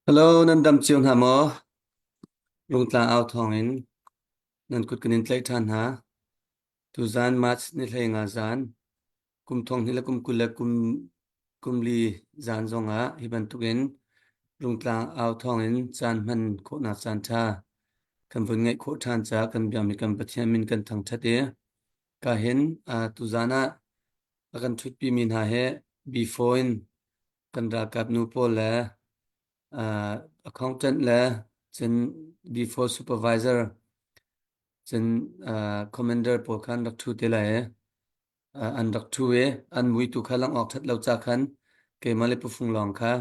Hello, nan dam cio hna maw? Rungtlang au thawngin nan kut kan in tlaih ṭhan hna. Tuzaan March ni 15 zan, kum thong hnih le kum 20 le kum kum li zan zongah hi bantukin Rungtlang au thawngin caan hman khawhnak caan ṭha kan vun ngeih khawh ṭhan caah kan biakmi kan Pathian min kan thangṭhat i ka hin uh, tuzaan ah a kan ṭhutpimi hna he before in kan ralkap nu pawl le uh, accountant le cun before supervisor cun uh, commander pawl khan rak ṭhu te lai i uh, an rak ṭhu i an mui tu kha lang awk ṭhat lo ca khan keimah le pufung lawng kha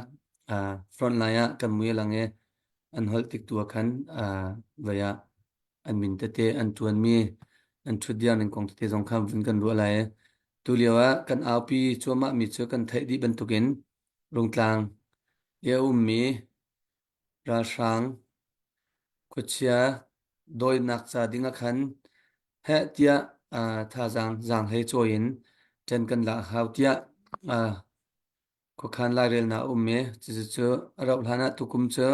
uh, front line ah kan mui a lang i an holh tik tu ah khan uh, vai ah an min tete an ṭuanmi an ṭhutdiar ning kong tete zong kha vun kan ruah lai i tulio ah kan aupi cuahmah mi cu kan theih dih bantukin Rungtlang i a ummi ralhrang khuachia dawinak ca ding ah khan heh tiah uh, thazaang zaanghlei cawi in ṭan kan lak a hau tiah uh, Khuakhan lairelnak a um i cucu a rauh hlan ah tukum cu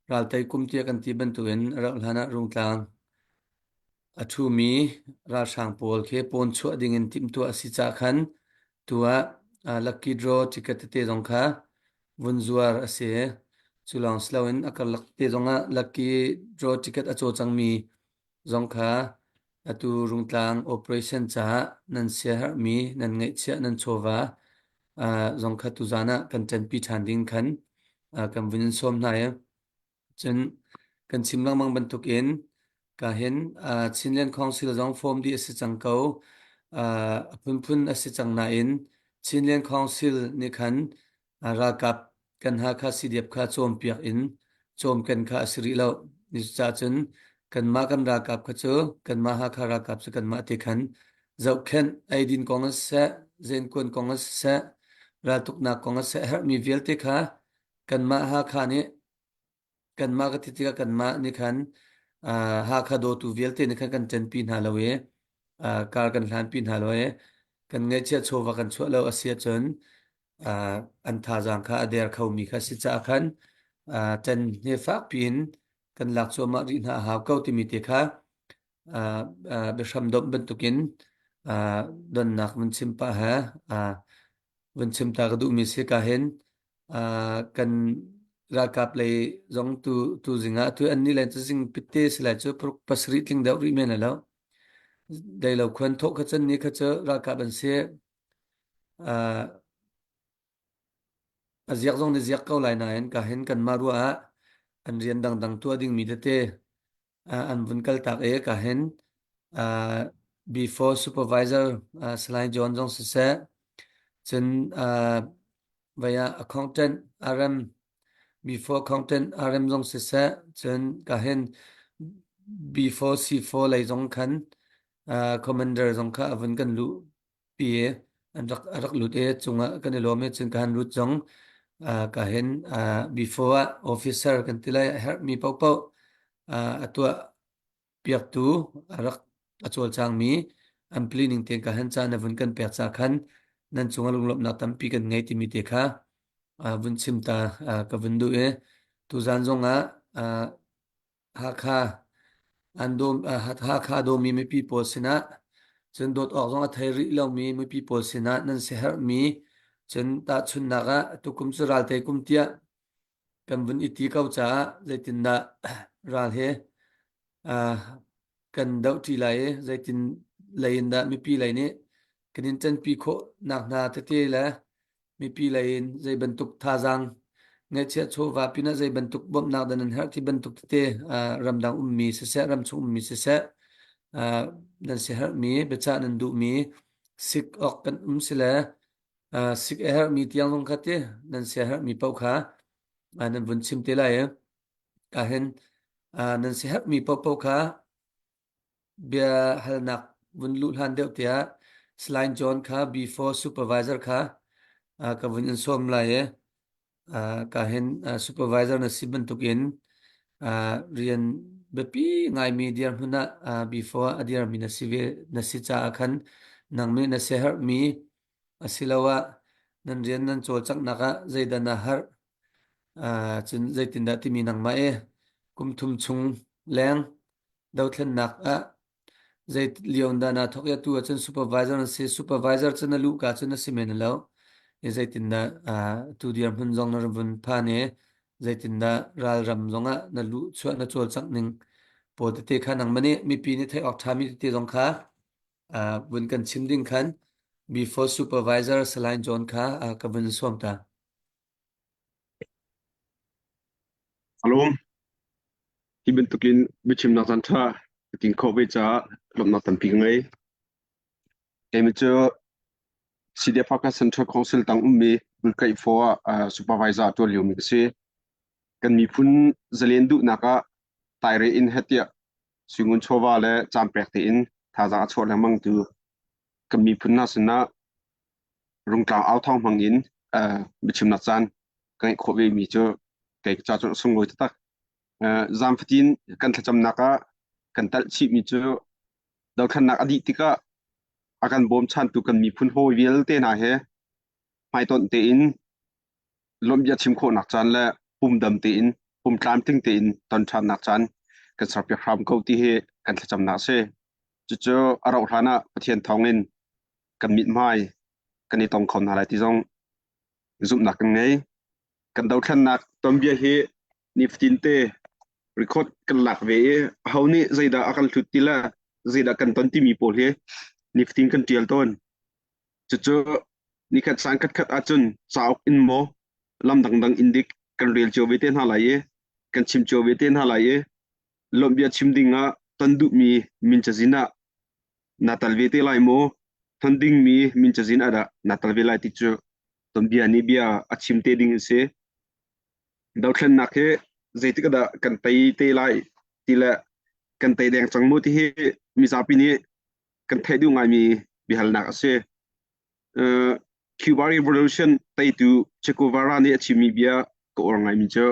raltei kum tiah kan ti bantukin a rauh hlan ah Rungtlang a ṭhumi ralhrang pawl khi pawn chuah dingin timhtuah a si caah khan tu ah lucky draw ticket tete zong kha vun zuar a si. Cu lawng si loin a karlak te zongah lucky draw ticket a caw cangmi zong kha atu Rungtlang operation caah nan siaherhmi nan ngeihchiah nan chawva uh, zong kha tuzan ah kan ṭanpi ṭhan ding khan uh, kan vun in sawm hna i cun kan chim lengmang bantukin ka hin uh, Chinland Council zong form dih a si cang ko uh, a phunphun a si cang nain Chinland Council nih khan Ralkap kan Hakha CDF kha cawnpiak in cawmken kha a si rih lo. Cucaah cun kanmah kan ralkap kha cu kanmah Hakha ralkap cu kanmah te khan zohkhenh, eidin kong ah siseh, zenkuan kong ah siseh, raltuknak kong ah siseh, a herhmi vialte kha kanmah Hakha nih kanmah ka ti tikah kanmah nih khan uh, Hakha dawtu vialte nih khan kan ṭanpi hna lo i uh, kar kan hlanpi hna lo i kan ngaihchiah chawva kan chuah lo a si ahcun uh, an thazaang kha a der khomi kha si caah khan uh, ṭan he fak piin kan lak cuahmah rih hna a hau ko timi te kha uh, uh, biahram domh bantukin uh, donnak vun chim pah he uh, vun chim ta ka duhmi si ka hin uh, kan ralkap lei zong tu tu zing ah tu an ni len cu zing pitte si lai cu pasarih tling deuh rih men lo dei lo khuan thawh kha cun ni kha cu ralkap an si uh, a ziak zong ni ziak ko lai nain ka hin kan mah ruah ah an rian dangdang tuah dingmi tete an vun kaltak i ka hin uh, before supervisor uh, Salai John zong siseh cun uh, vaya accountant RM before accountant RM zong siseh cun ka hin before C4 lei zong khan uh, commander zong kha a vun kan luh pi an rak a rak lut i cungah kan i lawm i cun ka han lut zong uh, ka hin uh, before ah officer kan ti lai a herhmi paohpaoh uh, a tuah piaktu a rak a cawlcangmi an planning tein ka han caan a vun kan pek ca khan nan cungah lunglawmhnak tampi kan ngei timi te kha uh, vun chim ta uh, ka vun duh i tuzan zongah uh, Hakha an dawm Hakha dawmi mipi pawl sinah cun dawt awk zong a thei rih lomi mipi pawl sinah nan siaherhmi cun tahchunhnak ah tukum cu raltei kum tiah kan vun i ti ko caah zeitindah ral he uh, kan dohṭi lai i zeitin lei in dah mipi lei nih kan in ṭanpi khawh nak hna tete le mipi lei in zei bantuk thazaang ngaihchiah chawva pinah zei bantuk bawmhnak dah nan herh ti bantuk tete uh, ramdang ummi siseh ramchung ummi siseh uh, nan siaherhmi biachah nan duhmi sik awk kan um sile uh, sik a herhmi tiang zong kha ti nan siaherhmi paoh kha uh, nan vun chim te lai i ahhin uh, nan siaherhmi paohpaoh kha bia halnak vun luh hlan deuh tiah Salai John kha before supervisor kha uh, ka vun in sawm lai i uh, ka hin uh, supervisor na si bantukin uh, rian biapi ngaimi dirhmun ah uh, before a dirmi na si ve na si caah khan nangmah na siaherhmi asiloah nan rian nan cawlcanghnak ah zeidah na harh? Cun zeitindah timi nangmah i kum thum chung leng dothlennak ah zei lio in dah naa thawk i atu ahcun supervisor na si. Supervisor cu na luhka cu na si men lo. I zeitindah tu dirhmun zong na vun phan i zeitindah ralram zongah na luh chuah na cawlcangh ning pawl tete kha nangmah nih mipi nih theih awk ṭhami tete zong kha vun kan chim ding khan before supervisor Salai John kha ka vun sawm ta. Alawm, hi bantukin biachimnak caan ṭha ka ting khawh ve caah lawmhnak tampi ka ngei. Keimah cu CDF Hakha Central Council tang ummi Bulkaih Faw ah supervisor a ṭuan liomi ka si. Kan miphun zalen duhnak ah taire in heh tiah suingun chawva le caan pek tein thazaang a chuah lengmangtu kan miphun hna sinah rungtlang au thawng hmang in biachimnak caan ka ngeih khawh ve mi cu kei ca cu a sunglawi taktak. Zaam fatin kan thlacamnak ah kan talh chihmi cu dothlennak a dih tikah a kan bawmchantu kan miphun hawi vialte hna he hmaitonh tein lawmhbia chim khawhnak caan le pumdam tein pum tlamtling tein ton ṭhannak caan kan serpiak hram ko ti hi kan thlacamnak a si. Cucu a rauh hlan ah Pathian thawngin kan mithmai kan i tong kho hna lai ti zong zumhnak kan ngei. Kan dothlennak tuanbia hi nifatin te record kan lak ve i aho nih zeidah a kan hlut ti le zeidah kan ton timi pawl hi nifatin kan ṭial tawn. Cucu nikhat caan khatkhat ahcun cauk in maw lam dangdang in dik kan rel cio ve te hna lai i kan chim cio ve te hna lai i lawmhbia chim ding ah ton duhmi min cazin ah na tal ve te lai maw? Ton dingmi min cazin ah dah na tal ve lai ti cu tonbia nih bia a chim te ding a si. Dothlennak hi zeitik dah kan tei te lai ti le kan tei deng cang mu ti hi mizapi nih kan theih duh ngaimi biahalnak a si. Uh, Cuba Revolution teitu Che Guevara nih a chimmi bia ka uar ngaimi cu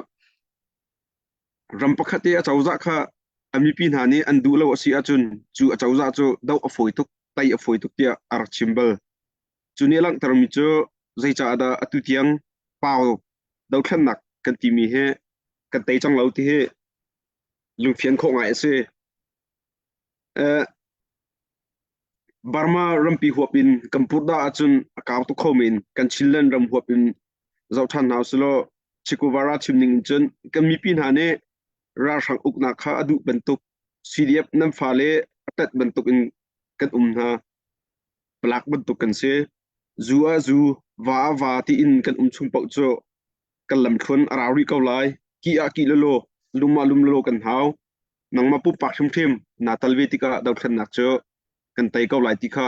ram pakhat i a cozah kha a mipi hna nih an duh lo a si ahcun cu a cozah cu doh a fawi tuk, tei a fawi tuk tiah a rak chim bal. Cu nih a langhtermi cu zeicah dah atu tiang pau dothlennak kan timi hi kan tei cang lo ti hi lungfian khawh ngai a si. Uh, Burma rampi huap in kan purdah ahcun a kau tuk kho men. Kan Chinland ram huap in zoh ṭhan hna usilaw Che Guevara chim ning in cun kan mipi hna nih ralhrang uknak kha a duh bantuk CDF nan fale a tat bantuk in kan um hna. Palak bantuk kan si. Zu ah zu, va ah va tiin kan um chung paoh cu kan lamthluan a rau rih ko lai. Kih ah kih lelaw, lum ah lum lelaw kan hau. Nangmah pumpak hrimhrim naa tal ve tikah dothlennak cu kan tei ko lai ti kha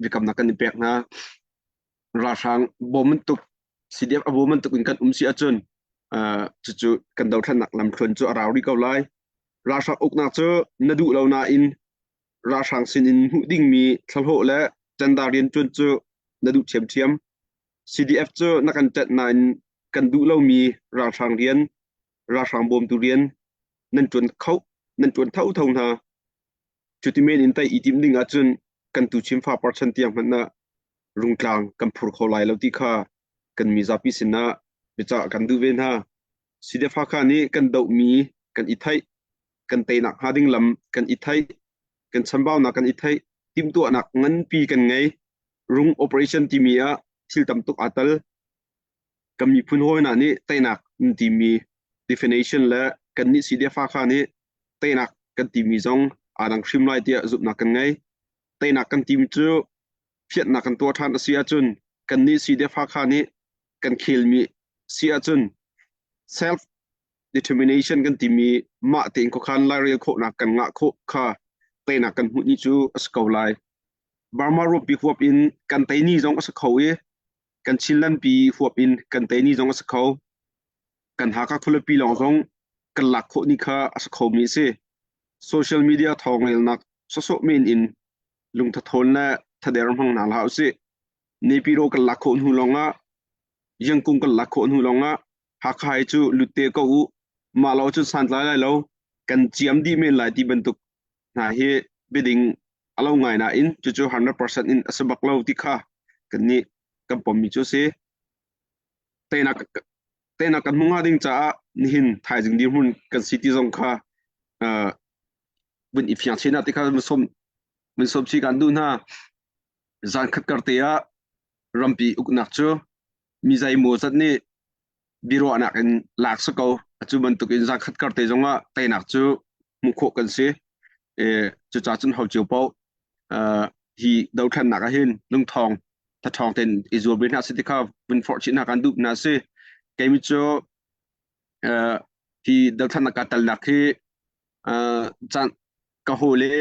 biakamnak kan i pek hna. Ralhrang bawm bantuk CDF a bawm bantuk in kan um si ahcun cucu kan dothlennak lamthluan cu a rau rih ko lai. Ralhrang uknak cu na duh lo nain ralhrang sinin hmuh dingmi thlahlawh le canda rianṭuan cu na duh ṭhiamṭhiam. CDF cu na kan ṭanh nain kan duh lomi ralhrang rian, ralhrang bawmtu rian nan ṭuan kho, nan ṭuan thotho hna. Cuti men in tei i timh ding ahcun kan tuchim fapar chan tiang hmanh ah rungtlang kan phur kho lai lo ti kha kan mizapi sinah biacah kan duh ve hna. CDF Hakha nih kan dohmi kan i theih, kan teinak hnga ding lam kan i theih, kan chambaunak kan i theih, timhtuahnak nganpi kan ngei. Rung operation timi ah thil tam tuk aa tel. Kan miphun hawi hna nih teinak an timi definition le kannih CDF Hakha nih teinak kan timi zong aa dang hrim lai tiah zumhnak kan ngei. Teinak kan timi cu phiatnak kan tuah ṭhan a si ahcun kannih CDF Hakha nih kan khelmi si ahcun self determination kan timi mah tein khuakhan lairel khawhnak kan ngah khawh kha teinak kan hmuh ni cu a si ko lai. Burma ruapi huap in kan tei ni zong a si kho i kan Chinland pi huap in kan tei ni zong a si kho. Kan Hakha khualipi lawng zong kan lak khawh ni kha a si khomi a si. Social media thawngrelnak sawsawh men in lungthathawn le thader hmang hna hlah usih. Nepiro kan lak khawh hnu lawngah Yangkung kan lak khawh hnu lawngah Hakha hi cu lut te ko u mah lo cun santlai lai lo kan ciam dih men lai ti bantuk hna hi biading a lo ngai nain cucu 100% in a si bak lo ti kha kan nih kan pommi cu a si. Teinak. Teinak kan hmuh hnga ding caah nihin thaizing dirhmun kan si ti zong kha vun i fiang chin ah ti kha vun sawm chih kan duh hna. Zan khat kar te ah rampi uknak cu mi zeimaw zat nih biaruahnak in lak si ko. Atu bantuk in zan khat kar te zong ah teinak cu hmuh khawh kan si. E, cucaah cun ho cio paoh hi dothlennak ah hin lungthawng thathawng tein i zuam ve hna si ti kha vun forh chih hna kan duh hna si. Keimi cu hi dothlennak ka telnak hi caan ka haw le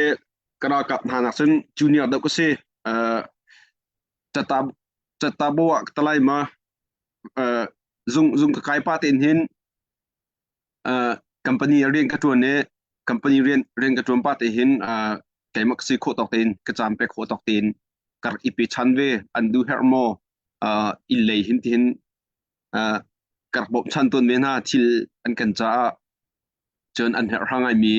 ka ralkap hna nak cun junior deuh ka si. Cata catabo ah ka talai ma zung zung ka kai pa tein hin company rian ka ṭuan i company rian rian ka ṭuan pa te hin keimah ka si khawh tawk tein ka caan pek khawh tawk tein ka rak i pe chan ve an duh herh maw inn lei hin tihin ka rak bawmchan tawn ve hna thil an kan caah cun an herh hra ngaimi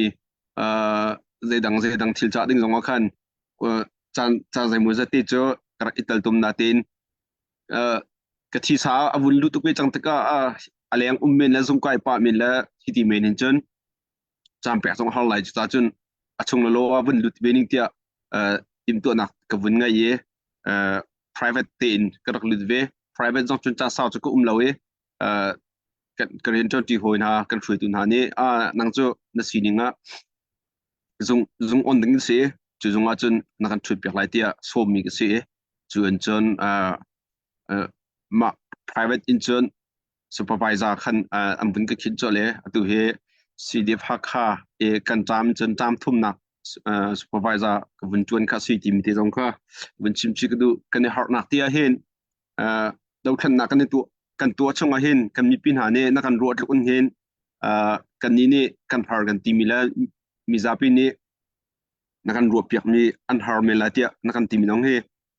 zeidang zeidang thil cah ding zong ah khan caan caan zeimaw zat te cu ka rak i teltum natein ka thisa a vun lut tuk ve cang tikah a leng um men le zungkai pah men le hiti men in cun caan pek zong har lai cucaah cun a chung le law ah vun lut ve ning tiah timhtuahnak ka vun ngei i private tein ka rak lut ve private zong cun caan sau cu ka um lo i kan rian ṭuanṭi hawi hna kan hruaitu hna nih nang cu na sining ah zung zung on ding si cu zung ah cun na kan ṭhut piak lai tiah sawmmi ka si i cu in cun mah private in cun supervisor khan an vun ka khinh colh i atu hi CDF Hakha i kan ṭam cun ṭam thumnak supervisor ka vun ṭuan kha si timi te zong kha vun chim chih ka duh kan i harhnak ti ah hin dothlennak kan i tuah kan tuah chung ah hin kan mipi hna nih na kan ruah tluk in hin kannih nih kan har kan timi le mizapi nih na kan ruah piakmi an har men lai tiah na kan timi nong hi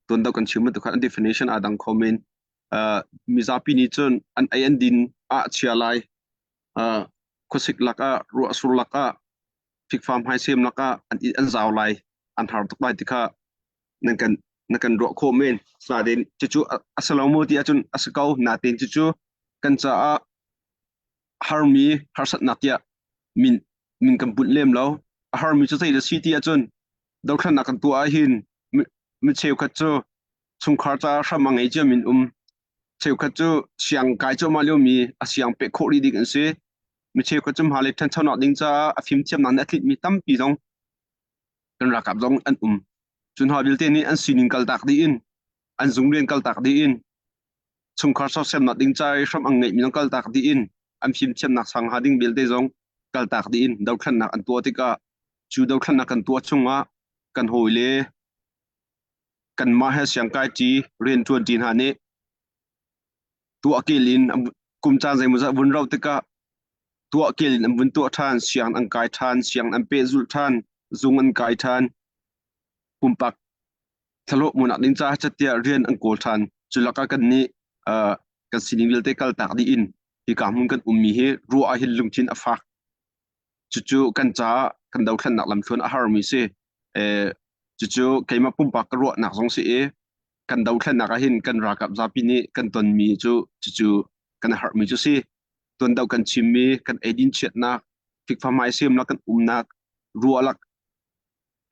tuan deuh kan chim bantuk khan an definition aa dang kho men. Mizapi nih cun an ei an din ah chia lai khuasik lakah ruahsur lakah fikfa hmaisem lakah an an zau lai an har tuk lai ti kha nan kan na kan ruah khawh men. Nain cucu a si lo maw ti ahcun a si ko nain cucu kan caah harmi harsatnak tiah min min kan bunh lem lo. A harmi cu zei a si ti ahcun dothlennak kan tuah ahhin mi cheukhat cu chungkhar caah hram a ngei ciami an um. Cheukhat cu siang kai cuahmah liomi a siang peh khawh rih ding an si. Mi cheukhat cu hmailei ṭhanchonak ding caah a fimthiamnak nih a tlinhmi tampi zong kan ralkap zong an um. Cu hna vialte nih an sining kaltak dih in an zung rian kaltak dih in chungkhar sersiamnak ding ca i hram an ngeihmi zong kaltak dih in an fimthiamnak sang hnga ding vialte zong kaltak dih in dothlennak an tuah tikah cu dothlennak kan tuah chungah kan hawile kanmah he siangkaiṭi rianṭuanṭi hna nih tuahkel in kum caan zeimawzat vun rauh tikah tuahkel in an vun tuah ṭhan, siang an kai ṭhan, siang an pehzulh ṭhan, zung an kai ṭhan, pumpak thlahlawh hmuhnak ding caah catiah rian an kawl ṭhan. Cu lakah kannih kan sining vialte kaltak dih in hika hmun kan ummi hi ruah ah hin lungthin a fak. Cucu kan caah kan dothlennak lamthluan a harmi si. Cucu keimah pumpak ka ruahnak zong si i kan dothlennak ah hin kan ralkap zapi nih kan tonmi cu cucu kan harhmi cu si. Tuan do kan chimmi kan eidin chiatnak, fikfa hmaisemnak kan umnak, ruah lak,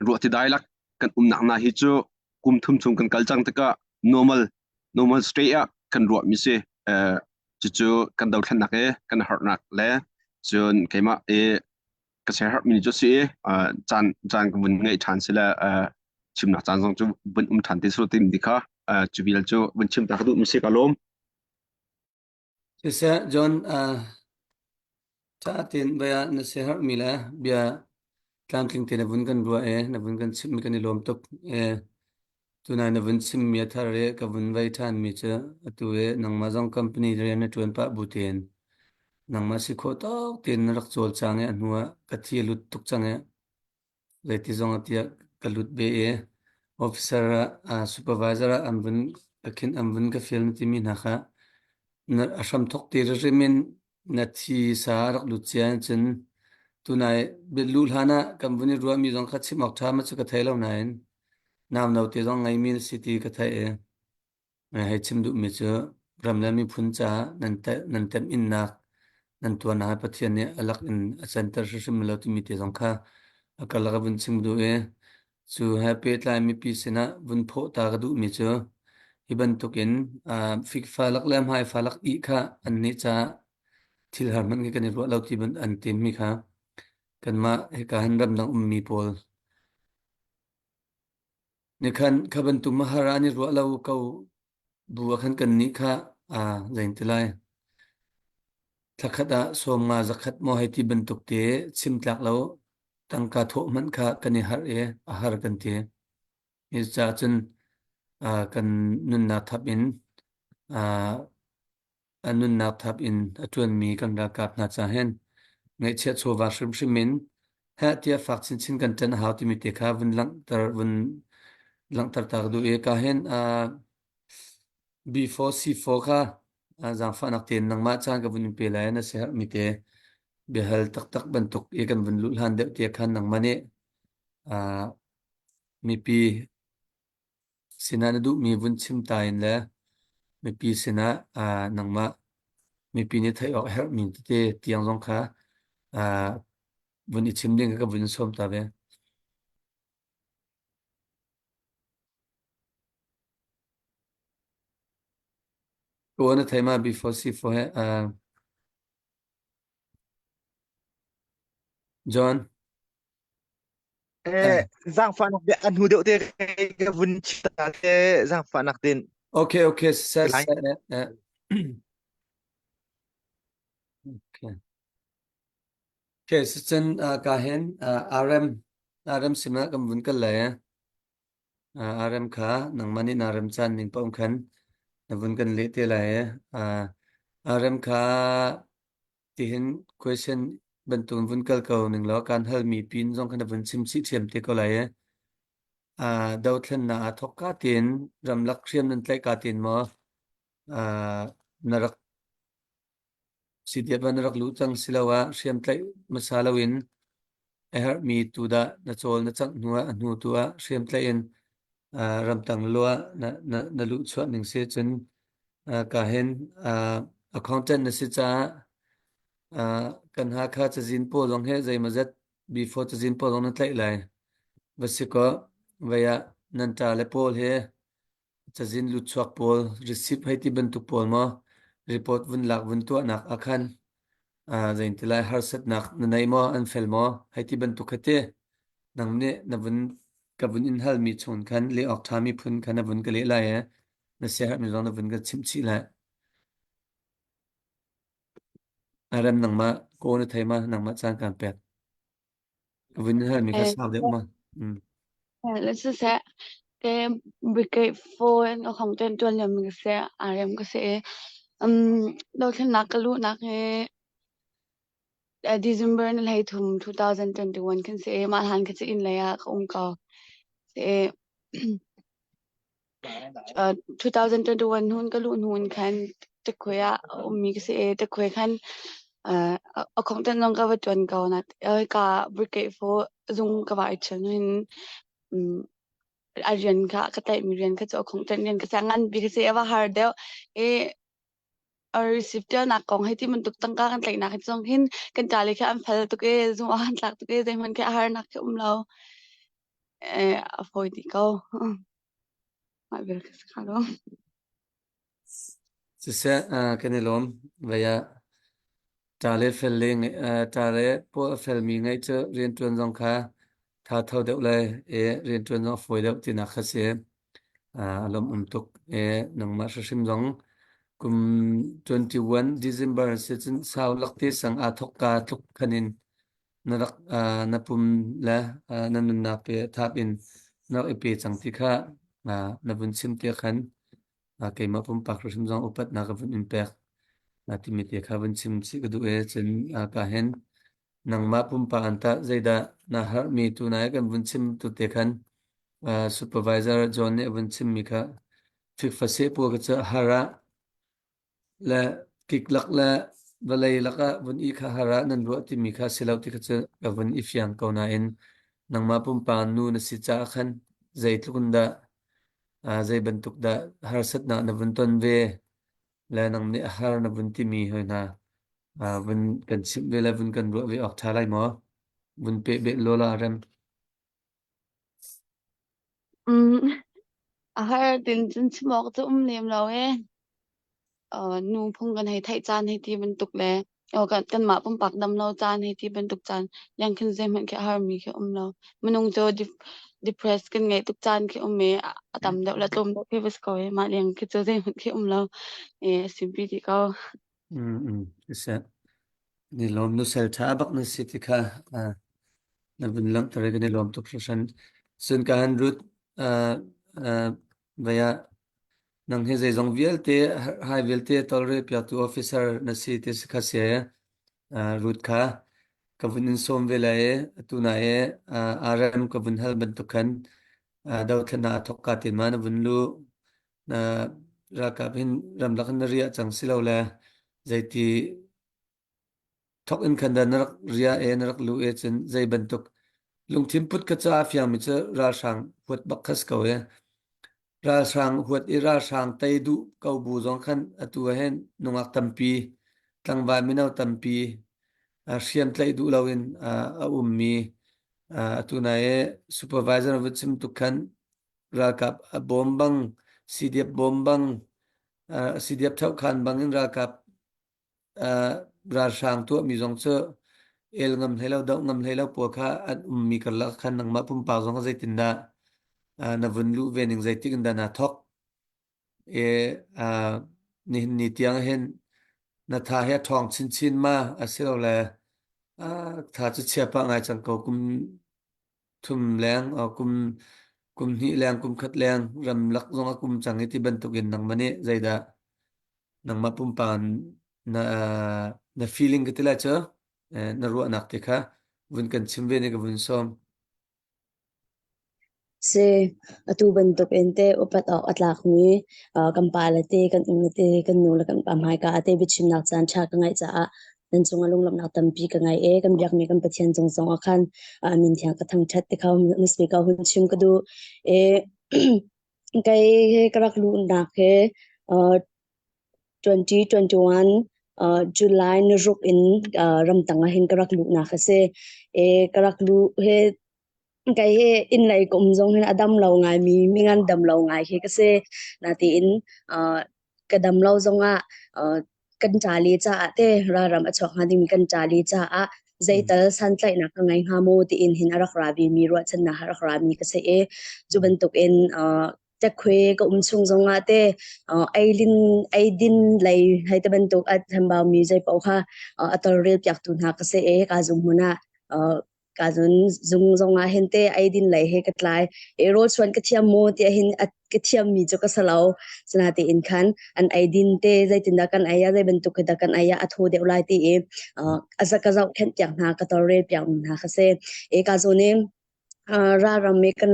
ruah tidai lak kan umnak hna hi cu kum thum chung kan kal cang tikah normal normal state ah kan ruahmi si. Cucu kan dothlennak i kan harnak le cun keimah i ka siaherhmi cu si i caan caan ka vun ngeih ṭhan si le chimnak caan zong cu vun um ṭhan te selaw timi kha cu vial cu vun chim ta ka duhmi si ka lawm. Siseh John ṭha tein bia na siaherhmi le bia tlamtling te na vun kan ruah i na vun kan chimhmi kan i lawm tuk. Tunai na vun chimmi a thar i ka vun vei ṭhanmi cu atu i nangmah zong company rian na ṭuan pah bu tein nangmah si khawh tawk tein na rak cawlcang i a hnu ah ka thi a lut tuk cang i zeiti zong ah tiah ka lut ve i officer ah supervisor ah an vun ka khin an vun ka fial na timi hna kha na a hramthok ti hrim in na thi sa a rak lut cia cun tunai luh hlan ah kan vun i ruahmi zong kha chim awk ṭha ma cu ka thei lo nain nau no te zong ngeimi na si ti ka theih i hei chim duhmi cu. Ram le miphun caah nan temhinnak nan tuarnak hi Pathian nih a lak in a canter hrimhrim lo timi te zong kha a karlak ah vun chim duh i cu he pehtlai mipi sinah vun phawh ta ka duhmi cu hi bantukin fikfa lak le hmaifa lak ih kha annih caah thil har hmanh khi kan i ruah lo ti an timmi kha kanmah hika hin ramdang ummi pawl nih khan kha bantuk mahar ah an i ruah lo ko bu ah khan kannih kha zein ti lai thlakhat ah 50 100 maw hei ti bantuk te chim tlak lo tangka thawh hmanh kha kan i harh i a har kan ti. Hi caah cun kan nunnak thap in a nunnak thap in a ṭuanmi kan ralkap hna ca hin ngaihchiah chawva hrimhrim in heh tiah fak chinchin kan ṭan a hau timi te kha vun langhter ta ka duh i ka hin B4 C4 kha zaangfahnak tein nangmah caan ka vun in pe lai na siaherhmi te biahal taktak bantuk i kan vun luh hlan deuh te khan nangmah nih mipi sinah na duhmi vun chim ta in le mipi sinah nangmah mipi nih theih awk a herhmi tete tiang zong kha vun i chim ding ka vun sawm ta ve. Ko na thei ma before C4 he John. Eh, zaangfahnak bia an hnu deuh te ka vun chim te zaangfahnak tin. Okay, okay, se se eh. Okay. Okay, si cun ka hin RM RM sinah kan vun kal lai. RM kha nangmah nih na rem caan ning paoh khan na vun kan leh te lai. RM kha tihin question bantukin vun kal ko ning law kan halmi pin zong kha na vun chim chih ṭhiam te ko lai i dothlennak aa thawk ka tiin ramlak hriam nan tlaih ka tiin maw na rak CDF ah na rak luh cang siloah hriam tlaih hmasa loin a herhmi tu dah na cawl na cangh hnu ah a hnu tu ah hriam tlaih in ramtang lu ah na luh chuah ning si cun ka hin accountant na si caah kan Hakha cazin pawl zong hi zeimawzat before cazin pawl zong na tlaih lai. Va si kaw vei ah nan ṭa le pawl he cazin lutchuak pawl receipt hei ti bantuk pawl maw report vun lak vun tuahnak ah khan zeinti lai harsatnak na nei maw an fel maw hei ti bantuk kha ti nang nih na vun ka vun in halmi chung khan leh awk ṭhami phun kha na vun ka leh lai i na siaherhmi zong na vun ka chimh chih lai. Arem nangmah ko na thei ma nangmah caan kaan pek. Ka vun in halmi kha sau deuh ma. Le siseh ke brigade 4 in ka khong ten tuan liam mi ka si arem ka si i dothlennak ka luhnak hi December ni 13 2021 khan si i mah hlan kha cu inn lei ah ka um ko. Si i 2021 hun ka luh hnu in khan Tikhui ah a ummi ka si i Tikhui khan a khongten zong ka va ṭuan ko. Ka brigade fo zung ka va i ṭhial hnu hin a rian kha ka tlaihmi rian kha cu a khongten rian ka si. A nganpi ka si a va har deuh i a receive ṭialnak kong hei ti bantuk tangka kan tlaihnak hi zong hin kan ṭale khi an fel tuk i zung ah an tlak tuk i zeihmanh khi a harnak khi um lo. A fawi dih ko. Mah vial khi si kha lo. Siseh, kan i lawm. Vei ah ṭa le fel le ṭa le pawl a felmi ngeih cu rianṭuan zong kha tha tho deuh le i rianṭuan zong a fawi deuh tinak kha si. A lawmh tuk i nangmah hrimhrim zong kum 21 December si cun sau lakte sang aa thawk ka tluk khan in na rak na pum le na nunnak pe thap in na rak i pe cang ti kha na vun chim te khan keimah pumpak hrimhrim zong upatnak ka vun in pek timi te kha vun chim chih ka duh i cun ka hin nangmah pumpak an tah zeidah na harhmi tu nai kan vun chim tu te khan supervisor John nih a vun chimmi kha fikfa seh pawl ka cu har ah le kik lak le vawlei lakah vun i kha har ah nan ruah timi kha si lo ti kha cu ka vun i fiang ko nain nangmah pumpak nu na si caah khan zeitluk in dah zei bantuk dah harsatnak na vun ton ve. Le nang nih a har na vun timi hoi hna vun kan chimh ve le vun kan ruah ve awk ṭha lai maw? Vun peh beh law la rem. A har tin cun chim awk cu um lem lo ee. Nu phung kan hei theih caan hei ti bantuk le kan kanmah pumpak dam lo caan hei ti bantuk caan yang khin zeihmanh khi a harmi khi um lo. Minung cu depressed kan ngeih tuk caan khi um i a tam deuh le tlawm deuh khi va si ko ee. Mah leng khi cu zeihmanh khi um lo. A simpi dih ko. Siseh. Ni lawm nu sel ṭha bak na si ti kha na vun langhter i kan i lawm tuk hringhran. Cun ka han Ruth vei ah nang hi zeizong vialte hai vialte tawlrel piaktu officer na si ti si kha si Ruth kha ka vun in sawm ve lai i atu na i RM ka vun hal bantuk khan dothlennak a thawk ka tin ma na vun lu na ralkap hin ramlak in na riah cang si lo le zeiti thawk in khan dah na rak riah e na rak lu e cun zei bantuk lungthin put kha ca fiangmi cu ralhrang huat bak kha si ko e ralhrang huat i ralhrang tei duh ko bu zong khan atu ah hin nungak tampi tlangval mino tampi hriam tlaih duh loin a ummi atu nai i supervisor vun chim tuk khan ralkap a bawm bang CDF bawm bang CDF thohkhan bang in ralkap ralhrang tuahmi zong cu el ngam hlei lo doh ngam hlei lo pawl kha an ummi karlak khan nangmah pumpak zong zeitindah na vun luh ve ning zeitik in dah naa thawk i nihin ni tiang hin na tha hi a ṭhawng chinchin ma asilole tha cu chia pah ngai cang ko kum thum leng kum kum hnih leng kum khat leng ramlak zong a kum cang i ti bantukin nangmah nih zeidah nangmah pumpak na na feeling ka ti lai cu na ruahnak te kha vun kan chim ve ne ka vun sawm. Si, atu bantuk in te upat awk a tlakmi kan pale te, kan ule te, kan nu le kan pa hmaika ah te biachimnak caan ṭha ka ngeih caah nan cungah lunglawmhnak tampi ka ngei i kan biakmi kan Pathian cung zong ah khan min thiang ka thangṭhat ti kha hmasabik ah hun chim ka duh. I kei hi ka rak luhnak hi 2021 July ni ruk in ramtang ah hin ka rak luhnak a si. I ka rak luh hi Kei hi inn lei ka um zong hin a dam lo ngaimi, mi ngandam lo ngai khi ka si. Natein ka dam lo zongah kan ṭale caah te ralram a chuak hnga dingmi kan ṭale caah zeital santlaihnak ka ngei hnga maw tiin hin a rak ra vemi ruahchannak a rak rami ka si i cu bantukin ṭekhui ka um chung zongah te eilin eidin lei hei te bantuk a chambau mi zei paoh kha a tawlrel piaktu hna ka si i ka zung hmun ah Ka zun zung zong ah hin te eidin lei he ka tlai. I rawl chuan ka thiam maw tiah hin a ka thiam mi cu ka si lo. Sinatein khan an eidin te zeitindah kan ei ah zei bantuk khi dah kan ei ah a thaw deuh lai ti i a ka zohkhenh piak hna ka tawlrel piak mi hna kha si. I ka zawn i ralram i kan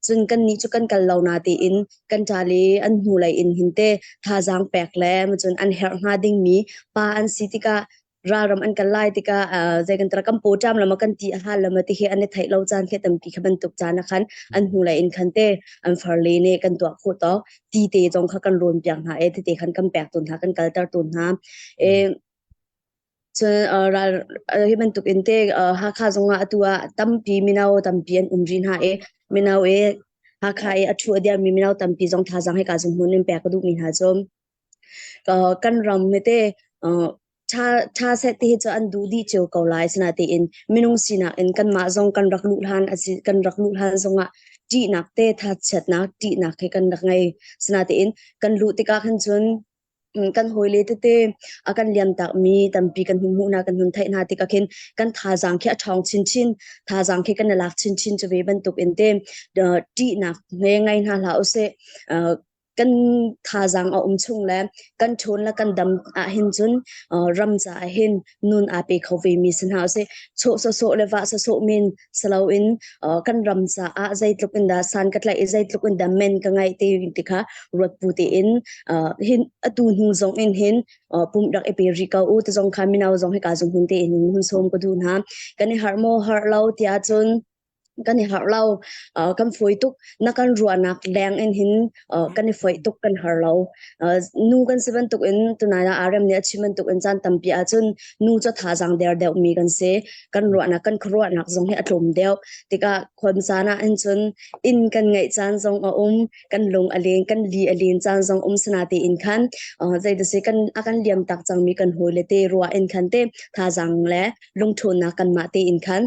cun kannih cu kan kal lo na tiin kan ṭale an hnulei in hin te thazaang pek le cun an herh hnga dingmi pa an si tikah ralram an kal lai tikah zei kan tara kan pawṭam lama kan ti a hal lama ti hi an i theih lo caan khi tampi kha bantuk caan ah khan an hnulei in khan te an farle nih kan tuah khawh tawk ti te zong kha kan rawn piak hna e tete khan kan pek tawn hna kan kalter tawn hna e cun ral hi bantuk in te Hakha zongah atu ah tampi mino tampi an um rih hna i mino i Hakha i a thu a diami mino tampi zong thazaang he ka zung hmun in pek ka duhmi hna cu kan ram hi te ṭha ṭha seh ti hi cu an duh dih cio ko lai sinatein minung sinak in kanmah zong kan rak luh hlan a si kan rak luh hlan zongah ṭihnak te thachiatnak ṭihnak hi kan rak ngei sinatein kan luh tikah khan cun kan hawile tete a kan liamtakmi tampi kan hun hmuh hna kan hun theih hna tikah khin kan thazaang khi a ṭhawng chinchin thazaang khi kan i lak chinchin cu ve bantuk in te ṭihnak nge ngei hna hlah usih kan thazaang a um chung le kan ṭhawn le kan dam ahhin cun ram caah hin nun aa pe kho ve mi si hna usih. Chawh sawsawh le vah sawsawh men si loin kan ram caah zeitluk in dah san ka tlaih i zeitluk in dah men ka ngeih ti ti kha ruat bu tein hin atu hnu zong in hin pumh rak i pe rih ko u ti zong kha mino zong hika zung hun tein hun sawm ka duh hna. Kan i harh maw harh lo tiah cun. Kan i harh lo. Kan fawi tuk. Na kan ruahnak leng in hin kan i foih tuk kan har lo. Nu kan si bantuk in tunai ah RM nih a chim bantuk in caan tampi ahcun nu cu thazaang der deuh mi kan si. Kan ruahnak kan khuaruahnak zong hi a tlawm deuh. Tikah khuan caan ah hin cun inn kan ngeih caan zong a um, kan lung a leng, kan li a len caan zong um sana tein khan zeiti kan a kan liam tak cangmi kan hawile te ruah in khan te thazaang le lungṭhawnnak kanmah tein khan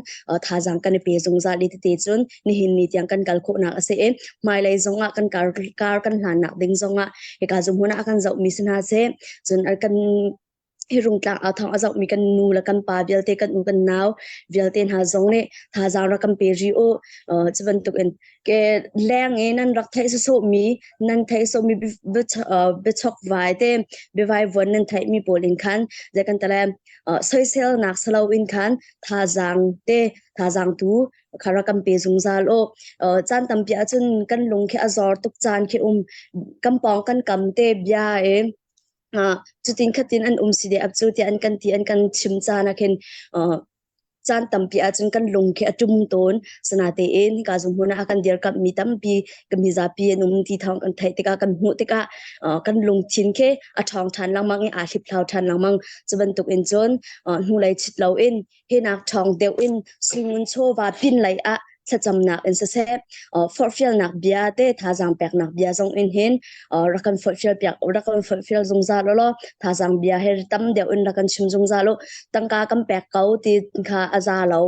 thazaang kan i pe zungzal i tete cun nihin ni tiang kan kal khawhnak a si i hmailei zongah kan kar kar kan hlannak ding zongah hika zumhmun ah a kan zohmi si hna seh cun kan hi rungtlang aa thawng a zohmi kan nu le kan pa vialte kan u kan nau vialte hna zong nih thazaang rak kan pe rih u cu bantuk in ke leng i nan rak theih sawsawhmi nan theih sawhmi biachok vai te biavai vuan nan theihmi pawl in khan zei kan tale soiselnak salo in khan thazaang te thazaang tu khara kan pe zungzal o caan tampi ahcun kan lung khi a zor tuk caan khi um kan pawng kan kam te bia e cutin khatin an um si de ap cu tiah an kan ti an kan chim caan ah khin caan tampi ahcun kan lung khi a ṭum tawn. Sinatein hika zung hmun ah a kan dirkamhmi tampi kan mizapi an um ti thawng kan theih tikah kan hmuh tikah kan lungthin khi a ṭhawng ṭhan lengmang i aa hliphlau ṭhan lengmang. Cu bantuk in cun hnulei chit loin hinak ṭhawng deuh in suingun chawva pinlei ah thlacamnak in siseh forhfialnak bia te thazaang peknak bia zong in hin rak kan forhfial piak rak kan forhfial zungzal law thazaang bia he tam deuh in rak kan chim zungzal u tangka kan pek ko ti kha a za lo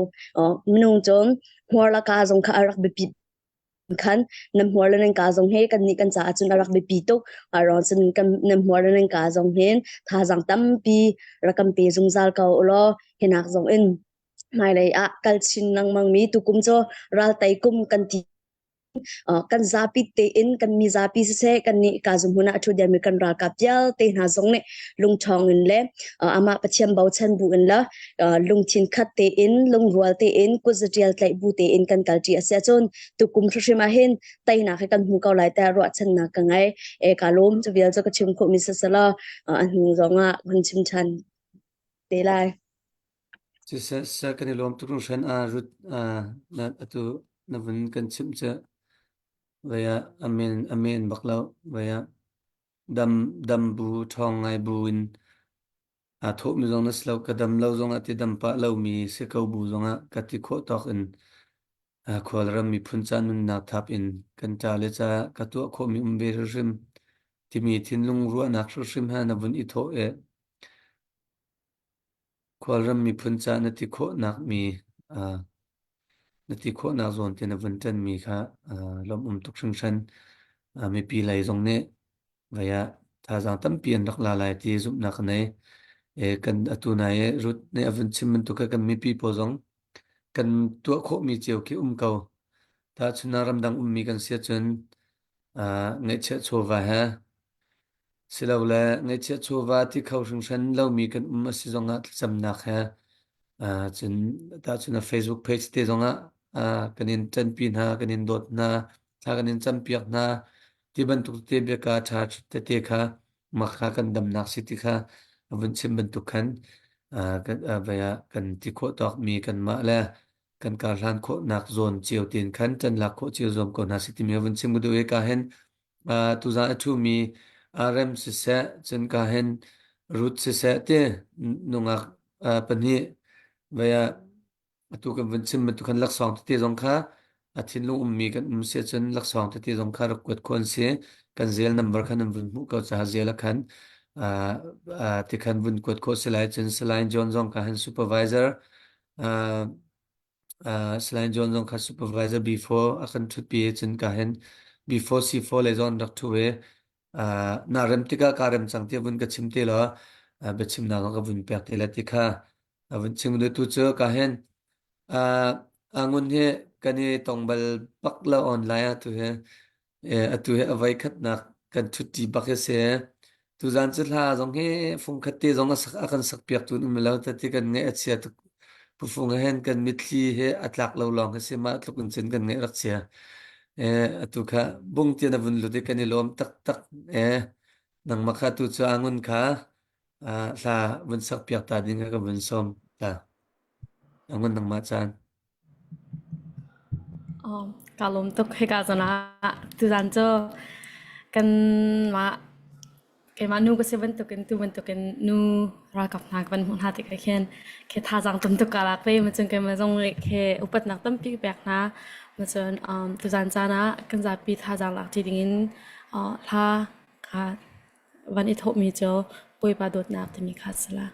minung cun hmuar la ka zong kha a rak biapi khan nam hmuar le nan ka zong he kan nih kan caah cun a rak biapi tuk aron cun kan nam hmuar le nan ka zong hin thazaang tampi rak kan pe zungzal ko law hinak zong in hmailei ah kal chin lengmang mi tukum cu raltei kum kan ti kan zapi tein kan mi zapi siseh kan nih ka hmun ah a ṭhu mi kan ralkap vialte hna zong nih lungṭhawng in le amah Pathian bochan bu in le lungthin khat tein lungrual tein kutzaṭial tlaih bu tein kan kalṭi a si ahcun tukum hrimhrim ah hin teinak hi kan hmu ko lai tiah ruahchannak ka ngei. E ka lawm cu vial cu ka chim khawhmi siselaw a hnu zong ah hun chim ṭhan te lai. Siseh siseh kan i lawm tuk hringhran a Ruth na atu na vun kan chimh cu vei ah amen amen bak lo vei ah dam dam bu ṭhawng ngai bu in aa thawhmi zong na si lo ka dam lo zong ah ti dam pah lomi si ko bu zong ah ka ti khawh tawk in khualram miphun ca nunnak thap in kan ṭa le ca ka tuah khawhmi um ve hrimhrim timi thinlung ruahnak hrimhrim ha na vun i thawh i Khualram miphun ca na ti khawhnak mi na ti khawhnak zawn te na vun ṭanmi kha lawmh um tuk hringhran. Mipi lei zong nih vei ah thazaang tampi an rak la lai ti zumhnak ka nei. E, kan atu nai i Ruth nih a vun chim bantuk kha kan mipi pawl zong kan tuah khawhmi cio khi um ko. Tahchunhnak ramdang ummi kan si ahcun ngeihchiah chawva he Silole ngaihchiah chawva ti kho hringhran lomi kan um a si zongah thlacamnak he cun tahchun a Facebook page te zongah kan in ṭanpi hna, kan in dawt hna, thla kan in campiak hna ti bantuk tete biaka ṭha tete kha mah kha kan damnak si ti kha a vun chim bantuk khan vai ah kan ti khawh tawkmi kanmah le kan karhlan khawhnak zawn cio tein khan ṭan lak khawh cio zuam ko hna si timi a vun chim ka duh i ka hin tuzaan a ṭhumi Rem siseh, cun ka hin Ruth siseh ti nungak pahnih vei ah atu kan vun chim bantuk khan laksawng tete zong kha a thinlung ummi kan um si ahcun laksawng tete zong kha rak kuat khawh an si. Kan zel number khan an vun hmuh ko caah zel ah khan ti khan vun kuat khawh si lai. Cun Salai John zong ka hin supervisor Salai John zong kha supervisor B4 a kan ṭhutpi i cun ka hin B4 C4 lei zong an rak ṭhu i na rem tikah kaa rem cang tiah vun ka chim te law biachimnak zong ka vun pek te lai ti kha a vun chim tu cu ka hin ngun hi kan i tong bal bak lo online ah tu hi Atu hi a voi khatnak kan ṭhutṭi bak hi si. Tuzaan cu hla zong hi fungkhat te zong a sak a kan sakpiak tu an um lo ti kan ngaih a chia tuk. Pufung hen kan mitthli he a tlak lo lawng hi si mah tluk in cun kan ngaih rak chia. Atu kha bung tian a vun lut i kan i lawm taktak. Nangmah kha tu cu angun kha hla vun sakpiak ta ding ka vun sawm ta. Angun nangmah caan. Kaa lawm tuk hika zawn ah tuzaan cu kanmah keimah nu ka si bantukin tu bantukin nu ralkap hna ka van hmuh hna tikah khin khi thazaang tam tuk kaa lak ve. Macun keimah zong nih khi upatnak tampi ka pek hna. Macun tuzaan caan ah kan zapi thazaang lak ṭi dingin hla kha van i thawhmi cu Bawipa dawtnak timi kha a si la.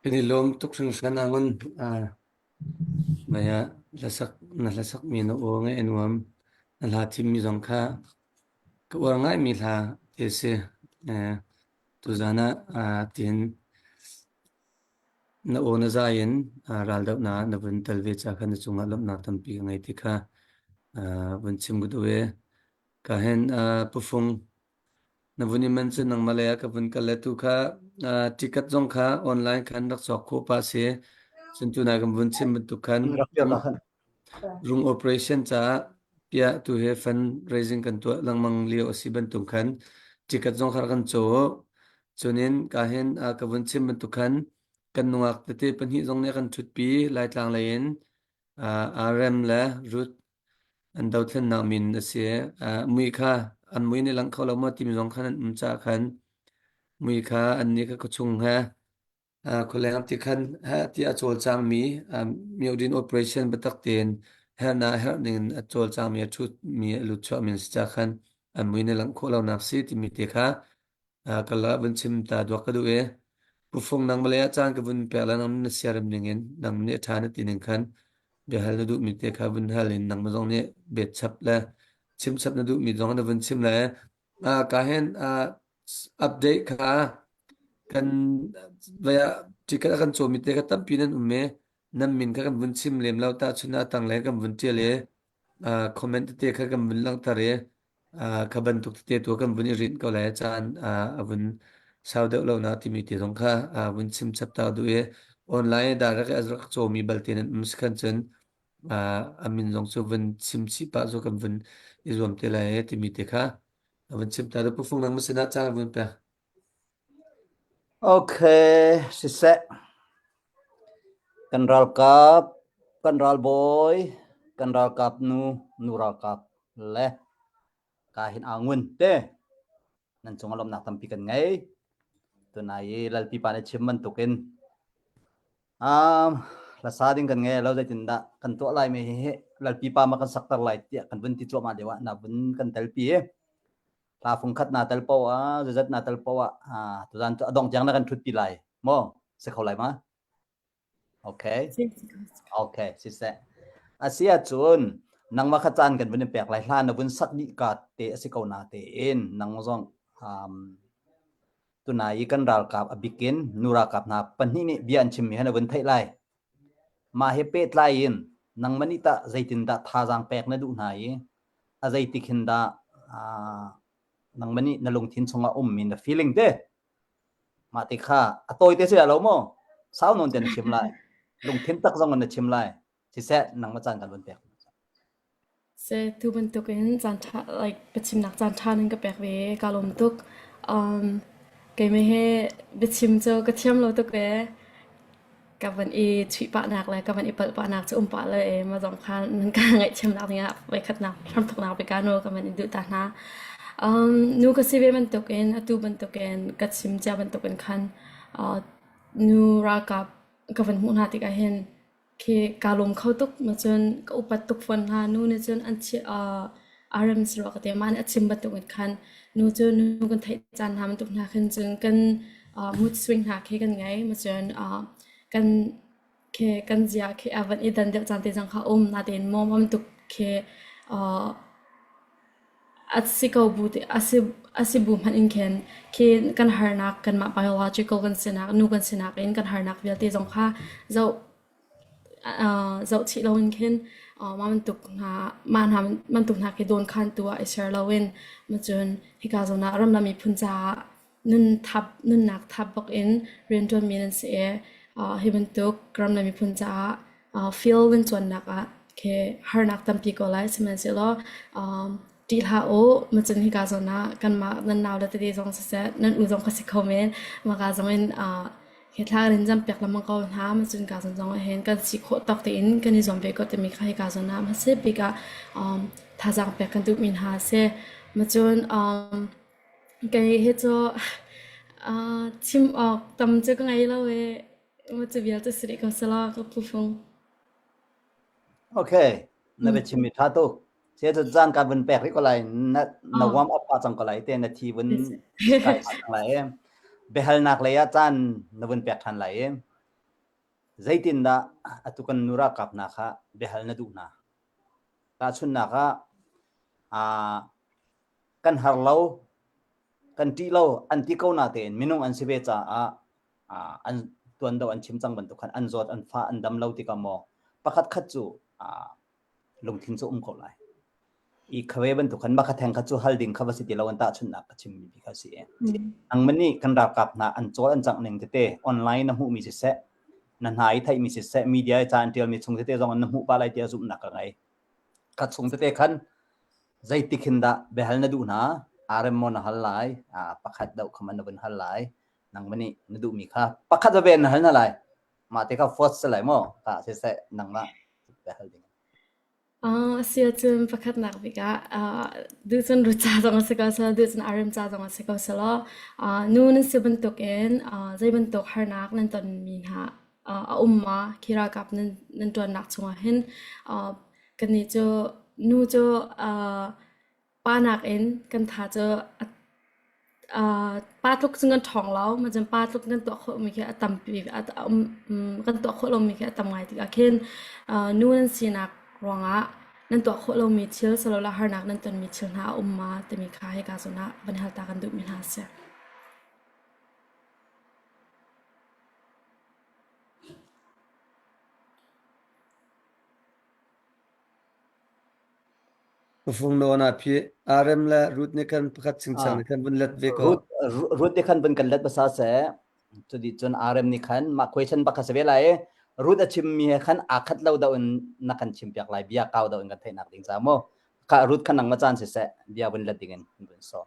Kan i lawm tuk hringhran angun. Ah, mei ah hlasak na hlasakmi na aw ngaih a nuam. Na hla thimmi zong kha ka uar ngaimi hla ti a si. Eh, tuzan ah ah tiin na aw na zai in ah, raldohnak ah na vun tel ve ca kha na cungah lawmhnak tampi ka ngei ti kha ah, vun chim ka duh i ka hen ah, pufung Na vun i manh cu nangmah lei ah ka vun kal le tu kha uh, ticket zong kha online khan rak cawk khawh pah si. Cun tunai kan vun chim bantuk khan Rak piak ah khan. rung operation caah piah tu he fund raising kan tuah lengmang lio a si bantuk khan ticket zong kha rak kan caw. Cunin ka hin uh, ka vun chim bantuk khan kan nungak tete pahnih zong nih a kan ṭhutpi Laitlang lei in uh, RM le Ruth An dothlennak min a si. Uh, mui kha an mui nih lang kho lo maw timi zong khan an um caah khan mui kha an nih kha khuachung he uh, khualeng ti khan he ti a cawlcangmi um, myodin operation biatak tein herhnak herh ning in a cawlcangmi a ṭhutmi a lut chuahmi an si caah khan an mui nih langh khawh lonak si timi te kha ka la vun chim ta duak ka duh i Pufung nang malay ah caan ka vun pek le nang na siarem ning in nang nih a ṭha na ti ning khan biahal na duhmi te kha vun hal in nangmah zong nih bet chap le chim chap na duhmi zong na vun chim le ka hin update kha kan vaya ticket a kan cawmi te kha tampi nan um i nan min kha kan vun chim lem lo ta chun a tang le kan vun ṭial i comment tete kha kan vun langhter i kha bantuk tete tu kan vun i rinh ko lai caan a vun sau deuh lo na timi te zong kha vun chim chap ta duh i online direct a rak cawmi balte nan um si khan cun a min zong cu vun chim chih pah cu kan vun i zuam te lai timi te kha vun chim ta pu fung nang masin ah caan vun pek Okay, siseh. Kan ralkap, kan ralbawi, kan ralkap nu, nu ralkap le ka hin aa ngun te. Nan cung ah lawmhnak tampi kan ngei. Tunai i Lalpi pa nih chim bantukin um, hlasa ding kan ngei lo zeitindah kan tuah lai mi hi Lalpi pa ma kan sakter lai tiah kan vun ti cuahmah lio ah na vun kan telpi i hla fungkhat na tel poah ah zazat na tel poah ah tuzan cu a dong tiang na kan thut pi lai mo si kho lai ma okay okay siseh asi ahcun nangmah kha caan kan vun in pek lai hla na vun sak dih ka te asi ko na te in nang zong um, tunai i kan ralkap a bikin nu ralkap hna pahnih nih bia an chimmi han vun theih lai mah he pehtlai in nangmah nih tah zeitindah thazaang pek na duh hna i a zeitik hin dah nangmah nih na lungthin chungah ummi na feeling te mah te kha a tawi te si lo maw sau nawn te na chim lai lungthin tak zong in na chim lai siseh nangmah caan kan vun pek Se tu bantukin caan ṭha like biachimnak caan ṭha nan ka pek ve kaa lawm tuk. Um, keimah hi biachim cu ka thiam lo tuk ee. Ka van i chuih pahnak le ka van i palh pahnak cu um pah le ee mah zong kha nan ka ngaihthiamnak dingah voikhatnak hramthawknak bika nawl ka van i duh ta hna. Um, nu ka si ve bantukin atu bantukin ka chim cia bantukin khan uh, nu ralkap ka van hmuh hna tikah hin Khi kaa lawm kho tuk. Cun ka upat tuk fawn hna. Nu nih cun an chi uh, aa rem si rua ka ti. Mah nih a chim bantuk in khan nu cu nu kan theih caan hna bantuk hna khin cun kan uh, mood swing hna khi kan ngei. Cun uh, kan khi kan zia khi a van i dan deuh caan te zong kha um. Natein maw bantuk khi uh, a si ko bu te a si a si bu hmanh in khin khi kan harnak kanmah biological kan sinak nu kan sinak in kan harnak vialte zong kha zoh uh, zoh chih loin khin uh, mah bantuk hna mah hna bantuk hna khi dawnkhantu ah i ser loin cun hika zawn ah ramdang miphun caah nun thap nunnak thap bak in rianṭuanmi nan si i uh, hi bantuk ram le miphun caah uh, field nan cawnnak ah khi harnak tampi ko lai sihmanhsehlaw um, ṭih hlah u macun hika zawn ah kanmah nan nau le tete zong siseh nan u zong ka si kho men maka zong in uh, hi thla kan in zam piak lengmang ko hna macun ka zawn zong ah hin kan si khawh tawk tein kan i zuam ve ko timi kha hika zawn ah hmasa bik ah um, thazaang pek kan duhmi hna a si macun um, Kei hi cu uh, chim awk tam cu ka ngei lo i cu vialte si rih ko selaw ka phuhrung. Okay, na biachim mi ṭha tuk. Sia cu caan ka vun pek rih ko lai. Na na warm up pa cang ko lai te na thi vun kai cang lai. Biahalnak lei ah caan na vun pek ṭhan lai. Zeitindah atu kan nu ralkap hna kha biahal na duh hna? Tahchunhnak ah, aa kan har lo, kan ṭih lo an ti ko natein minung an si ve caah aa an tuan do an chim cang bantuk khan an zawt, an fah, an dam lo tikah maw pakhat khat cu aa lungthin cu um ko lai. I khave bantuk khan makha theng kha cu hal ding kha va si ti lo an tahchunhnak ka chimmi bi kha si. Ang man nih kan ralkap hna an cawl an cangh ning tete online na hmuhmi siseh, na hna i theihmi siseh, media i ca an ṭialmi chung tete zong in na hmuh pah lai tiah zumhnak ka ngei. Kha chung tete khan zeitik hin dah biahal na duh hna, RM maw na hal lai, pakhat deuh kha man na vun hal lai, nangmah nih na duhmi kha pakhat veve na hal hna lai. Mah te kha force si lai maw? Ta siseh nangmah biahal ding. A si ahcun pakhatnak bik ah duhcun rut ca zong a si ko selaw, duhcun arem ca zong a si ko selaw, nu nan si bantukin zei bantuk harnak nan tonmi hna a um ma khi ralkap nan nan ṭuannak chungah hin kannih cu nu cu Pa nakin kan tha cu pa tluk cun kan ṭhawng lo. Macun pa tluk kan tuah khawhmi khi a tampi kan tuah khawh lomi khi a tam ngai tikah khin nu nan sinak ruangah nan tuah khawh lomi thil silole harnak nan tonmi thil hna a um ma timi kha hika zawn ah van hal ta kan duhmi hna a si. Fung nawn ah phih. RM le Ruth nih khan pakhat chingchang nih khan vun let ve ko. Ruth Ruth nih khan vun kan let hmasa seh. Cudi cun RM nih khan mah question bak kha si ve lai i Ruth a chimmi he khan aa khat lo deuh in na kan chimpiak lai bia kau deuh in kan theihnak ding ca mu. Kha Ruth khan nangmah caan siseh bia vun let ding in vun sawm.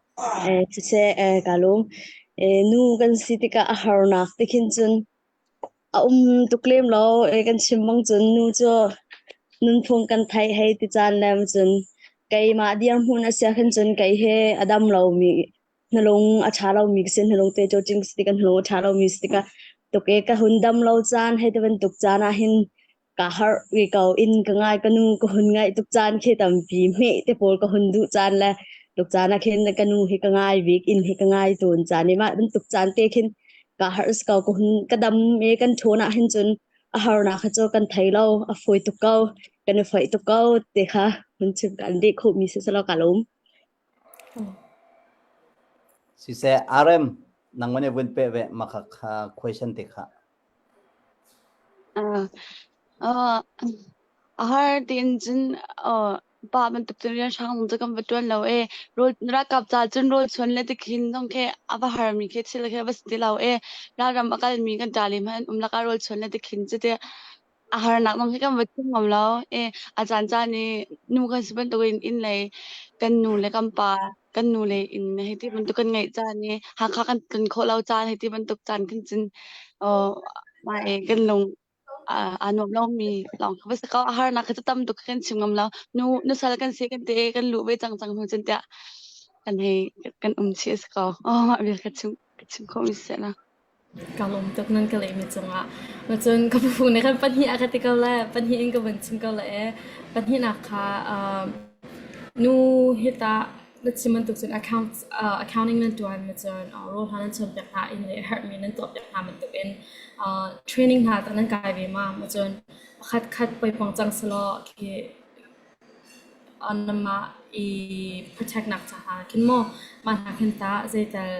Eh siseh eh ka lung. Eh nu kan si tikah a harnak te khin cun A um tuk lem lo. Kan chim bang cun nu cu nunphung kan theih hei ti caan le cun keimah dirhmun a si ahkhin cun kei hi a dam lomi hnalung a ṭha lomi ka si. Hnalung te cawcing si tikah hnalung a ṭha lomi si tikah tuk i ka hun dam lo caan hei ti bantuk caan ahhin Ka harh ve ko. Inn ka ngai, ka nu ka hun ngaih tuk caan khi tampi hmeh te pawl ka hun duh caan le tuk caan ah khin ka nu hi ka ngai bik, inn hi ka ngai tawn caan i mah bantuk caan te khin ka harh ko ka hun ka dam i kan ṭhawn ah hin cun a harnak kha cu kan thei lo, a fawi tuk ko, kan i foih tuk ko ti kha hun chim kan deh khawhmi si selaw ka lawm. Siseh, RM, nangmah nih vun peh ve mah kha question te kha. Uh, uh, a har tiin cun uh, pa bantuk cun rian hrang zong cu kan va ṭuan lo e. Rawl ralkap ca cun rawl chuan le tikhin zong khi a va harmi khi thil khi a va si ti lo e. Ralram a kalmi kan ṭa le hmanh an um lakah rawl chuan le tikhin cu ti a harnak zong khi kan va chim ngam lo. E, a caan caan i nu kan si bantukin inn lei kan nu le kan pa kan nu le inn hei ti bantuk kan ngeih caan i Hakha kan tlun khawh lo caan hei ti bantuk caan khin cun uh, mah i kan lung aa nuam lomi lawng kha va si ko. A harnak kha cu tam tuk kan chim ngam lo. Nu nusal kan si kan ti i kan luh ve cang cang hnu cun tiah kan hei kan um chih a si ko. Oh, mah vial ka chim ka chim khawhmi si seh la. Ka lawm tuk nan ka lehmi cungah. Cun ka phu nih khan pahnih a ka ti ko le pahnih in ka vun chim ko le e pahnihnak kha uh, nu hi tah na chim bantuk cun account uh, accounting nan tuan ma cun uh, rawl hna nan chuan piak hna in le herhmi nan tuah piak hna bantuk in uh, training hna tah nan kai ve ma ma cun pakhat khat poipang cang selaw khi Anmah i protect nak caah khin maw mah hna khin tah zeital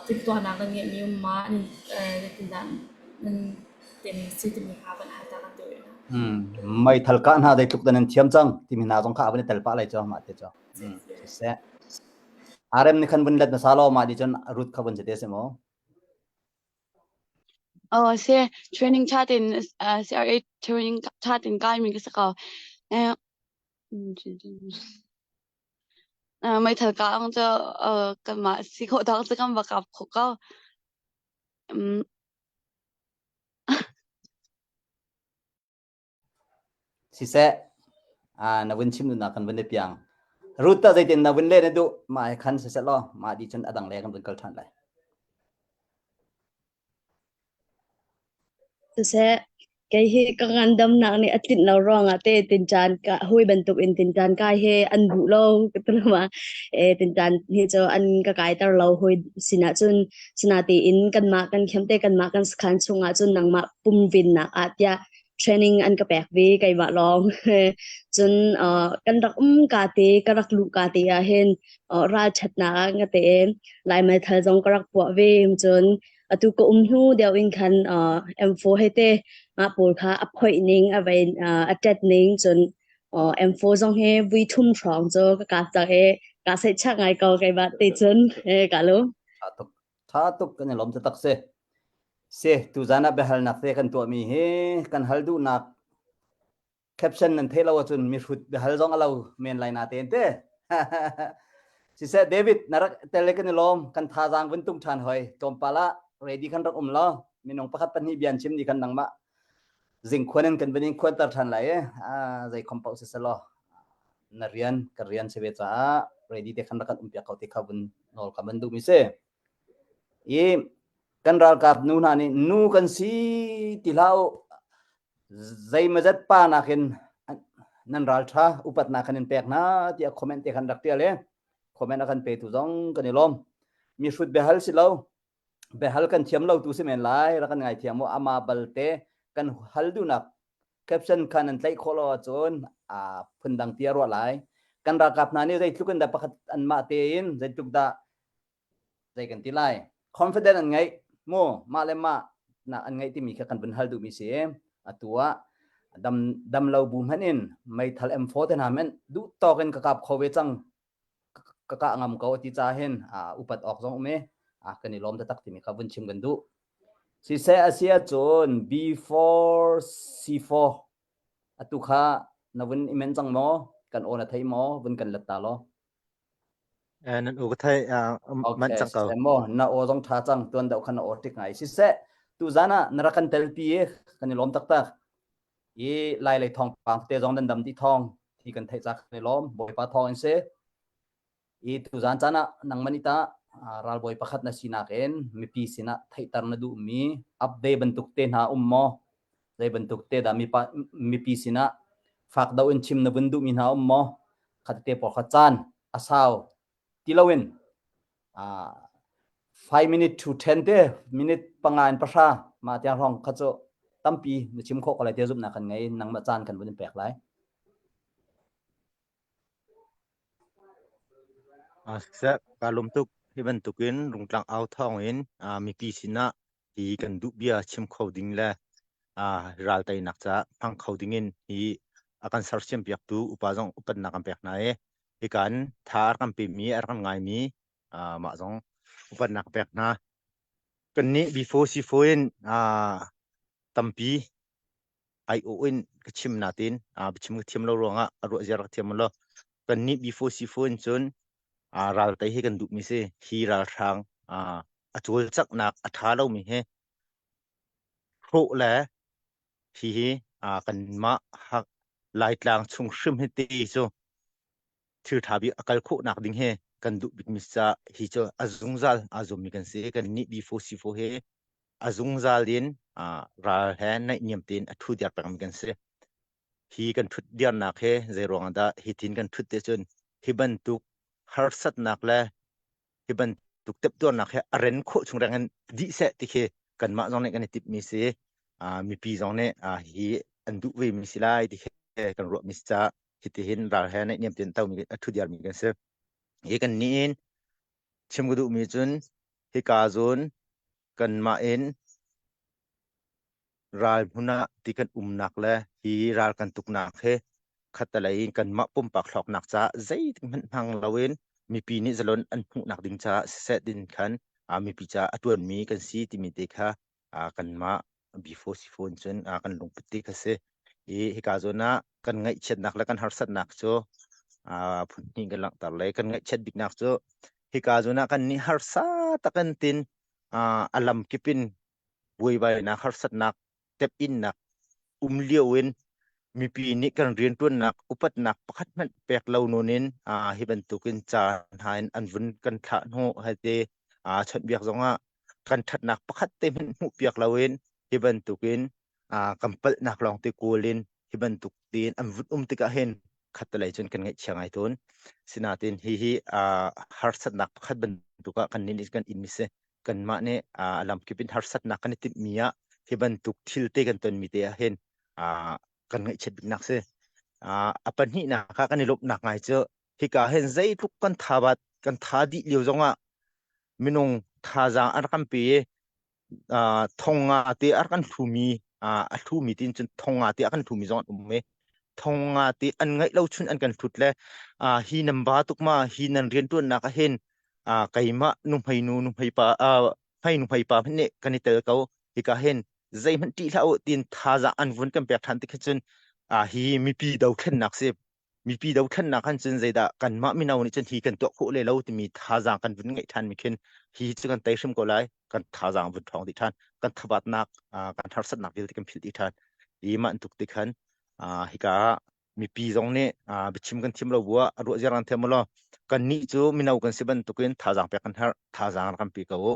timhtuahnak nan ngeihmi um ma zeitindah nan tim si timi kha van hal ta kan duh rih hna. Meithal kah hna zeitluk dah nan thiam cang timi hna zong kha a van i tel pah lai cu mah te cu. Siseh. RM nih khan vun let hmasa law mah nih cun root kha vun si te si maw? Oh, si training ṭha tein uh, CRA training ṭha tein kaimi ka si ko. Eh, uh, meithal ka ang cu uh, kanmah si khawh tawk cu kan va kap khawh ko. Um, Siseh, ah, na vun chim duhnak kan vun i piang. Ruth tah zeitin na vun leh na duh? Mah he khan siseh law, mah dih cun a dang le kan vun kal ṭhan lai. Siseh, Kei hi ka ngandamnak nih a tlinh lo ruangah te tinṭan ka hawi bantuk in tinṭan kai hi an duh lo ka ti ma. E tinṭan hi cu an ka kaiter lo hawi sinah cun sinatein kanmah kan khem te kanmah kan sakhan chungah cun nangmah pumvinnak ah tiah training an ka pek ve keimah lawng. Cun uh, kan rak um ka te ka rak luh ka te ah hin uh, ralṭhatnak ah ka te Lai meithal zong ka rak puah ve cun atu ka um hnu deuh in khan uh, M4 he te mah pawl kha a phoih ning a vein uh, a tet ning cun uh, M4 zong he vui thum hrawng cu ka kap cang i ka seih chak ngai ko keimah te cun he ka lu Tha tuk tha tuk kan i lawm taktak si. Si tuzan ah biahalnak te kan tuahmi hi kan hal duhnak caption nan theih lo ahcun mihrut biahal zong a lo men lai na tein te. Siseh David na rak tel kan i lawm kan thazaang vun tung ṭhan hoi tlawmpal ah ready khan rak um law minung pakhat pahnih bian chim ni khan nangmah zingkhuan in kan van in khuanter ṭhan lai e zei khom paoh siselaw na rian ka rian si ve caah ready te khan rak kan um piak ko ti kha vun nawl ka van duh mi si i kan ralkap nu hna nih nu kan si ti hlah u zeimazat pa nakin nan ral ṭha upatnak kan in pek hna tiah comment te khan rak ṭial e comment a kan petu zong kan i lawm mi hrut biahal si lo biahal kan thiam lo tu si men lai rak kan ngai thiam u ama balte kan hal duhnak caption khan an tlaih khawh lo ahcun a phundang ti a ruah lai kan ralkap hna nih zeitluk in dah pakhat anmah tein zeitluk dah zei kan ti lai confident an ngeih mu mah le mah nak an ngeih timi kha kan vun hal duhmi si atu ah dam dam lo bu hmanh in meithal M4 te hna hmanh duh tawk in ka kap kho ve cang ka kah ngam ko ti ca hin upat awk zong um i kan i lawm taktak timi kha vun chim kan duh siseh a si ahcun B4 C4 atu kha na vun i men cang maw kan aw na thei maw vun kan let ta law Nan u ka thei manh Okay, cang ko. siseh maw na aw zong ṭha cang tuan deuh khan na aw ṭik ngai siseh tuzan ah na rak kan telpi i kan i lawm taktak i lai lei thawngpang te zong nan dam dih thawng thi kan theih ca kan i lawm bawipa thawng in si i tuzan caan ah nangman ita ralbawi pakhat na sinak in mipi sinah theihter na duhmi update bantuk te hna um maw zei bantuk te dah mipa mipi sinah fak do in chim na vun duhmi hna um maw khatte pawl kha caan a sau ti loin uh, 5 minute to 10 te minute panga in pahra ma tiang hrawng kha cu tampi na chim khawh ko lai te zumhnak kan ngei nangmah caan kan vun in pek lai Siseh, kaa lawm tuk. Hi bantukin Rungtlang au thawng in mipi sinah hi kan duh bia chim kho ding le ral teinak caah hmang kho ding in hi a kan sersiam piaktu upa zong upatnak kan pek hna i hika in tha a kan pemi a kan ngaimi mah zong upatnak pek hna. Kannih before C4 in tampi aiawh in ka chim natin biachim ka thiam lo ruangah a ruah ziar ka thiam lo. Kannih before C4 in cun ral tei hi kan duhmi si. Hi ralhrang a cawlcanghnak a ṭha lomi hi hrawh le hihi kanmah Laitlang chung hrim hi ti cu thil ṭha bik a kal khawhnak ding hi kan duh bikmi ca hi cu a zungzal aa zuammi kan si. Kannih B4 C4 hi a zungzal in ral he naihniam tein a ṭhu diar pengmi kan si. Hi kan ṭhut diarnak hi zei ruangah dah hi tin kan ṭhut te cun hi bantuk harsatnak le hi bantuk teptuarnak hi a ren khawh chung reng in dih seh ti khi kanmah zong nih kan i timhmi si. Mipi zong nih hi an duh ve mi si lai ti khi kan ruahmi si caah hitihin ral he naihniam tein tomi a ṭhu diarmi kan si. Hi kan nih in chim ka duhmi cun hika zawn kanmah in ral hmun ah ti kan umnak le hi ral kan tuknak hi khattelei in kanmah pumpak hlawknak caah zeitik hmanh hmang loin mipi nih zalon an hmuhnak ding caah siseh din khan mipi caah a tuanmi kan si timi te kha kanmah before C4 in cun kan lungput ti kha si. I hika zawn ah kan ngaihchiatnak le kan harsatnak cu phun hnih kan langhter le kan ngaihchiat biknak cu hika zawn ah kan nih harsa takin tin a lam kip in buaibainak harsatnak tep-innak um lio in mipi nih kan rianṭuannak upatnak pakhat hmanh pek lo nawn in hi bantukin ca hna in an vun kan thlah hnu hate chawnhbiak zongah kan ṭhatnak pakhat te hmanh hmuh piak loin hi bantukin. Kan palhnak lawng te kawl in hi bantuk tein an vun um tikah hin khattelei cun kan ngaihchia ngai tawn. Sinain hihi harsatnak pakhat bantuk ah kan nih kan in mi si. Kanmah nih a lamkip in harsatnak kan i timhmi ah hi bantuk thil te kan tonmi te ah hin kan ngaihchiat biknak si. A pahnihnak ah kan i lawmhnak ngai cu hika hin zeitluk kan thabat kan tha dih lio zongah minung thazaang an rak kan pe i thong nga te a rak kan hlumi a hlumi tin cun thong nga te a kan hlumi zong an um i thong nga te an ngaih lo chun an kan hlut le hi nan ba tuk ma hi nan riantuannak ah hin keimah nuhmei nu nuhmei pa hmei nuhmei pa hmanh nih kan i tel ko hika hin zeihmanh ṭih hlah u tin thazaang an vun kan pek ṭhan ti kha cun hi mipi dothlennak si mipi dothlennak han cun zeidah kanmah mino nih cun hi kan tuah khawh le lo timi thazaang kan vun ngeih ṭhan mi khin hi cu kan tei hrim ko lai kan thazaang vun ṭhawng dih ṭhan kan thabatnak kan harsatnak vialte kan philh dih ṭhan i mah tuk ti khan hika ah mipi zong nih biachim kan thiam lo bu ah a ruah ziar kan thiam law kan nih cu mino kan si bantukin thazaang pek kan herh thazaang rak kan pe ko u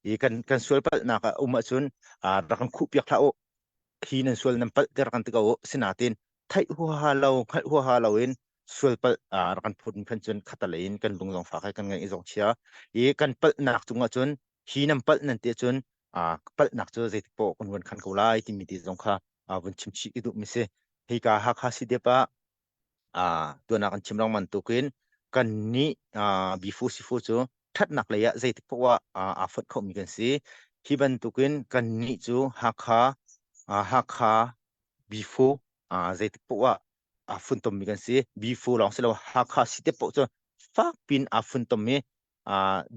i kan kan sual palhnak a um ahcun rak kan khuh piak hlah u hi nan sual nan palh ter kan ti ko u sinatin theih huaha lo hngalh huaha lo in sual palh rak kan phut khan cun khatalei in kan lung zong fak kan ngaih zong chia i kan palhnak cungah cun hi nan palh nan ti cun palhnak cu zeitik poh kan vun khan ko lai timi ti zong kha vun chim chih i duh mi si hika Hakha CDF ah tuan ah kan chim lengmang tukin kan nih bifu sifu cu ṭhatnak lei ah zeitik poh ah aa fonh khomi kan si hi bantukin kan nih cu Hakha Hakha bifu zeitik poh ah aa funtommi kan si bifu lawng si lo Hakha CDF poh cu fak pin aa funtom i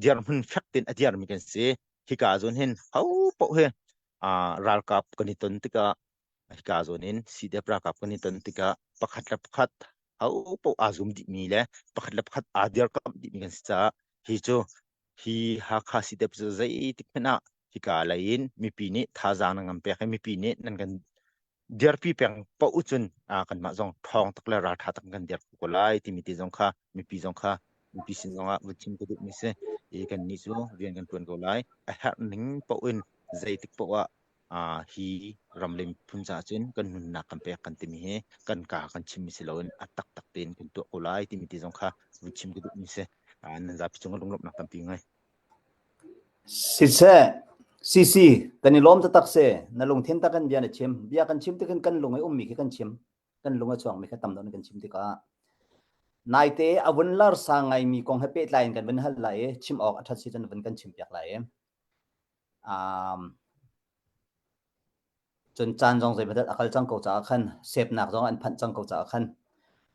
dirhmun fek tein a dirmi kan si hika zawn hin ho paoh hi ralkap kan i ton tikah hika zawn in CDF ralkap kan i ton tikah pakhat le pakhat ho paoh aa zum dihmi le pakhat le pakhat aa dirkamh dihmi kan si caah hi cu hi Hakha CDF cu zeitik hmanh ah hika lei in mipi nih thazaang nan kan pek i mipi nih nan kan dirpi peng paoh cun kanmah zong ṭhawng tak le ralṭha tak kan dir ko lai timi ti zong kha mipi zong kha mipi sin zong ah vun chim ka duhmi si i kannih cu rian kan ṭuan ko lai a herh ning paoh in zeitik paoh ah hi ram le miphun caah cun kan nunnak kan pek kan timi hi kan ka kan chimmi si loin a taktak tein kan tuah ko lai timi ti zong kha vun chim ka duhmi si nan zapi cung ah lunglawmhnak tampi ngai. Siseh, Sisi, kan i lawm taktak si. Na lungthin tak in bia na chim. Bia kan chim tik in kan lung i ummi khi kan chim. Kan lung a chuakmi kha tam deuh in kan chim tikah naite a vun lar sang ngaimi kong he pehtlai in kan vun hal lai i chim awk a ṭhat si cun vun kan chim piak lai i um, cun caan zong zeimadat a kal cang ko caah khan sepnak zong an phanh cang ko caah khan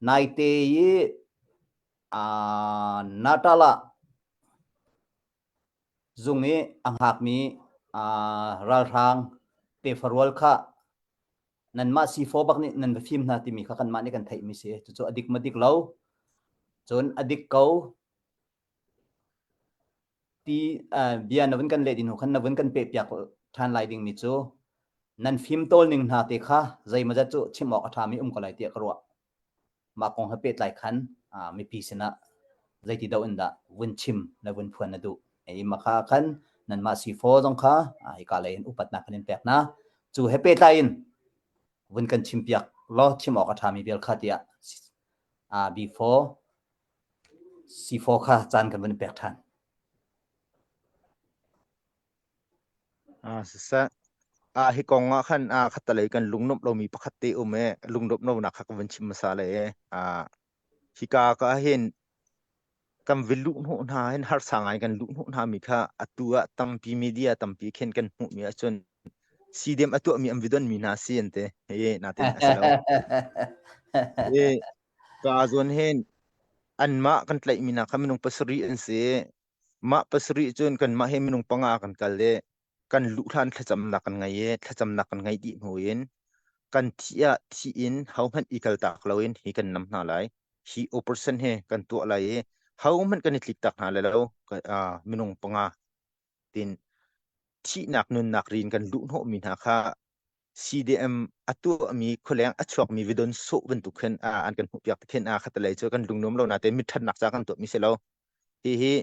naite i uh, Natala Zung i a hngakmi ralhrang tefa rual kha nanmah C4 bak nih nan va fim hna timi kha kanmah nih kan theihmi si. Cucu a dik ma dik lo. Cun a dik ko ti bia na vun kan leh ding hnu khan na vun kan pehpiak ṭhan lai dingmi cu nan fim tawl ning hna te kha zeimawzat cu chim awk a ṭhami um ko lai tiah ka ruah. Mah kong he pehtlai khan mipi sinah zeiti do in dah vun chim le vun phuan na duh. I makha khan nanmah C4 zong kha hika lei in upatnak kan in pek hna. Cu he pehtlai in vun kan chim piak law chim awk a ṭhami vial kha tiah B4 C4 kha caan kan vun pek ṭhan. Siseh, hi kong ah khan khattelei kan lungnuamh lomi pakhat te um i lungnuamh lonak kha ka vun chim hmasa lai i hika ka hin kan vi luh hnawh hna hin harsa ngai kan luh hnawh hna mi kha atu ah tampi media tampi khin kan hmuhmi ahcun CDM a tuahmi an vidon mi hna si an ti hi natin a si lo. Hi ka zawn hin anmah kan tlaihmi hna kha minung pasarih an si. Mah pasarih cun kanmah he minung panga kan kal i kan luh hlan thlacamnak kan ngei i thlacamnak kan ngeih dih hnu in kan thih ah thih in hohmanh i kaltak loin hi kan nam hna lai. Hi operation hi kan tuah lai i hohmanh kan i tlik tak hna lai lo minung panga tin thihnak nunnak rin kan luh hnawhmi hna kha CDM a tuahmi khualeng a chuakmi vidon sawh bantuk khin an kan hmuhpiak te khin a khatalei cu kan lungnuam lo natein mitṭhatnak ca kan tuahmi si lo. Hihi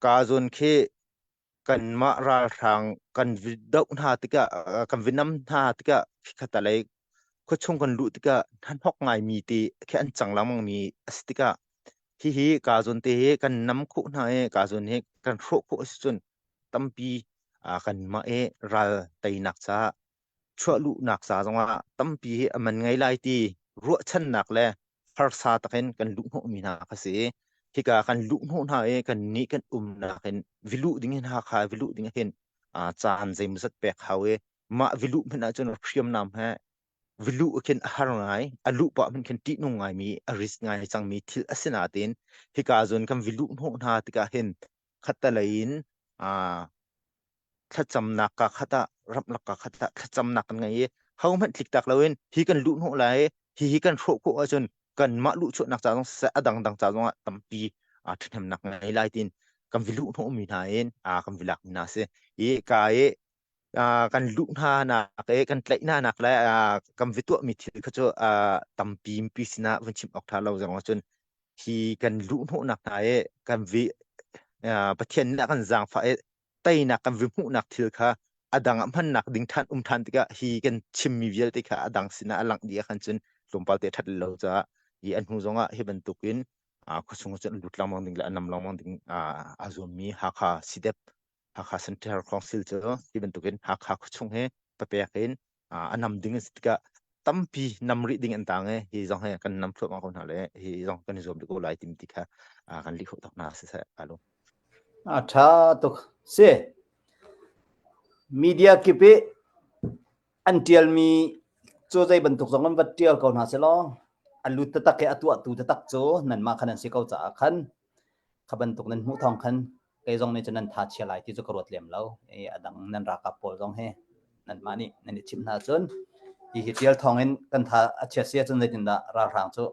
kaa zawn khi kanmah ralhrang kan doh hna tikah kan vinam hna tikah Khatalei khuachung kan luh tikah hnahnok ngaimi ti khi an cang lengmang mi a si tikah hihi ka zawn te hi kan nam khawh hna i ka zawn hi kan hrawh khawh a si cun tampi kanmah i ral teinak caah chuah luhnak ca zongah tampi hi a man ngei lai ti ruahchannak le harsa takin kan luh hnawhmi hna kha si i hika kan luh hnawh hna i kan nih kan umnak in viluh ding hin Hakha viluh ding hin caan zeimawzat pek hau i mah viluh hmanh ahcun hriamnam he viluh khin a har ngai a luh pah hmanh khin ṭihnung ngaimi a risk ngai cangmi thil a si nain hika zawn kan viluh hnawh hna tikah hin khattelei in thlacamnak ka khat ah ramlak ka khat ah thlacamnak kan ngei i hohmanh tliktak loin hi kan luh hnawh lai hi hi kan hrawh khawh ahcun kanmah luhchuahnak ca zong siseh a dangdang ca zongah tampi ṭhahnemnak ngei lai tiin kan vi luh hnawhmi hna in kan vi lakmi hna si i ka i kan luh hna nak i kan tlaih hna nak le kan vi tuahmi thil kha cu tampi mipi sinah vun chim awk ṭha lo zong ahcun hi kan luh hnawhnak hna i kan vi Pathian nih a kan zaangfah i teinak kan vi hmuhnak thil kha a dang ah hmannak ding ṭhan um ṭhan tikah hi kan chimmi vialte kha a dang sinah a langh dih ahkhan cun tlawmpal te ṭhat lo caah hi a hnu zongah hi bantukin khuachung cun lut lengmang ding le a nam lengmang ding aa zuammi Hakha SIDEP Hakha Central Council cu hi bantukin Hakha khuachung he papek in a nam ding a si tikah tampi nam rih ding an tang i hi zong he kan nam thluahmah ko hna le hi zong kan i zuam rih ko lai timi ti kha kan lih khawh tak hna siseh alo. A ṭha tuk. Si. Media kip i an ṭialmi cu zei bantuk zong an va ṭial ko hna selaw a lut taktak i a tuahtu taktak cu nanmah khan an si ko caah khan kha bantuk nan hmuh thawng khan kei zong nih cun nan tha chia lai ti cu ka ruat lem lo. I a dang nan ralkap pawl zong hi nanmah nih nan i chimh hna cun hi hi ṭial thawng in kan tha a chia si ahcun zeitindah ralhrang cu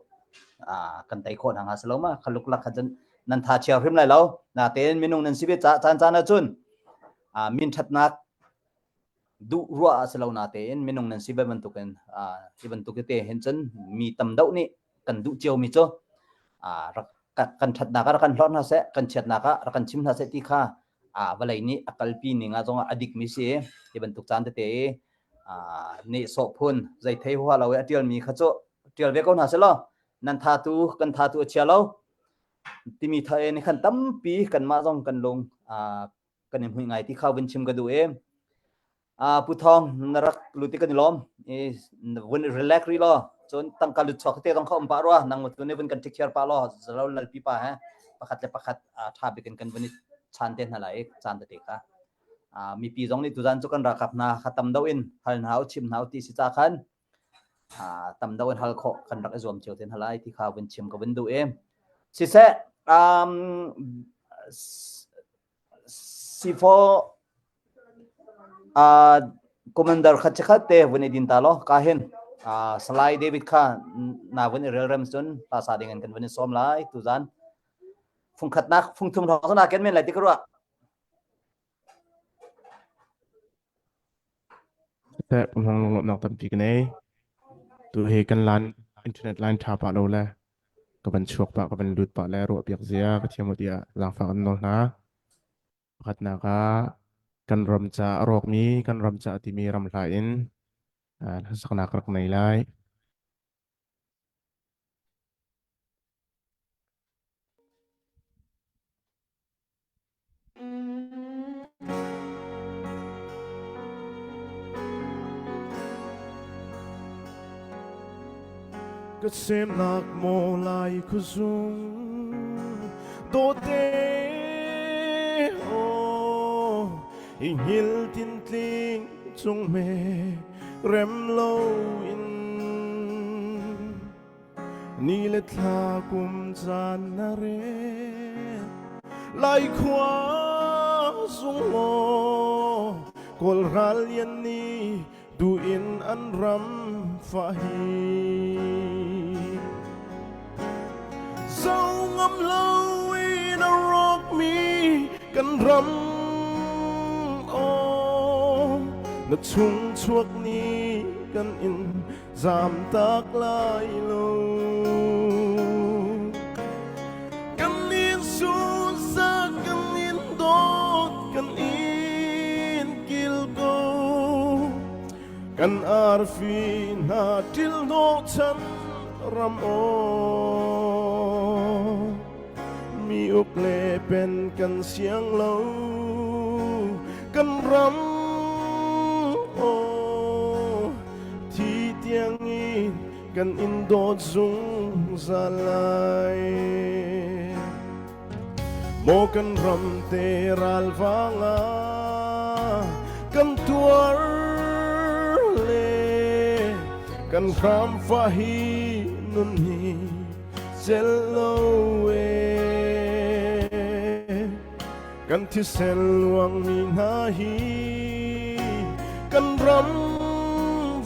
kan tei khawh hna hnga si lo ma kha luklak kha cun nan tha chia hrim lai lo. Natein minung nan si ve caah caan caan ahcun min ṭhatnak duh ruah ah si lo natein minung nan si ve bantukin hi bantuk te hin cun mi tam deuh nih kan duh cio mi cu rak kan ṭhatnak ah rak kan hlorh hna seh kan chiatnak ah rak kan chim hna seh ti kha vawlei nih a kalpi ning ah zongah a dikmi si hi bantuk caan tete i nih sawh phun zei thei hua lo i a ṭialmi kha cu ṭial ve ko hna seh law nan tha tu kan tha tu a chia lo timi tha ni khan tampi kanmah zong kan lung kan i hmuih ngai ti kha vun chim ka duh i Pu Thawng na rak lut i kan i lawm i vun relax rih law cun tangka lut chuak te zong kha um pah rua nang tu nih vun kan take care pah law zalo lalpi pa he pakhat le pakhat tha bik in kan vun i chan te hna lai i caan tete kha mipi zong nih tuzan cu kan ralkap hna kha tam deuh in hal hna u chim hna u ti si ca khan tam deuh in hal khawh kan rak i zuam cio te hna lai ti kha vun chim ka vun duh i siseh um, Sifo uh, commander khat khat te vun i din ta lo ka hin uh, Salai David kha na vun i relrem cun ta sa ding in kan vun i sawm lai tuzan fungkhatnak fungthum thong sana ken men lai ti ka ruah Teh pumhong lunglawmhnak tampi ka nei. Tu hi kan lan internet line ṭha pah lo le ka van chuak pah ka van lut pah le ruah piak zia ka thiam lo tiah zaangfak an nawl hna. Pakhatnak ah kan ram ca a rawkmi kan ram ca timi ram hla in hlasaknak rak nei lai. Ka semnak maw lai khuazung dawte aw i hngil tintling cung me rem lo in Ni le thla kum caan na rel Lai khua sung maw Kawl ral lian ni du in an ram fa hi Zo ngam lo in a rawk mi kan ram aw na chung chuak ni kan in Zamtak lai lo Kan in sunsak kan in dawt kan in kil ko. Kan arfi hna ṭil hnawhchan ram aw. Mi uk le pen kan siang lo kan ram aw. Thi tiang in kan in dawt zungzal lai. Maw kan ram te ral vanga kan tuar le kan hram fa hi nun hi cel lo e kan thisen luang mi hna hi kan ram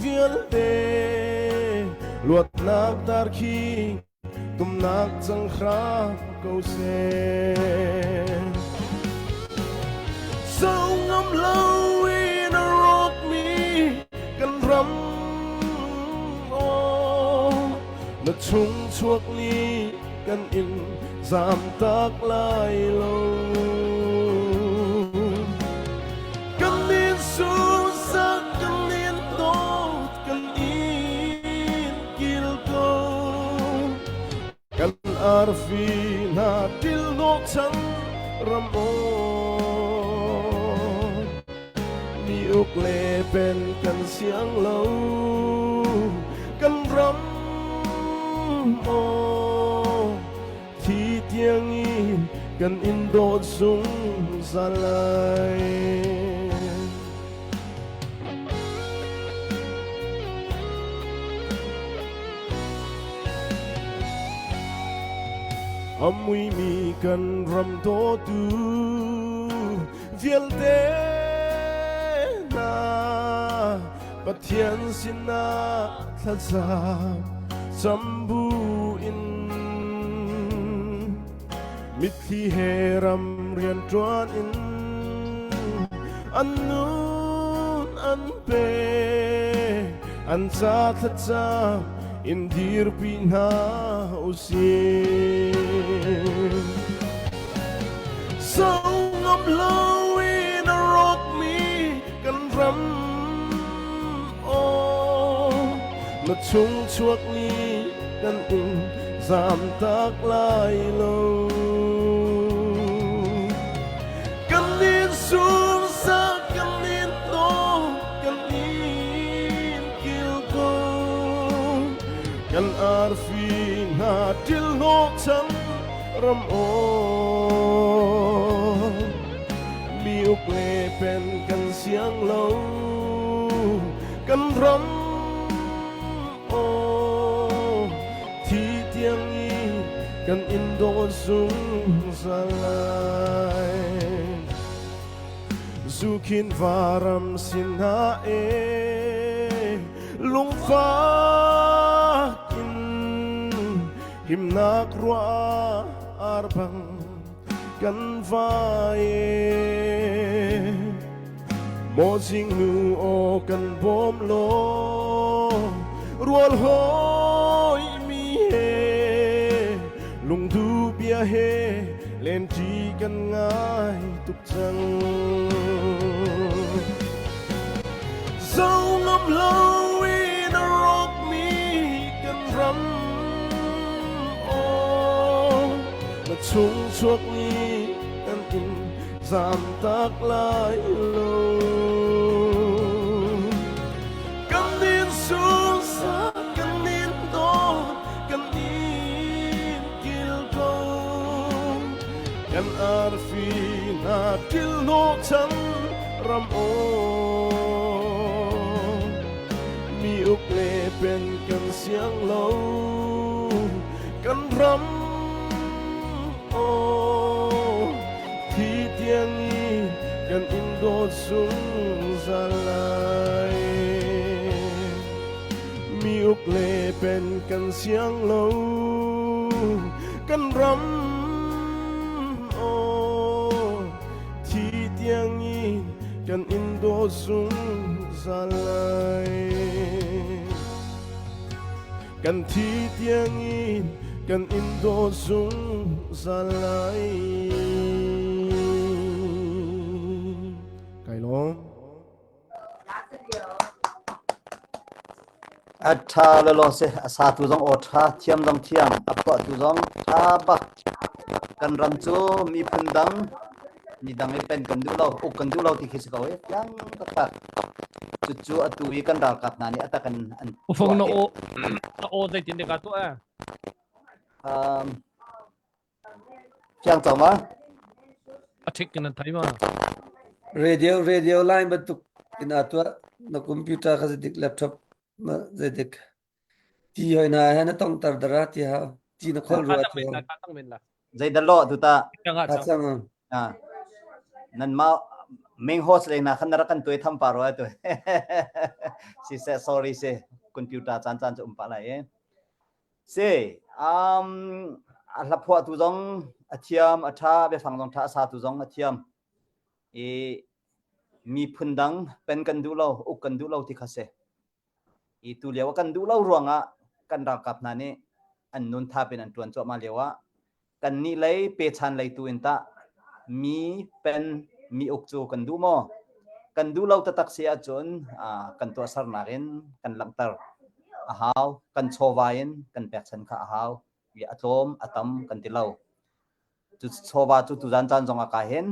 vialte luatnak dar khi Tumnak cang hram ko seh. So ngam lo in a rawkmi kan ram aw na chung chuak ni kan in zam tak lai lo. Kan in sunsak kan in dawt kan in kil ko kan arfi hna tilhnawh chan ram aw mi uk le pen kan siang lo kan ram aw thi tiang in kan in dawt zungzal lai. A muimi kan ram dawtu vialte hna Pathian sinah thlacam cam bu in Mitthli he ram rianṭuan in an nun an pe an ca thlacam in dirpi hna usih. So ngam lo in a rawkmi kan ram aw na chung chuak ni kan in zam tak lai lo kan in sumsak kan in dawt kan in kil ko kan arfi hna til hnawh chan ram aw Mi uk le pen kan siang lo kan ram aw thi tiang i kan in dawt zungzal lai Zukhin varam sinah e lungfak in himnak ruah arbang kan vai e maw zingnu aw kan bawm law rual hawi mi he lungdu bia he lenṭi kan ngai tuk cang zo ngam lo in a rawkmi kan ram aw Na chung chuak ni kan in zam tak lai lo. Kan in sunsak, kan in dawt, kan in kil ko. Kan arfi hna til hnawhchan ram aw. Mi uk le pen kan siang lo. Kan ram aw thi tiang i kan in dawt zungzal lai. Mi uk le pen kan siang lo kan ram aw thi tiang i kan in dawt zungzal lai. Kan thi tiangin kan in dawt zungzal lai. Kai lawm. A ṭha lawlaw si. A satu zong aw ṭha, thiam zong thiam, a phuahtu zong ṭha bak. Kan ram cu miphun dang, mi dang i pen kan duh lo, uk kan duh lo ti khi si ko i fiang taktak. Cucu atu i kan ralkap hna nih a tak in an Ufong tuah na i aw na aw zeitin dek ah tuah eh? um, Fiang cang ma? A ṭhik in an thei ma? Radio radio line bantuk in aa tuah na computer kha zeidik laptop ma zeidik ti hoi na he na tongter dara ti hau ti na kholh rua ti hau. Zeidah lo tu ta? Cang ah cang. Ah. Nan ma main host le na khan na rak kan tuai tham pa ro tu. Si se sorry se computer caan caan cu um pa lai e. Si, um, a hla phuahtu zong a thiam, a ṭha, biafang zong ṭha, a satu zong a thiam. I miphun dang pen kan duh lo, uk kan duh lo ti kha si. I tu lio ah kan duh lo ruangah kan ralkap hna nih an nun thap in an ṭuan cuahmah lio ah Kannih lei pechan lei tu in tah mi pen mi uk cu kan duh maw? Kan duh lo taktak si ahcun kan tuahsernak in kan langhter a hau. Kan chawva in kan pekchan kha a hau. A tlawm a tam kan ti lo. Cu chawva cu tuzan caan zong ah ka hin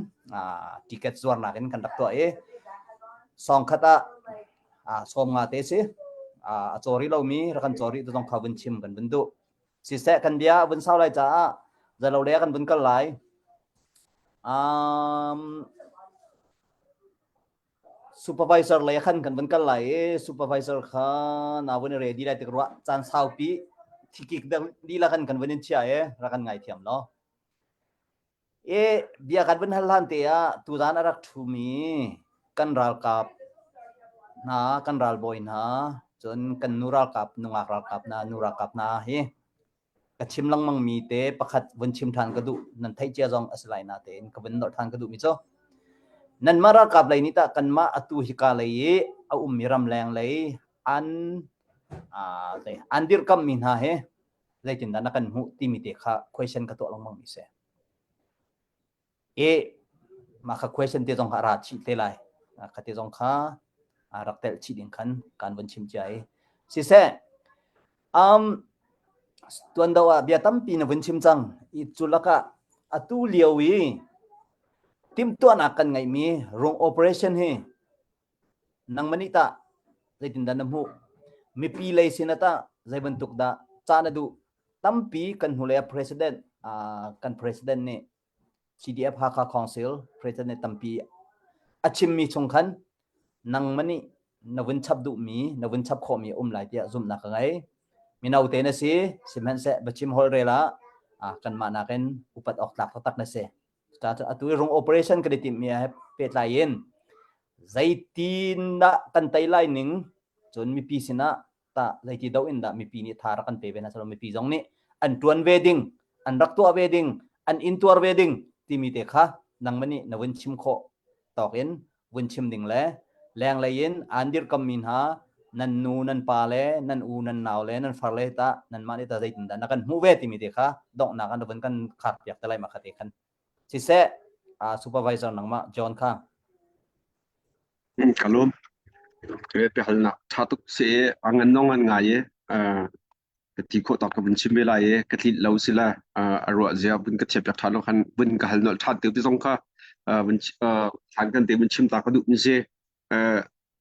ticket zuarnak in kan rak tuah i sawng khat ah sawm nga te si. A caw rih lomi rak kan caw rih tu zong kha vun chim kan vun duh. Siseh kan bia a vun sau lai caah zalo le kan vun kal lai. Um, supervisor lei khan kan vun kal lai i supervisor kha na vun i ready lai tik ruah caan saupi thikik lila kan kan vun in chia i rak kan ngai thiam lo. I bia kan vun hal hlan te ah tuzan a rak ṭhumi kan ralkap hna, kan ralbawi hna, cun kan nu ralkap, nungak ralkap hna, nu ralkap hna hi ka chim lengmangmi te pakhat vun chim ṭhan ka duh. Nan theih cia zong a si lai natein ka vun nolh ṭhan ka duhmi cu nanmah ralkap lei nih tah kanmah atu hika lei i a ummi ramleng lei an an dirhkamhmi hna hi zeitindah na kan hmuh timi te kha question ka tuah lengmang mi si. E mah kha question te zong kha ra chih te lai. Kha te zong kha rak telh chih ding khan kan vun chim cia i. Siseh, um, tuan do ah bia tampi na vun chim cang. I cu lakah atu lio i timhtuahnak kan ngeihmi rung operation hi Nangmah nih tah zeitindah na hmuh? Mipi lei sin ah tah zei bantuk dah ca na duh? Tampi kan hnulei ah president uh, kan president nih CDF Hakha Council president nih tampi a chimmi chung khan nangmah nih na vun chap duhmi, na vun chap khawhmi a um lai tiah zumhnak ka ngei. Mino te na si, sihmanhseh biachim holhrel ah uh, kanmah nakin upat awk tlak taktak na si. Atu i rung operation kan i timhmi he pehtlai in zeitin dah kan tei lai ning cun mipi sinah tah zeiti do in dah mipi nih tha rak kan pe ve hna selaw mipi zong nih an tuan ve ding an rak tuah ve ding an intuar ve ding timi te kha nangmah nih na vun chim khawh tawk in vun chim ding le lenglei in aan dirkammi hna nan nu nan pa le nan u nan nau le nan far le tah nanmah nih tah zeitindah na kan hmuh ve timi te kha donghnak an vun kan khar piak te lai ma kha te khan siseh uh, supervisor nangmah John kha ka lawm pe halnak tha tuk si a ngan nong an ngai e ka ti khawh tawk ka vun chim ve lai i ka tlinh lo si le a ruah zia vun ka thiam piak ṭhan lo khan vun ka hal nolh ṭhan te ti zong kha vun thlan kan te vun chim ta ka duh mi si.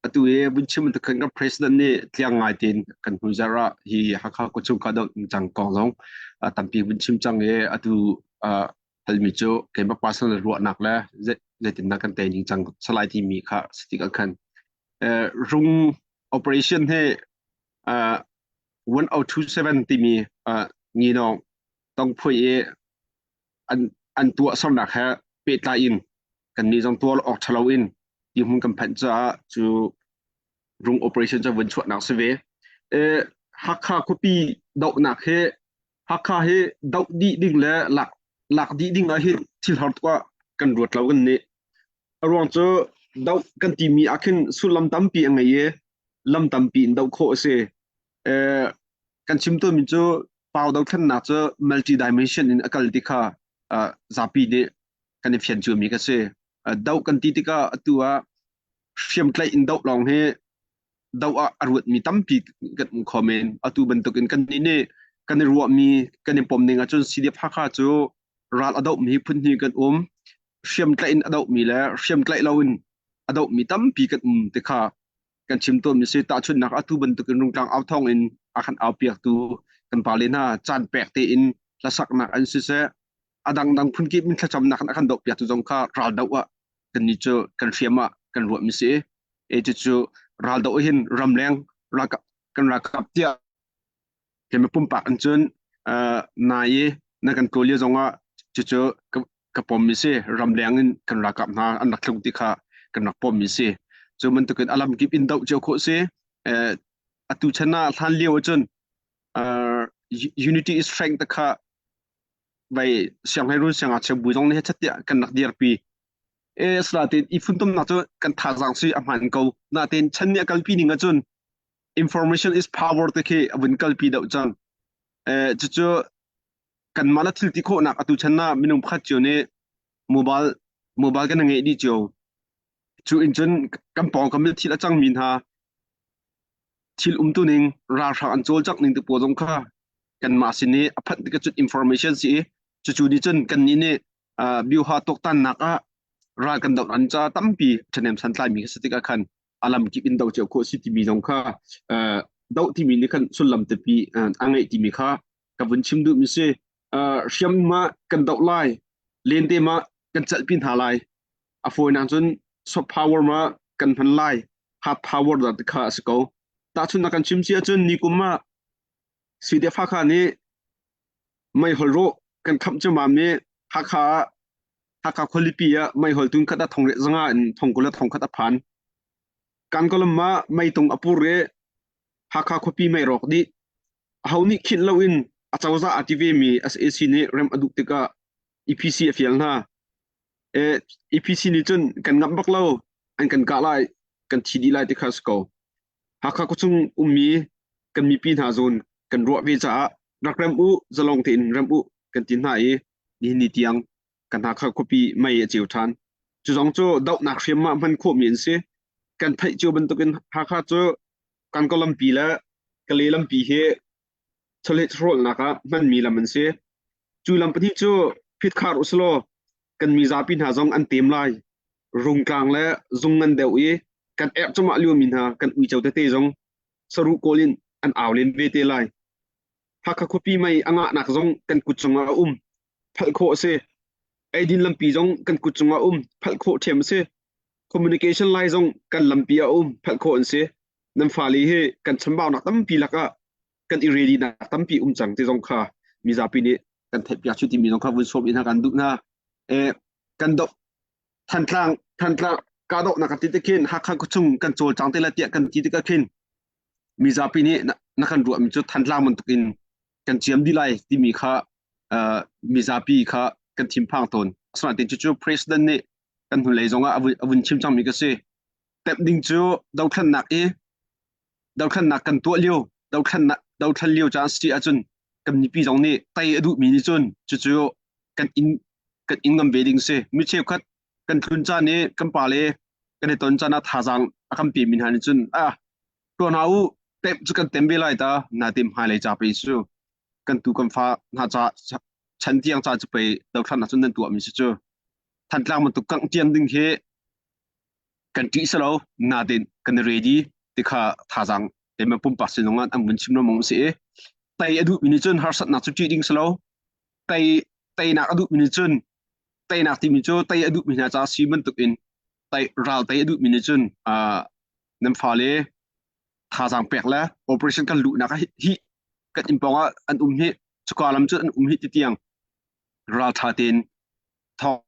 Atu i vun chim tu khan kan president nih tliang ngai tein kan hnu zarh ah hi Hakha khuachung ka doh cang kong zong tampi vun chim cang i atu halmi cu keimah personal ruahnak le zeitindah kan tei ning cang salai timi kha si tikah khan rung operation hi 1027 timi nginawng tongphui i an an tuahsernak he pehtlai in kannih zong tuar awk ṭhalo in ti hmun kan phanh caah cu rung operation cu vun chuahnak si ve. Hakha khuapi dohnak hi Hakha hi doh dih ding le lak lak dih ding ah hin thil har tuk ah kan ruat lo kan nih. A ruang cu doh kan timi ah khin sullam tampi a ngei i lam tampi in doh khawh a si. Kan chim tawnmi cu pau dothlennak cu multi dimension in a kal ti kha zapi nih kan i fian ciami ka si. Doh kan ti tikah atu ah hriamtlaih in doh lawng hi do ah a ruatmi tampi kan um kho men. Atu bantukin kan nih nih kan i ruahmi kan i pom ning ahcun CDF Hakha cu ral a dohmi phun hnih kan um. Hriamtlaih in a dohmi le hriamtlaih loin a dohmi tampi kan um ti kha kan chim tawnmi si. Tahchunhnak atu bantukin Rungtlang au thawng in a kan aupiaktu kan pale hna caan pek tein hlasaknak an siseh a dangdang phunkip in thlacamnak in a kan dohpiaktu zong kha ral doh ah kannih cu kan hriam ah kan ruahmi si. E cucu ral doh hin ramleng ralkap kan ralkap tiah kemi pumpak in cun nai i na kan kawl lio zongah cucu ka pommi si ramleng in kan ralkap hna an rak thlung ti kha kan rak pommi si. Cu bantukin a lamkip in doh cio khawh si. Atu chan ah hlan lio ahcun unity is strength te kha vai sianghleirun siangngakchia bu zong nih chat kan rak dirpi. E asinain i funtomnak cu kan thazaang si a hmaan ko. Nain chan nih a kalpi ning ahcun information is power te khi a vun kalpi deuh cang. Eh cucu kanmah le thil ti khawhnak atu chan ah minung pakhat cio nih mobile mobile kan ngeih dih cio. Cu in cun kan pawngkam i thil a cangmi hna thil umtu ning ralhrang an cawlcangh ning te pawl zong kha kanmah sin i a phanh tikah cun information si i cucu nih cun kannih nih biuha tuaktannak ah ral kan doh an ca tampi ṭhahnem santlaimi ka si tikah khan a lamkip in doh cio khawh si timi zong kha doh timi nih khan sullam tepi a ngeih timi kha ka vun chim duhmi si. Hriam ma kan doh lai lente ma kan celhpi hna lai a fawinak cun soft power ma kan hman lai hard power dah ti kha a si ko. Tahchunhnak kan chim si ahcun ni kum ah CDF Hakha nih meihol rawh kan khamh ciammam i Hakha ah Hakha khualipi ah meihol tun khat ah thong riat zanga in thong 20 le thong khat a phan. Kankalam ah meitung a pur i Hakha khuapi mei rawk dih. Aho nih khinh loin acozah a ti vemi SAC nih rem a duh tikah EPC a fial hna. E, EPC nih cun kan ngamh bak lo, an kan kah lai, kan thi dih lai ti kha a si ko. Hakha khuachung ummi kan mipi hna zawn kan ruah ve caah rak rem u, zalong tein rem u kan ti hna i nihin ni tiang kan Hakha khuapi mei a ceu ṭhan. Cu zong cu dohnak hriam ah hman khawhmi an si. Kan theih cio bantukin Hakha cu Kankaw lampi le Kale lampi hi chawleh chawhrawlnak ah hmanmi lam an si. Cu lam pahnih cu phitkhar usilaw kan mizapi hna zong an tem lai. Rungtlang le zung ngan deuh i kan erh cuahmah liomi hna kan uico tete zong saruh kawl in an au len ve te lai. Hakha khuapi mei a ngahnak zong kan kut cungah a um. Phalh khawh a si. Eidin lampi zong kan kut cungah a um. Phalh khawh ṭhiam a si. Communication lai zong kan lampi a um. Phalh khawh an si. Nan fale hi kan chambaunak tampi lakah kan i ready nak tampi um cang ti zong kha mizapi nih kan theihpiak cu timi zong kha vun sawm in kan duh hna. E, kan doh Thantlang Thantlang kahdohnak kan ti tik khin Hakha khuachung kan cawlcang te lai tiah kan ti tikah khin mizapi nih na, na kan ruahmi cu Thantlang bantuk in kan ciam dih lai timi kha uh, mizapi kha kan thinphang tawn. Asinain cucu president nih kan hnulei zongah a vun chim cangmi ka si. Tep ding cu dothlennak i dothlennak kan tuah lio dothlennak dothlen lio caan si ahcun kan mipi zong nih tei a duhmi nih cun cucu kan in kan in ngam ve ding si. Mi cheukhat kan tlun caan i kan pale kan i ton caan ah thazaang a kan pemi hna nih cun ah tuah hna u tem cu kan tem ve lai ta natin hmailei ca pe cu kan tu kan fa hna ca chan tiang ca cu pei dothlannak cun nan tuahmi si cu Thantlang bantuk kangh tiam ding hi kan ṭih si lo natin kan i ready ti kha thazaang keimah pumpak sinung ah an vun chim lengmang si i tei a duhmi nih cun harsatnak cu ṭih ding si lo tei teinak a duhmi nih cun teinak timi cu tei a duhmi hna ca si bantukin tei ral tei a duhmi nih cun uh, nan fale thazaang pek le operation kan luhnak ah hi kan inn pawng ah an um hi cuka lam cu an um hi ti tiang ralṭha tein thawng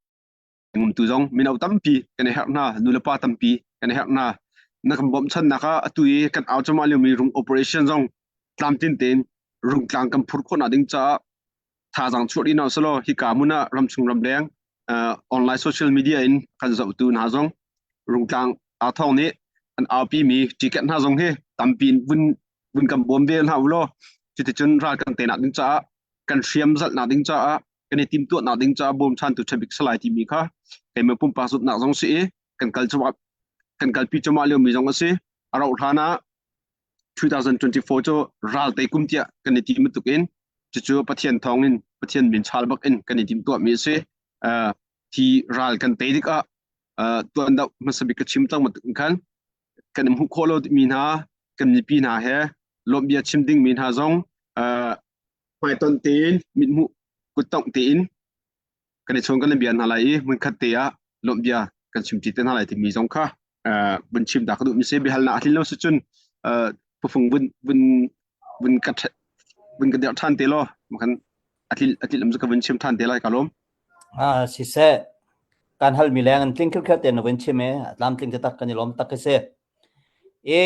Ngumtu zong mino tampi kan i herh hna, nulepa tampi kan i herh hna. Na kan bawmhchannak ah atu i kan au cuahmah liomi rung operation zong tlamtlin tein rungtlang kan phurh khawhnak ding caah thazaang chuah rih hna usih hika hmun ah ramchung ramleng uh, online social media in kan zohtu hna zong rungtlang aa thawng nih an aupi mi ticket hna zong hi tampi in vun vun kan bawm ve hna u law cuticun ral kan tenak ding caah kan hriam zalhnak ding caah kan i timhtuahnak ding caah bawmchantu ṭha bik salai timi kha keimah pumpak zumhnak zong si i kan kal cuahmah kan kalpi cuahmah liomi zong a si. A rauh hlan ah. 2024 cu ral tei kum tiah kan i tim bantuk in cucu Pathian thawng in Pathian min chal bak in kan i tim tuahmi a si. Uh, hi ral kan tei tikah uh, tuan deuh hmasa bik ka chim cang bantuk in khan kan hmuh khawh lo mi hna kan mipi hna he lawmhbia chim ding mi hna zong uh, hmaitonh tein mithmuh kuttongh tein kan i chawn kan i bia hna lai i hmunkhat te ah lawmhbia kan chimṭi te hna lai timi zong kha vun chim ta ka duhmi si biahalnak a tlin lo si cun pufung vun vun vun ka vun ka derh ṭhan te law makhan a tlil a tlil um ka vun chim ṭhan te lai ka lawm. Ah siseh kan halmi leng an tling khirkher te na vun chim e tlamtling te tak kan i lawm tak ke si. I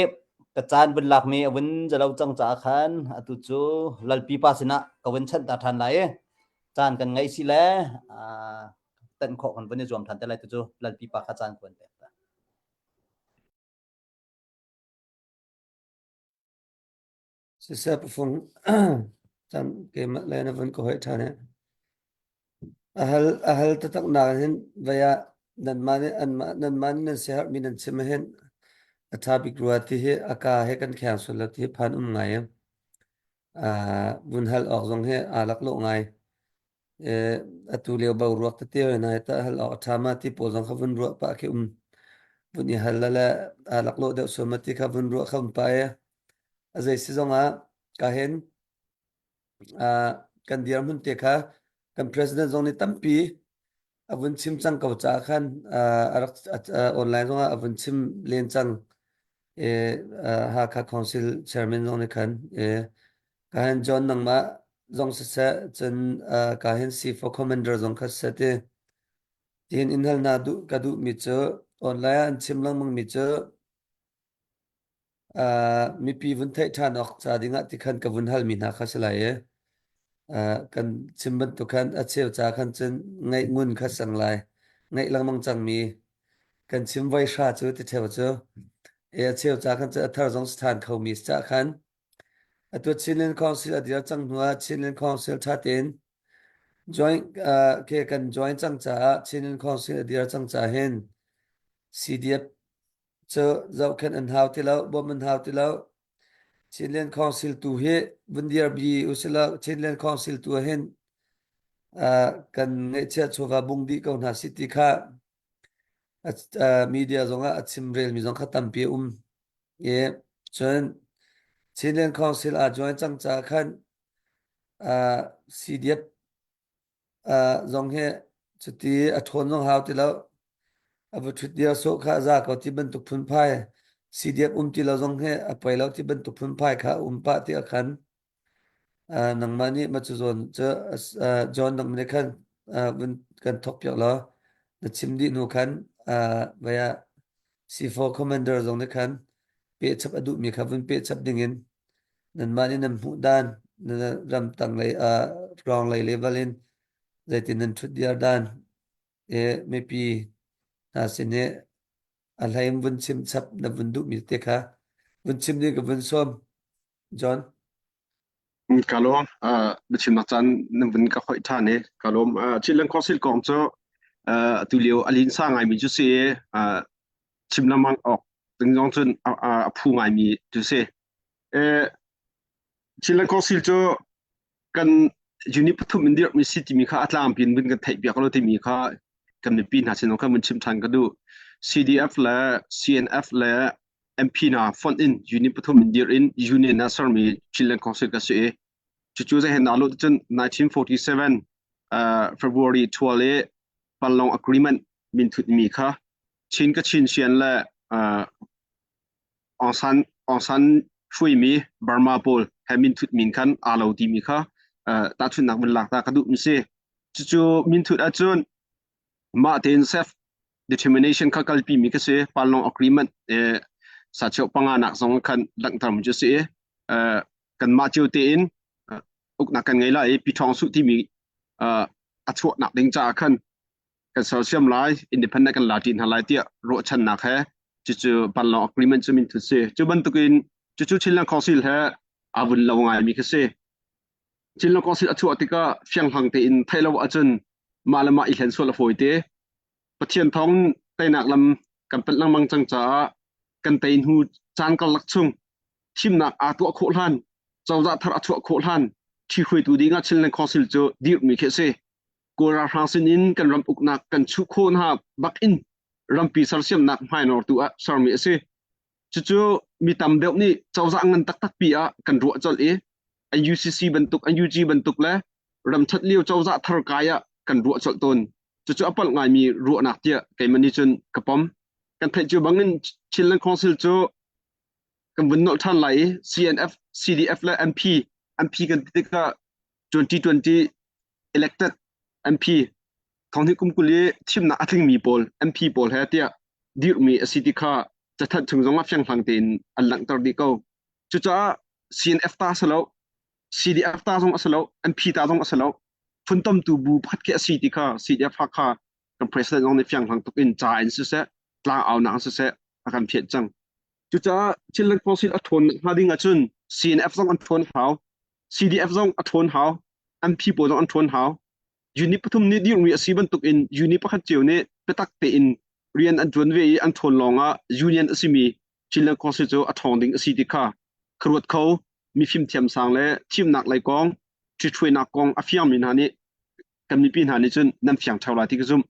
ka caan vun lakmi a vun zalo cang caah khan atu cu lalpi pa sinah ka vun chanh ta ṭhan lai i caan kan ngeih si le tenh khawh kan vun i zuam ṭhan te lai tu cu lalpi pa kha caan kuan pek ta. Siseh pafung cam keimah le na vun ka hoih ṭhan i a hal a hal taktak nak hin vai ah nanmah nih anmah nanmah nih nan siaherhmi nan chim ahhin a ṭha bik rua ti hi a ka he kan kheng sual lo ti hi phan um ngai. Vun hal awk zong hi aa laklawh ngai. Atu lio boruak tete hoi hna hi tah hal awk a ṭha ma ti pawl zong kha vun ruah pah khi um. Vun i hal le aa laklawh deuh sual ma ti kha vun ruah kha um pah i a zei si zong ah ka hin kan dirhmun te kha kan president zong nih tampi a vun chim cang ko caah khan a rak online zongah a vun chim len cang. Hakha Council Chairman zong nih khan ka hin John nangmah zong siseh cun ka hin C4 Commander zong kha siseh ti tihin in hal hna duh ka duhmi cu online ah an chim lengmang mi cu mipi vun theih ṭhan awk ca dingah ti khan ka vun halmi hna kha si lai i kan chim bantuk khan a cheu ca khan cun ngaih ngun kha sang lai ngaih lengmang cangmi kan chim voi hra cu ti ṭheo cu e a cheu ca khan cun a thar zong si ṭhan khomi si cah khan atu Chinland Council a dir cang hnuah Chinland Council ṭha tein join ke kan join cang caah Chinland Council a dir cang caah hin CDF cu zohkhenh an hau ti lo, bawmh an hau ti lo. Chinland Council tu hi vun dirbi usila Chinland Council tu ah hin kan ngeihchiah chawva bung dih ko hna si ti kha media zongah a chimrelmi zong kha tampi a um. I cun Chinland Council aa join cang caah khan CDF zong hi cuti a ṭhawn zong hau ti lo. A va ṭhut dir sawh kha a za ko ti bantuk phunphai CDF um ti lo zong hi a poi lo ti bantuk phunphai kha a um pah ti ah khan nangmah nih ma cu zawn cu John nangmah nih khan vun kan thawk piak law na chim dih hnu khan vai ah C4 commander zong nih khan pehchap a duhmi kha vun pehchap dingin nanmah nih nan hmuh dan na ramtang lei ground lei level in zeitin nan ṭhut diar dan e mipi hna sin i a hlei in vun chim chap na vun duhmi te kha vun chim ding ka vun sawm John. Ka lawm. Biachimnak caan na vun ka hoih ṭhan i ka lawm. Chinland Council kong cu atu lio a linsa ngaimi cu si i chim lengmang awk ding zong cun a phu ngaimi cu si. Chinland Council cu kan unit pathum in dirhmi si timi kha a tlangpi in vun kan theih piak lo timi kha kan mipi hna sin khan vun chim ṭhan ka duh. CDF le CNF le MP hna fonh in unit pathum in dirh in union ah sermi Chinland Council ka si i cucu zei hen dah lut cun 1947 uh, February 12 i Panlong Agreement minthutmi kha Chin Kachin Sian le uh, Aung San Aung San hruaimi Burma pawl he minthut min khan aa lo timi kha uh, tahchunhnak vun lak ta ka duh mi si. Cucu minthut ahcun mah tein self determination kha kalpi mi ka si. Panlong Agreement eh, sacheu panga nak zong khan langhter mi cu si i uh, kanmah cio tein uh, uknak kan ngei lai i Pi Ṭhawng Suh timi uh, a chuahnak ding caah khan kan sersiam lai independent kan la ṭi hna lai tiah ruahchannak he cucu Panlong Agreement cu minthut si. Cu bantukin cucu Chinland Council he aa vun lo ngaimi khi si. Chinland Council a chuah tikah fianghlang tein theih lo ahcun mah le mah i hlen sual a fawi te. Pathian thawng teinak lam kan panh lengmang cang caah kan tei hnu caan karlak chung. Thimnak aa tuah khawh hlan, cozah thar a chuah khawh hlan, ṭhihruaitu ding ah Chinland Council cu dirhmi khi a si. Kawl ralhrang sin in kan ram uknak kan chuh khawh hna bak in rampi sersiamnak hmainawrtu ah sermi a si. Cucu mi tam deuh nih cozah ngan taktak pi ah kan ruah colh i an UCC bantuk, an UG bantuk le ramṭhat lio cozah thar kai ah kan ruah colh tawn. Cucu a palh ngaimi ruahnak tiah keimah nih cun ka pom. Kan theih cio bangin Chinland Council cu kan vun nolh ṭhan lai i CNF, CDF le MP, MP kan ti tikah 2020 elected MP thonghnih kum 20 i thimnak a tlingmi pawl MP pawl he tiah dirhmi a si ti kha cathanh chung zong ah fianghlang tein an langhter dih ko. Cucaah CNF ta a si lo, CDF ta zong a si lo, MP ta zong a si lo. Funtomtu bu pakhat khi a si ti kha CDF Hakha kan president zong nih fianghlang tuk in ca in siseh, tlang aunak in siseh a kan phiah cang. Cucaah Chinland Council a ṭhawn hnga ding ahcun CNF zong an ṭhawn hau, CDF zong a ṭhawn hau, MP pawl zong an ṭhawn hau. Unit pathum nih dirhmi a si bantukin unit pakhat cio nih biatak tein rian an ṭuan ve i an ṭhawn lawngah union a simi Chinland Council cu a ṭhawng ding a si ti kha khuaruat kho mi fimthiam sang le thimnak lei kong ṭhithruainak kong a fiangmi hna nih kan mipi hna nih cun nan fiang ṭheo lai ti ka zumh.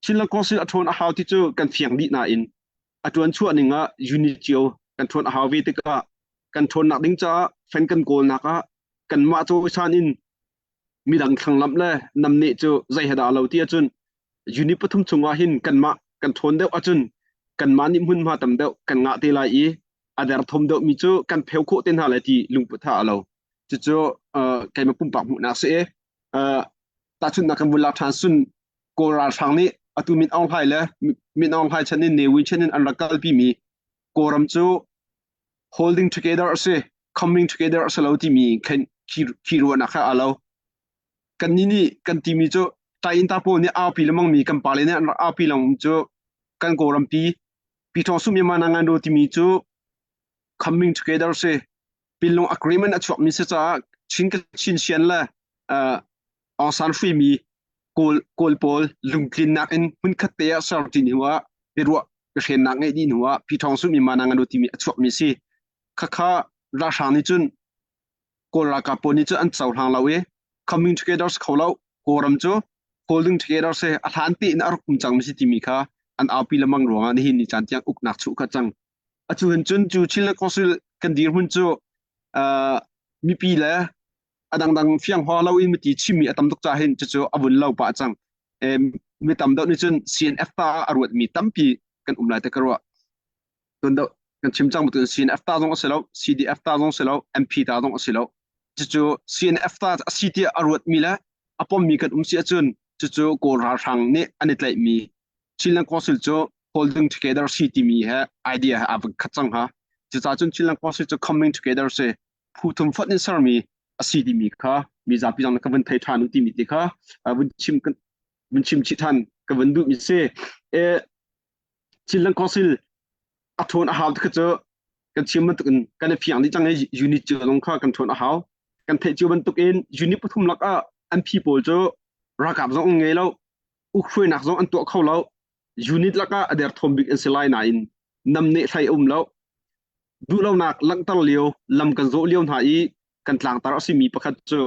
Chinland Council a ṭhawn a hau ti cu kan fiang dih nain a ṭuan chuah ning ah unit cio kan ṭhawn a hau ve tikah kan ṭhawnnak ding caah fan kan kawlnak ah kanmah cawisan in midang thlanglamh le namneh cu zei he dah lo ti ahcun unit pathum chungah hin kanmah kan ṭhawn deuh ahcun kanmah nih hmunhma tam deuh kan ngah te lai i a derthawm deuhmi cu kan pheu khawh te hna lai ti lungput ha a lo. Cucu keimah pumpak hmuhnak si i tahchunhnak kan vun lak ṭhan sun Kawl ralhrang nih atu Min Aung Hlaing le Min Aung Hlaing chan in Ne Win chan in an rak kalpi mi Kawlram cu holding together a si, coming together a si lo timi khen khi ruahnak kha a lo. Kannih nih kan timi cu Tainta pawl nih aupi lengmang mi kan pale nih an rak aupi lengmang cu kan Kawlrampi Pithawng Sum Myanmar Nangan timi cu coming together si. Pinlung agreement a chuakmi si caah Chin Kachin Sian le uh, Aung San hruimi Kawl, Kawl pawl lungtlinnak in hmunkhat te ah ser ti hnu ah biaruah biahrennak ngeih dih hnu ah Pithawng Sum Myanmar Nangan timi a chuakmi si. Khakha ralhrang nih cun Kawl ralkap pawl nih cun an cohlang lo i coming together si kho lo. Kawlram cu holding together si a hlan tein a rak um cangmi si timi kha an aupi lengmang ruangah nihin ni caan tiang uknak chuh kha cang. Atu hin cun cu Chinland Council kan dirhmun cu uh, mipi le a dangdang fiang hua lo in miti chimmi a tam tuk ca hin cucu a vun lo pah cang. Mi tam deuh nih cun CNF ta a ruatmi tampi kan um lai te ka ruah. Tun deuh kan chim cang bantukin CNF ta zong a si lo, CDF ta zong a si lo, MP ta zong a si lo. Cucu CNF ta a si tiah a ruatmi le a pommi kan um si ahcun cucu Kawl ralhrang nih an i tlaihmi Chinland Council cu holding together si timi he idea he aa khat cang ha. Cucaah cun Chinland Council cu coming together si phu thum fonh in sermi a si timi kha mizapi zong ka vun thei ṭhan u timi te kha vun chim vun chim chih ṭhan ka vun duhmi si. E, Chinland Council a ṭhawn a hau ti cu kan chim bantukin kan i fiang dih cang i unit cio zong kha kan ṭhawn a hau. Kan theih cio bantukin unit pathum lakah an phi pawl cu ralkap zong an ngei lo, ukhruainak zong an tuah kho lo. Unit lakah a derthawm bik an si lai nain namneh hlei a um lo. Duhlonak langhter lio lam kan zawh lio hna i kan tlangtar a simi pakhat cu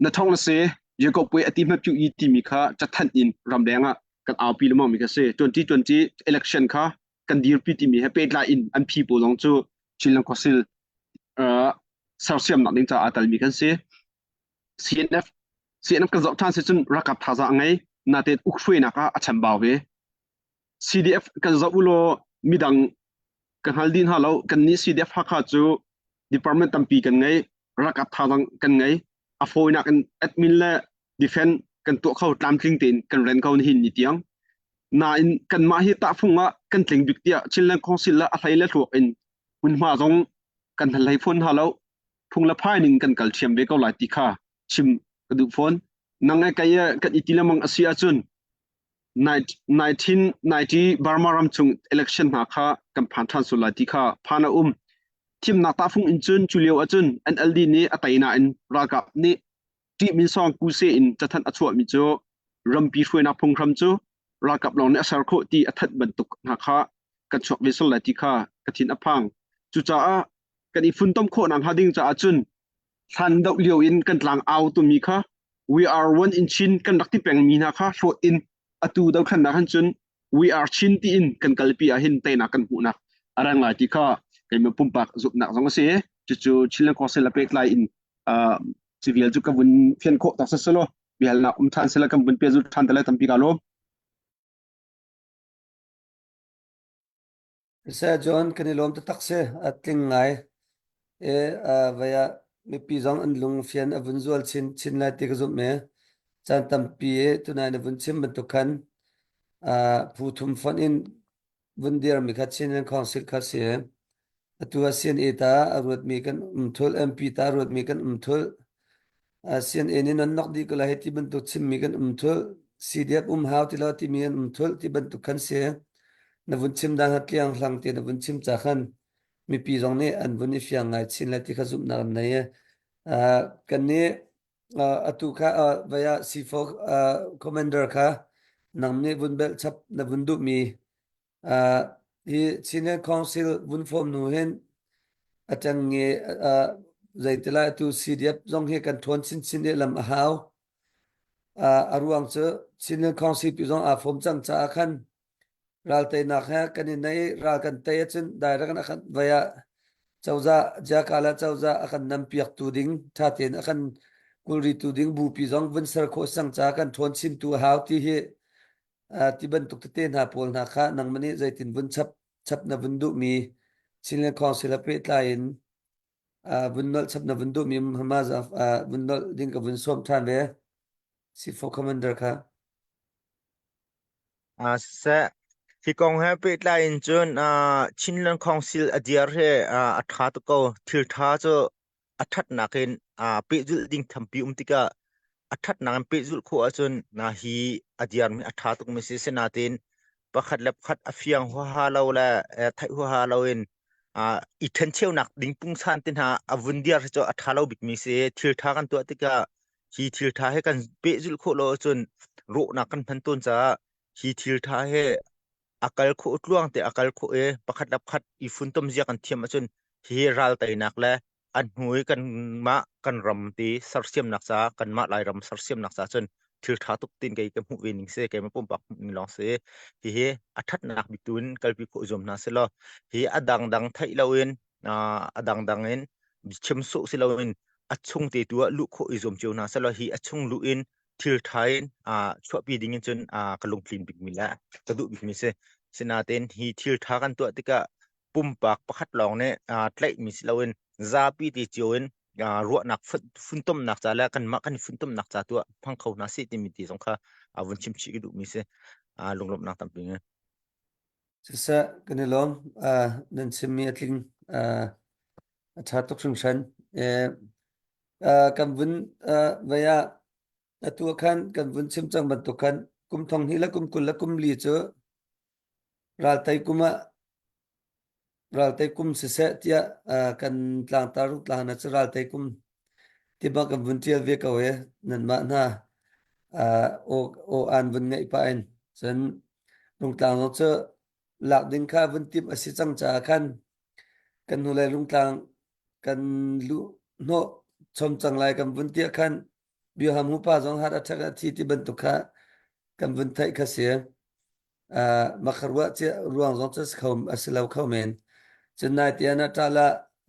na thong na si Jacob pui a ti hmat i timi kha cathanh in ramleng ah kan aupi lengmang mi kha si 2020 election kha kan dirpi timi he pehtlai in an phi pawl zong cu Chinland Council uh, sersiamnak ding caah aa telmi kan si CNF CNF kan zoh ṭhan si cun ralkap thazaang a ngei natein ukhruainak ah a chambau ve CDF kan zoh u law midang ka hngal dih hna lo kannih CDF Hakha cu department tampi kan ngei ralkap thazaang kan ngei a fawinak in admin le defend kan tuah kho tlamtling tein kan ren ko nihin ni tiang nain kanmah hi tahfung ah kan tling bik tiah Chinland Council le a hlei le hluak in hmunhma zong kan hlei fawn hna lo phung le phai ning kan kal thiam ve ko lai ti kha chim ka duh fawn nang e kai kan i ti lemang a si ahcun 1990 Burma ram chung election hna kha kan phan ṭhan sual lai ti kha phan a um. Thimnak tahfung in cun cu lio ahcun NLD nih a tei nain ralkap nih ṭihmin sawng kuse in cathanh a chuahmi cu rampi hruainak phunghram cu ralkap lawng nih a ser khawh ti a thanh bantuk hna kha kan chuak ve sual lai ti kha ka thin a phang. Cucaah Kan i funtom khawh nak hnga ding caah cun hlan doh lio in kan tlang au tumi kha we are one in Chin kan rak ti pengmi hna kha hlawt in atu dothlennak han cun we are Chin tiin kan kalpi ah hin teinak kan hmuhnak a rang lai ti kha keimah pumpak zumhnak zong a si. Cucu Chinland Council a pehtlai in uh, civil cu ka vun fian khawh tak selaw biahalnak um ṭhan sela kan vun pehzulh ṭhan te lai tampi ka lawm. Seh John kan i lawm taktak si a tling ngai e vai ah mipi zong an lung fian a vun zual chin chin lai ti ka zumh e caan tampi e tunai na vun chim bantuk khan phu thum fonh in vun dirmi kha Chin and Council kha si atu ah CNA ta a ruatmi kan um thul MP ta a ruatmi kan um thul CNA nih nan nok dih ko lai ti bantuk chimmi kan um thul CDF um hau ti lo timi an um thul ti bantuk khan si na vun chim dan ha tliang hlang te na vun chim cha khan mipi zong nih an vun i fiang ngai chin lai ti kha zumhnak an nei kan nih atu kha vaya C4 commander kha nang nih vun belh chap na vun duhmi hi Chinland Council vun form nu hin atang nge zeitilai atu CDF zong hi kan ṭhawn chinchin i lam a hau. A ruang cu Chinland Council pi zong aa form cang caah khan ral teinak he kan i nei ral kan tei ahcun direct in a kan vai ah cozah Jakala cozah a kan nam piaktu ding ṭha tein a kan kulritu ding bupi zong vun ser khawh sang caah kan ṭhawn chin tu a hau ti hi ti bantuk tete hna pawl hna kha nangmah nih zeitin vun chap chap na vun duhmi Chinland Council he pehtlai in vun nolh chap na vun duhmi hama vun nolh ding ka vun sawm ṭhan ve C4 Commander kha. Siseh, hi kong he pehtlai in cun Chinland Council a dir hi a ṭha tuk ko. Thil ṭha cu a ṭhatnak in pehzulh ding thampi um tikah a ṭhatnak in pehzulh khawh ahcun na hi a dirmi a ṭha tukmi si. Sinain pakhat le pakhat a fiang huaha lo le theih huaha loin i ṭhencheunak ding pungsan te hna a vun dir hi cu a ṭha lo bikmi si. Thil ṭha kan tuah tikah hi thil ṭha he kan pehzulh khawh lo ahcun rawhnak kan hman tawn caah hi thil ṭha he a kal khawh tluang te a kal khawh i pakhat le pakhat i funtom zia kan thiam ahcun hi ral teinak le an hnu i kanmah kan ram ti sersiamnak ca kanmah Lairam sersiamnak ca cun thil ṭha tuk tin kei ka hmuh ve ning si keimah pumpak hmuh ning lawng si hihi a ṭhatnak bik tu in kalpi khawh zuam hna selaw hi a dangdang theih loin a dangdang in chim sawh si loin a chung te tu ah luh khawh i zuam cio hna selaw hi a chung luh in thil ṭha in chuahpi ding in cun ka lungtlin bikmi le ka duh bikmi si. Sinain hi thil ṭha kan tuah tikah pumpak pakhat lawng nih tlaihmi si loin zapi te cio in ruahnak funtomnak ca le kanmah kan i funtomnak ca tu ah hmang kho hna sih timi ti zong kha vun chim chih ka duhmi si. Lunglawmhnak tampi ngei. Siseh, kan i lawm. Nan chimmi a tling. A ṭha tuk hringhran. Kan vun vei ah atu ah khan kan vun chim cang bantuk khan kum thong hnih le kum 20 le kum li cu raltei kum ah raltei kum siseh tiah kan tlangtar tlang hna cu raltei kum tiba kan vun ṭial ve ko i nanmah hna aw aw an vun ngaih pah in cun Rungtlang zong cu lak ding kha vun timh a si cang caah khan kan hnulei Rungtlang kan luh hnawh chom cang lai kan vun tiah khan Bioham pa zong heart attack a thi ti bantuk kha kan vun theih kha si. Uh, makha ruah cia ruang zong cu kho a si lo kho men. Cun nai te na ṭala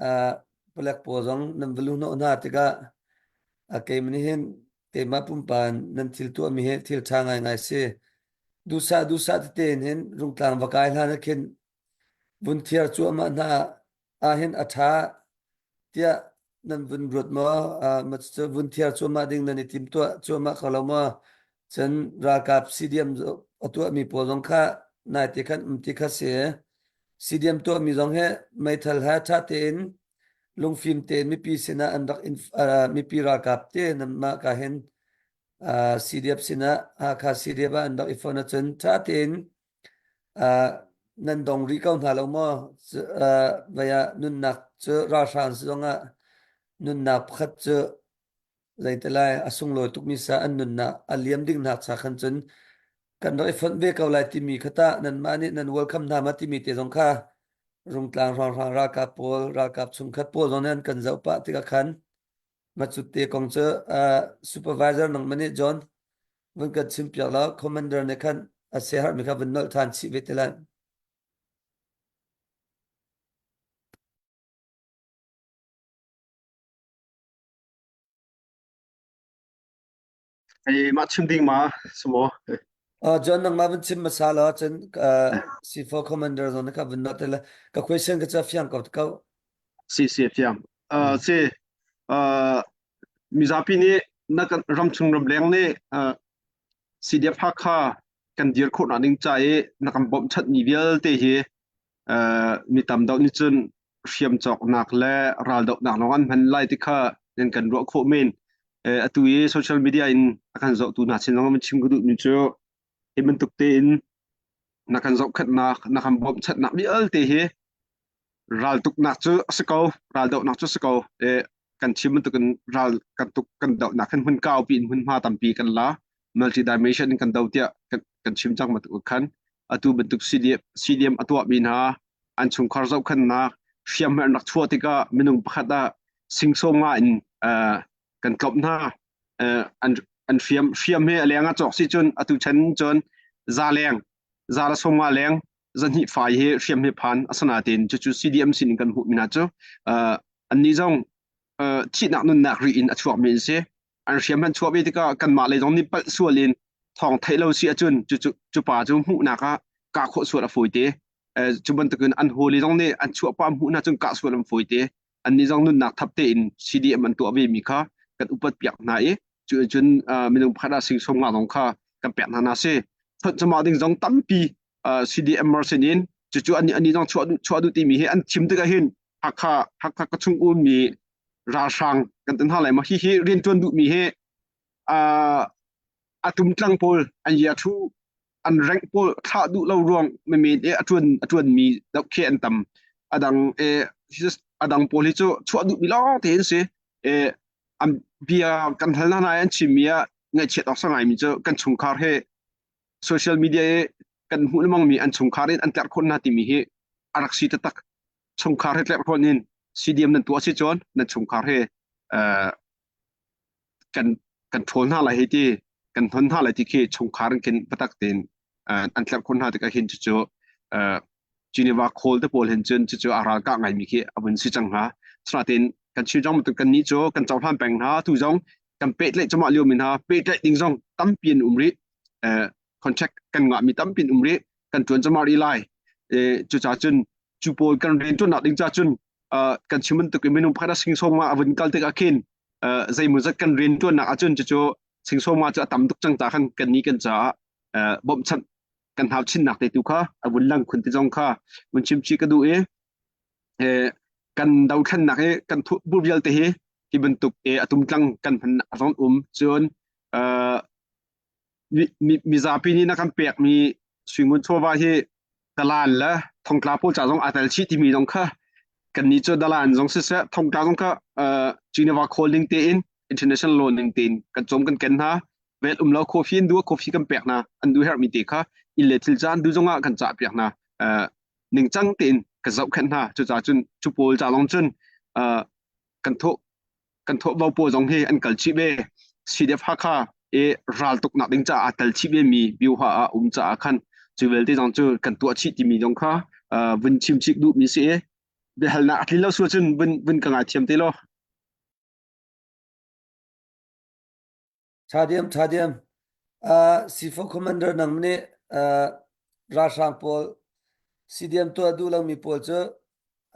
uh, palek pawl zong nan va luh hnawh hna tikah a keimah nih hin keimah pumpan nan thil tuahmi hi thil ṭha ngaingai si. Duhsah duhsah tete in hin rungtlang va kai hlan ah khin vun thiar cuahmah hna ahhin a ṭha tiah nan vun ruat maw? Uh, ma cu vun thiar cuahmah ding nan i tim tuah cuahmah ko lo maw? Cun ralkap CDM a tuahmi pawl zong kha naite khan um ti kha si. CDM tuahmi zong hi meithal he ṭha tein lungfim tein mipi sinah an rak in, uh, mipi ralkap te nanmah ka hin uh, CDF sinah Hakha CDF ah an rak i fon ahcun ṭha tein uh, nan dong rih ko hna lo maw? Uh, vai ah nunnak cu ralhrang zongah nunnak pakhat cu zeitilai a sunglawi tukmi sa an nunnak a liam ding hna cha khan cun kan rak i fonh ve ko lai timi kha tah nanmah nih nan welcome hna ma timi te zong kha. Rungtlang hrawnghrang ralkap pawl, ralkap chungkhat pawl zong nih an kan zoh pah tikah khan macut te kong cu uh, supervisor nangmah nih John vun kan chimpiak law commander nih khan a siaherhmi kha vun nolh ṭhan chih ve te lai. Hei mah chim ding ma sumo. Uh, John nangmah vun chim hmasa law cun uh, C4 commander zong nih kha vun nolh te lai. Ka question ka cu a fiang ko ko. Si si fiang. Uh, si uh, mizapi nih na kan ramchung ramleng nih uh, CDF Hakha kan dir khawhnak ding ca i na kan bawmhchanhmi vialte hi uh, mi tam deuh nih cun hriam cawknak le raldohnak lawng an hman lai ti kha nan kan ruah khawh men. Eh, atu i social media in a kan zohtu hna sin zong chim ka duhmi cu hi bantuk tein na kan zohkhenhnak, na kan bawmhchanhnak vialte hi raltuknak cu a si ko, raldohnak cu a si ko. Eh, kan chim bantukin ral kan tuk kan dohnak hin hmun kaupi in hmunhma tampi kan la multi dimension in kan do tiah kan, kan chim cang bantuk khan atu bantuk CDM, CDM a tuahmi hna an chungkhar zohkhenhnak hriam an rak chuah tikah minung pakhat ah singsaw nga in uh, kan tlawmh hna uh, an an hriam hriam he a leng ah cawk si cun atu chan cun za leng za la som nga leng zahnih fai he hriam he phan asana tin cucu CDM sin in kan hmuh mi hna cu uh, annih zong uh, thihnak nunnak ri in a chuak mi an si an hriam han chuah ve tikah kanmah lei zong nih palh sual in thawng theih lo si ahcun cu cu cu pa cu hmuhnak ah kah khawh sual a fawi te cu bantukin an hawile zong nih an chuah pa hmuh hna cun kah sual an fawi te annih zong nunnak thap tein CDM an tuah ve mi kha kan upat piak hna i cu cun minung pakhat ah sing som nga zong kha kan pek hna na si chawnh cama ding zong tampi CDM mar sin in cucu ani ani zong chuah duh chuah duh timi hi an chim tikah hin Hakha Hakha ka chung ummi ralhrang kan tin hna lai ma hi hi riantuan duhmi hi a tumtlang pawl an ia thu an rank pawl thlah duh lo ruang menmen e a tuan a tuan mi deuh khi an tam adang e adang pawl hi cu chuah duh mi lawng te an si e an bia kan hal hna an chim mi ah ngaihchiat awk sangai mi cu kan chungkhar he social media i kan hmuh lengmang mi an chungkhar in an tlerh khon hna timi hi a rak si taktak chungkhar he tlerh khon in CDM nan tuah si cun nan chungkhar he kan kan ṭhawl hna lai hei ti kan hnon hna lai ti khi chungkhar in khin biatak tein an tlerh khon hna tikah hin cucu Geneva call te pawl hin cun cucu a ralkah ngaimi khi a vun si cang hnga. Sinain kan chim zong bantuk kannih cu kan cohlan peng hna tu zong kan pehtlaih cuahmah liomi hna pehtlaih ding zong tampi an um rih. Contract kan ngahmi tampi an um rih. Kan ṭuan cuahmah rih lai. Cucaah cun cu pawl kan rianṭuannak ding ca cun kan chim bantuk in minung pakhat a sing sawm a vun kal tikah khin zeimawzat kan rianṭuannak ahcun cucu singsawm nga cu a tam tuk cang ca khan kan ni kan caah bawmhchanh kan hau chinnak te tu kha a vun lang khun ti zong kha vun chim chi ka duh i kan dothlennak hi kan thuh bu vialte hi hi bantuk e atum tlang kan hman a zong um cun mizapi nih na kan pekmi suingun chawva hi dalan le thongtla pawl ca zong aa tel chih timi zong kha kannih cu dalan zong siseh thongtla zong kha Geneva call ning tein international law ning tein kan cawm kan ken hna vel um lo coffee an duh coffee kan pek hna an duh herhmi te kha inn le thil ca an duh zongah kan cah piak hna ningcang tein ka zohkhenh hna cucaah cun cu pawl ca zong cun kan thawh kan thawhvo pawl zong hi an kal chih ve. CDF Hakha i raltuknak ding caah aa tel chih ve mi Byuha ah um caah khan cu vialte zong cu kan tuah chih timi zong kha vun chim chih duhmi si i biahalnak a tlin lo sual cun vun vun ka ngaithiam te law. Tha diam tha diam. Uh, C4 Commander nang nih uh, ralhrang pawl CDM tuah duh lomi pawl cu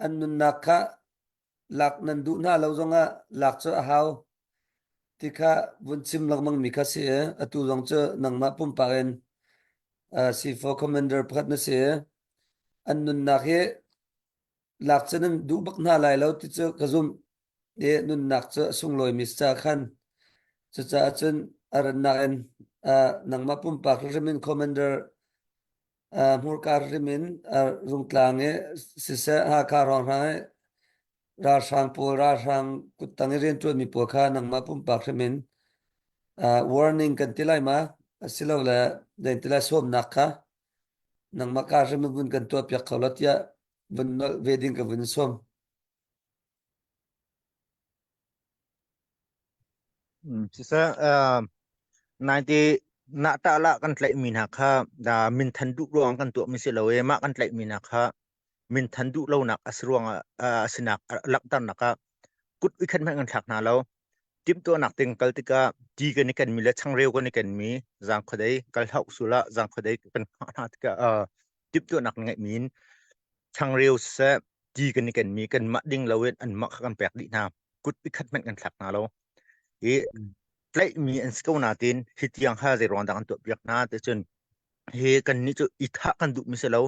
an nunnak kha lak nan duh hna lo zongah lak cu a hau ti kha vun chim lengmang mi kha si i atu zong cu nangmah pumpak in uh, C4 commander pakhat na si i an nunnak hi lak cu nan duh bak hna lai lo ti cu ka zumh i nunnak cu a sunglawi mi ca khan cucaah cun a rannak in uh, nangmah pumpak hrim in commander uh, hmurka hrim in uh, Rungtlang i siseh Hakha hrawnghrang i ralhrang pawl ralhrang kuttang i rianṭuanmi pawl kha nangmah pumpak hrim in uh, warning kan ti lai ma asilole den ti lai sawmnak kha nangmah ka hrim in vun kan tuah piak kho lo tiah. Vun nolh ve ding ka vun sawm. Siseh, uh, naite nah tah lah kan tlaihmi hna kha da minthan duh ruang kan tuahmi si lo i mah kan tlaihmi hna kha minthan duh lonak a si ruangah a sinak langhternak ah kut i khat hmanh kan thlak hna lo. Timhtuahnak ting kal tikah ti kan i kenmi le changreu kan i kenmi zaangkhuadei kal hauh sulah zaangkhuadei kan hngah hna tikah uh, timhtuahnak ngeihmi in changreu siseh ti kan i kenmi kanmah ding loin anmah kha kan pek dih hna. Kut i khat hmanh kan thlak hna lo. I tlaihmi an si ko nain hi tiang kha zei ruang dah kan tuahpiak hna ti cun hi kannih cu i thah kan duhmi si lo.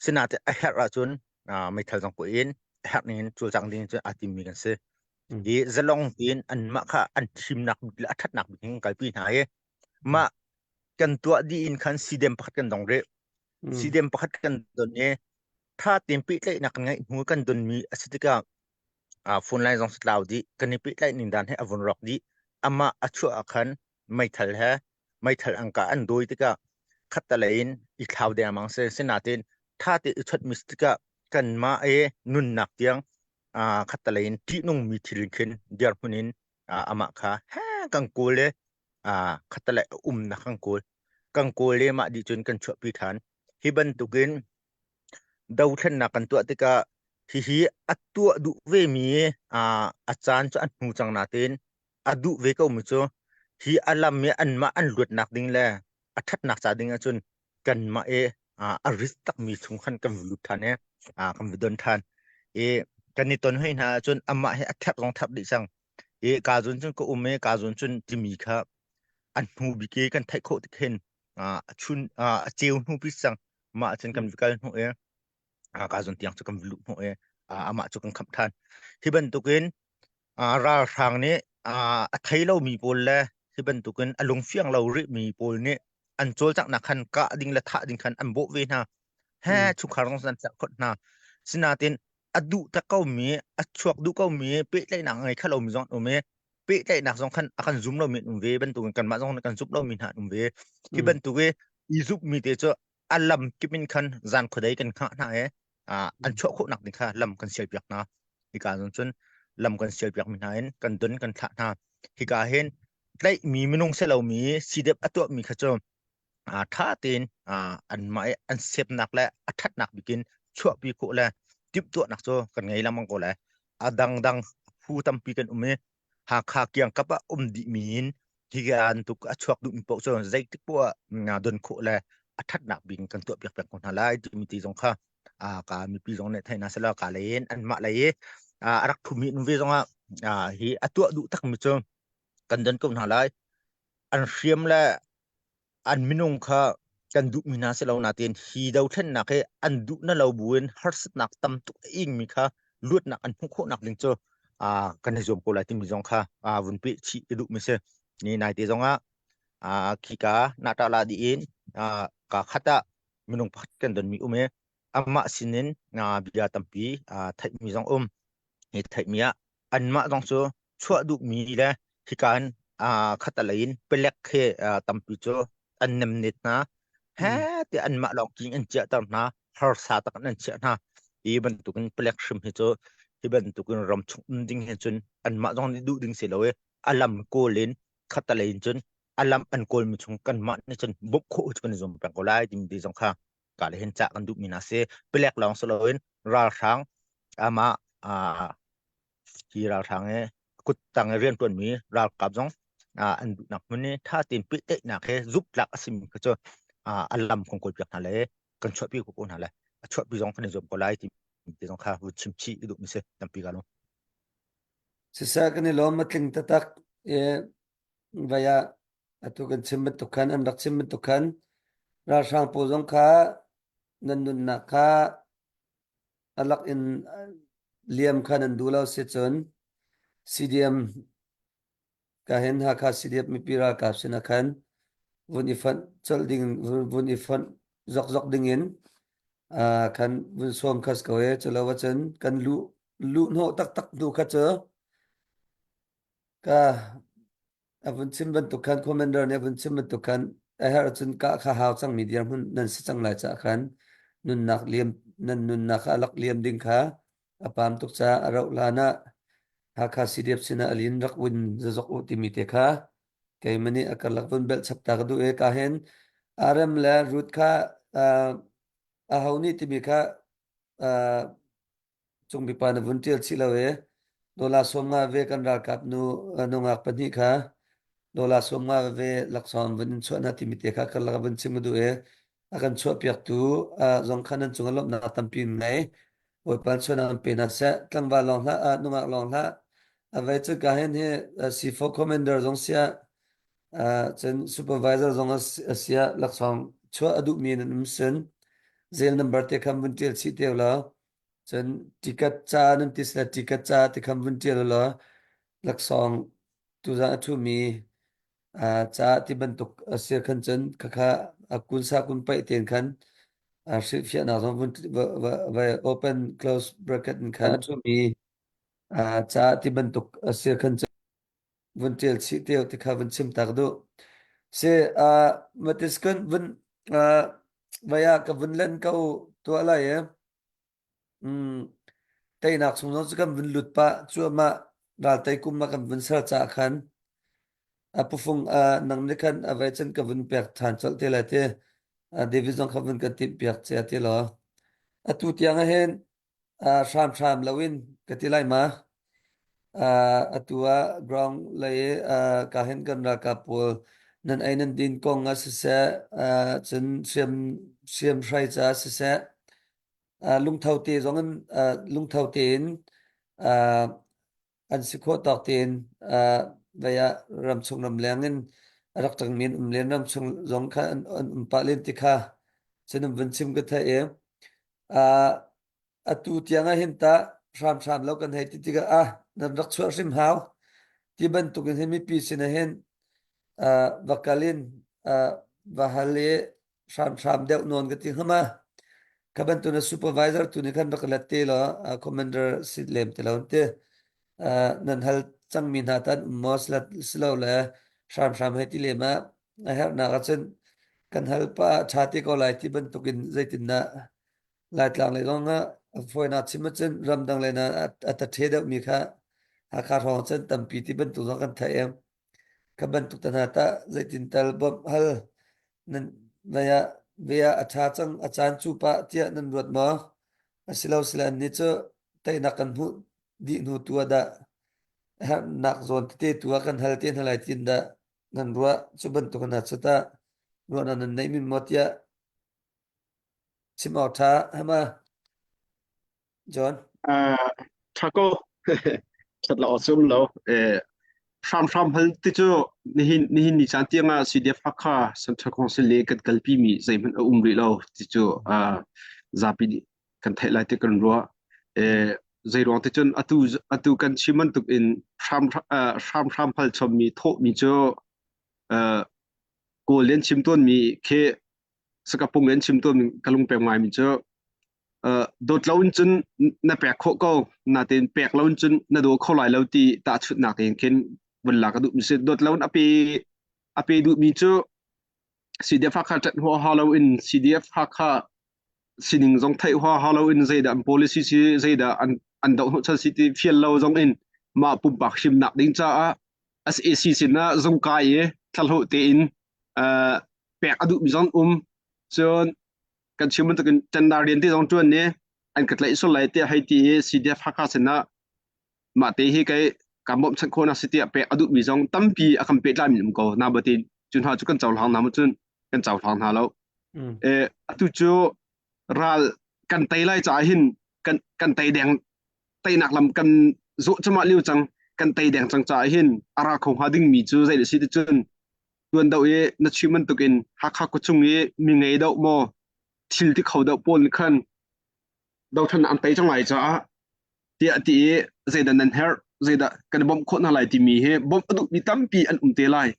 Sinain a herh ahcun meithal zong kuah in a herh ning in cawlcang ding cu aa timmi kan si. Hi zalong tein anmah kha an thimnak bik le a ṭhatnak bik in kalpi hna i mah kan tuah dih in khan sidem pakhat kan dong rih. Sidem pakhat kan don i ṭha tein pehtlaihnak kan ngeih hnu kan donmi a si tikah phone line zong tlau dih kan i pehtlaih ning dan he a vun rawk dih. Amah a chuah ah khan meithal he meithal an kah an dawi tikah khattelei in i thlau dengmang si. Sinain ṭha tein i chawnh mi si tikah kanmah i nunnak tiang khattelei in ṭihnungmi thil khin dirhmun in amah kha kan kawl i khattelei a umnak kan kawl. Kan kawl i mah dih cun kan chuahpi ṭhan. Hi bantukin dothlennak kan tuah tikah hihi a tuah duh vemi a caan cu a hnu cang nain a duh ve komi cu hi a lam i anmah an luatnak ding le a ṭhatnak ca ding ahcun kanmah i a rit takmi chung khan kan va lut ṭhan i kan va don ṭhan. I kan i ton hoi hna ahcun amah hi a ṭhek zong ṭhek dih cang. I kaa zawn cun ka um i kaa zawn cun timi kha a hnu bik i kan theih khawh tik hin a chun a ceu hnu pi cang. Mah cun kan va kal hnu i kaa zawn tiang cu kan va luh hnu i amah cu kan khamh ṭhan. Hi bantukin ralhrang nih a thei lomi pawl le hi bantukin a lungfiang lo rihmi pawl nih an cawlcanghnak khan kah ding le thah ding khan an bawh ve hna. He chungkhar zong an tlerh khawt hna. Sinain a duh tak komi, a chuak duh komi, pehtlaihnak a ngei kho lomi zong an um i pehtlaihnak zong khan a kan zum lomi an um ve bantukin kanmah zong nih kan zumh lomi hna an um ve. Hi bantuk i i zumhmi te cu a lam kip in khan zan khuadei kan hngah hna i an chuah khawhnak ding kha lam kan sialpiak hna. Hika zong cun lam kan sialpiakmi hna in kan don kan thlah hna. Hika hin tlaihmi minung si lomi sidep a tuahmi kha cu ṭha tein anmah i an sepnak le a ṭhatnak bik in chuahpi khawh le timhtuahnak cu kan ngei lengmang ko lai. A dangdang phu tampi kan um i Hakha kiangkap ah um dihmi in hi tuk a chuak duhmi paoh cu zeitik poah ah don khawh le a ṭhatnak bik in kan tuahpiak peng ko hna lai timi ti zong kha ka mipi zong nih thei hna selaw ka lei in anmah lei i a rak thumi in ve zongah hi a tuah duh takmi cu kan don ko hna lai. An hriam le an minung kha kan duhmi hna si lo nain hi dothlennak hi an duh na lo buin harsatnak tam tuk a ingmi kha luatnak an hmuh khawhnak ding cu kan i zuam ko lai timi zong kha vun peh chih ka duhmi si. Ni naite zongah khika natala di in ka khat ah minung pakhat kan donmi um i amah sinin bia tampi theihmi zong um. Hi theihmi ah anmah zong cu chuah duhmi le hika in khatalei in palek he tampi cu an nemnet hna. He tiah anmah lawng king an chiahter hna. Harsa tak in an chiah hna. Hi bantukin palek hrim hi cu hi bantukin ram chung um ding he cun anmah zong nih duh ding si lo i a lam kawl in khatalei in cun a lam an kawlmi chung kanmah nih cun bawmh khawh cu kan i zuam peng ko lai timi ti zong kha ka le hin cah kan duhmi hna si. Palek lawng si loin ralhrang amah hi ralhrang i kuttang i rianṭuanmi ralkap zong an duhnak hmun i ṭha tein pehtlaihnak he zumhtlak a simi kha cu a lam kan kawlpiak hna le kan chuahpi ko ko hna le a chuahpi zong kan i zuam ko lai ti ti zong kha vun chim chih ka duhmi si tampi ka lawm. Siseh kan i lawm a tling taktak i vai ah atu kan chim bantuk khan an rak chim bantuk khan ralhrang pawl zong kha nan nunnak kha a lak in liam kha nan duh lo si cun CDM ka hin Hakha CDF mipi ralkap sinah khan vun i fonh colh ding vun i fonh zokzok ding in khan vun sawm khas ko e culo ahcun kan luh luh hnawh taktak hnu kha cu ka a vun chim bantuk khan commander nih a vun chim bantuk khan a herh cun kah kha hau cangmi dirhmun nan si cang lai caah khan nunnak liam nan nunnak kha a lak liam ding kha a pam tuk caah a rauh hlan ah Hakha CDF sinah a lin rak vun zazok u timi te kha keimah nih a karlak vun belh chap ta ka duh i ka hin RM le Ruth kha uh, aho nih timi kha uh, Cungpipa na vun ṭial chih lo i dollar 50 ve kan ralkap nu nungak pahnih kha dollar 50 ve laksawng vun in chuah hna timi te kha karlak ah vun chim ka duh i a kan chuahpiaktu zong kha nan cungah lawmhnak tampi in ngei. Bawipa chuahnak an pe hna seh. Tlangval lawng hlah, nungak lawng hlah. A vei cu ka hin hi C4 commander zong siah cun supervisor zong a siah laksawng chuah a duhmi nan um sin zel number te khan vun ṭial chih te law Cun ticket ca nan ti sila ticket ca ti khan vun ṭial ulaw laksawng tuzaan a ṭhumi uh, ca ti bantuk a si khan cun khakha a kun sa kun paih tein khan uh, hrilhfiahnak zong vun va, va, va open close bracket in khan a ṭhumi uh, ca ti bantuk a si khan cun vun ṭial chih te ti kha vun chim tak duh. Si uh, matis kun vun uh, vaya ka vun len ko tuah lai e. Mm, teinak chung zong cu kan vun lut pah cuahmah raltei kum ah kan vun ser caah khan a pufung uh, nang nih khan a vei cun ka vun pek ṭhan colh te lai ti uh, David zong kha vun kan timh piak cia ti law atu tiang ah hin uh, hramhram loin ka ti lai ma uh, atu ah ground lei uh, ka hin kan ralkap pawl nan ei nan din kong ah siseh uh, cun hriam hriamhrai caah siseh lungtho te zong in lungtho tein an si khawh tawk tein vei ah ramchung ramleng in a rak ṭangmi an um len ramchung zong kha an um pah len ti kha cun vun chim ka theih i atu tiang ah hin tah hramhram lo kan hei ti tikah ah nan rak chuah hrim hau ti bantuk in hin mipi sin ah hin va kal in va hal i hramhram deuh nawn ka ti hnga ma kha bantuk na supervisor tu nih khan rak let te law commander si lem te lo te nan hal cangmi hna tan um maw silo le hramhram hei ti lem ah a herhnak ahcun kan hal pa ṭha te ko lai ti bantukin zeitindah Laitlang lei zong ah fawinak chim ahcun ramdang lei na a ṭhe deuhmi kha Hakha hrawng cun tampi ti bantuk zong kan theih Kha bantuk te hna tah zeitin tal bawmh hal nan nai ah ve ah a ṭha cang a caan cu pah tiah nan ruat maw? Asilo sile annih cu teinak kan hmuh dih hnu tu ah dah herhnak zawn tete tu ah kan hal te hna lai tiin dah nan ruah cu bantuk hna cu tah ruahnak nan neih men maw tiah chim awk ṭha hama John. Uh, ṭha ko. Ṭhat lo awk cu um lo. Eh, hramhram hal ti cu nihin nihin ni caan tiang ah CDF Hakha Central Council le kan kalpi mi zeihmanh a um rih lo ti cu uh, zapi nih kan theih lai ti kan ruah. Eh, zei ruang ti cun atu atu kan chim bantuk in hram uh, hramhram hal chom mi thawh mi cu uh, Kawl in chim tawn mi khi Sakapung in chim tawn mi ka lung pek ngai mi cu dawt lo in cun na pek khawh ko natein pek lo in cun na daw kho lai lo ti tahchunhnak in khin vun lak a duh mi si dawt lo in a pe a pe duh mi cu CDF Hakha ṭanh huaha lo in CDF Hakha sining zong theih huaha lo in zeidah an policy si zeidah an an doh hnawhchan si ti fial lo zong in mah pumpak himnak ding caah SAC sinah zung kai i thlahlawh tein pek a duh mi zong um cun kan chim bantukin tender rian te zong ṭuan ni an ka tlaih sual lai tiah hei ti i CDF Hakha sinah mah te hi kei kan bawmhchanh khawh nak si tiah pek a duhmi zong tampi a kan pehtlai mi um ko na batin cu hna cu kan cohlang hna maw cun kan cohlang hna lo eh atu cu ral kan tei lai caah hin kan kan tei deng teinak lam kan zawh cama liu cang kan tei deng cang caah hin a ra kho hnga ding mi cu zei si ti cun tuan do i na chim bantukin Hakha khuachung i mi ngei deuh maw thil ti kho deuh pawl nih khan dothlan an tei cang lai caah tiah ti i zeidah nan herh zeidah kan i bawmh khawh hna lai timi hi bawmh a duhmi tampi an um te lai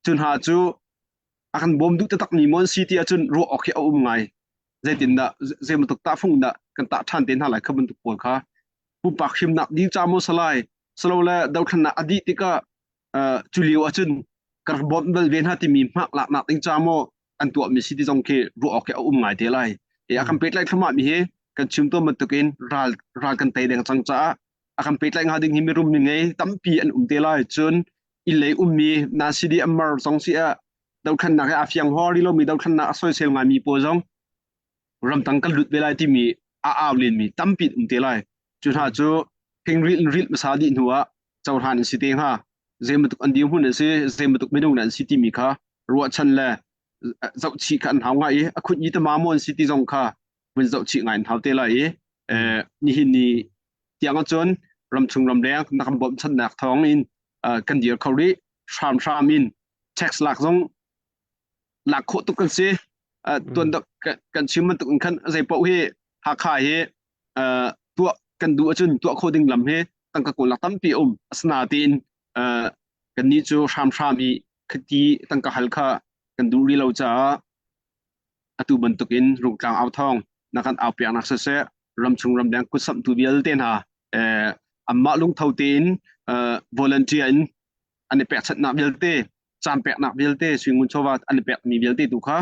cu hna cu a kan bawm duh taktakmi maw an si ti ahcun ruah awk hi a um ngai zeitindah zei bantuk tahfung dah kan tah ṭhan te hna lai kha bantuk pawl kha pumpak hrimnak ding ca maw salai salole dothlannak a dih tikah cu lio ahcun ka rak bawmh bal ve hna timi hmaklaknak ding ca maw an tuahmi si ti zong khi ruah awk khi a um ngai te lai. A kan pehtlaih thluahmah mi hi kan chim tawn bantukin ral ral kan tei deng cang caah a kan pehtlaih hnga ding hi mirum mi ngei tampi an um te lai. Cun inn lei ummi na CDM mar zong si ah dothlannak he a fiang hor rih lomi dothlannak a soisel ngaimi pawl zong ramtang kan lut ve lai timi a au lenmi tampi um te lai. Cu hna cu hing rilh rilh hmasa dih hnu ah cohlan an si te hnga. Zeibantuk an dirhmun an si, zeibantuk minung an si timi kha ruahchan le zohchih kha an hau ngai i a khut i tama maw an si ti zong kha vun zohchih ngai an hau te lai i nihin ni tiang ahcun ramchung ramleng na kan bawmhchanhnak thawng in kan dir kho rih. Hramhram in tax lak zong lak khawh tuk kan si. Tuan kan chim bantuk in khan zei paoh hi Hakha hi tuah kan duh ahcun tuah khawh ding lam hi tangka kawlnak tampi um. Asinain kannih cu hramhram i khati tangka hal kha kan duh rih lo caah atu bantukin Rungtlang au thawng na kan au piaknak siseh, ramchung ramleng kutsamhtu vialte hna anmah lungtho tein volunteer in an i pekchanhnak vialte, caan peknak vialte, suingun chawva an i pekmi vialte tu kha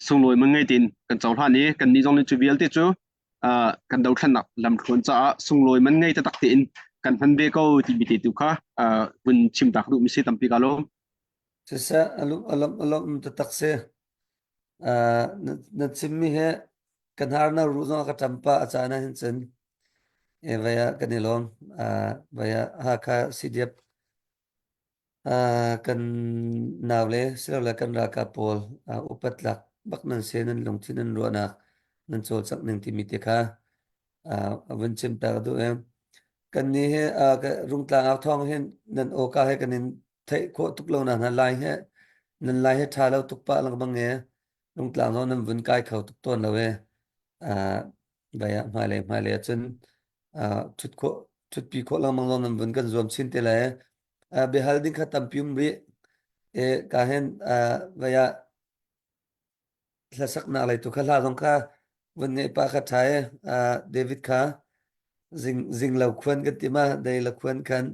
sunglawi man ngei tein kan cohlan i kannih zong nih cu vialte cu kan dothlennak lamthluan caah sunglawi man ngei taktak tein kan hman ve ko timi te tu kha vun chim ta ka duhmi si tampi ka lawm. Siseh alum alum alum taktak si. Na chimmi he kan har na ruh zong ka ṭam pah a caan ah hin cun e vai ah kan i lawm. Vai ah Hakha CDF Kan naule silole kan ralkap pawl upat tlak bak nan si, nan lungthin nan ruahnak nan cawlcangh ning timi te kha a vun chim ta ka duh i kannih hi Rungtlang au thawng hin nan awka he kan in theih khawh tuk lo nak hna lai he nan lai he ṭha lo tuk pah lengmang i Rungtlang zong nan vun kai kho tuk tawn lo i vai ah hmailei hmailei ahcun ṭhut khawh ṭhutpi khawh lengmang zong nan vun kan zuam chin te lai. Biahal ding kha tampi um rih. E ka hin vai ah hlasaknak lei tu kha hla zong kha vun ngeih pa kha ṭha e. David kha zing zing lo khuan kan ti ma dei la khuan khan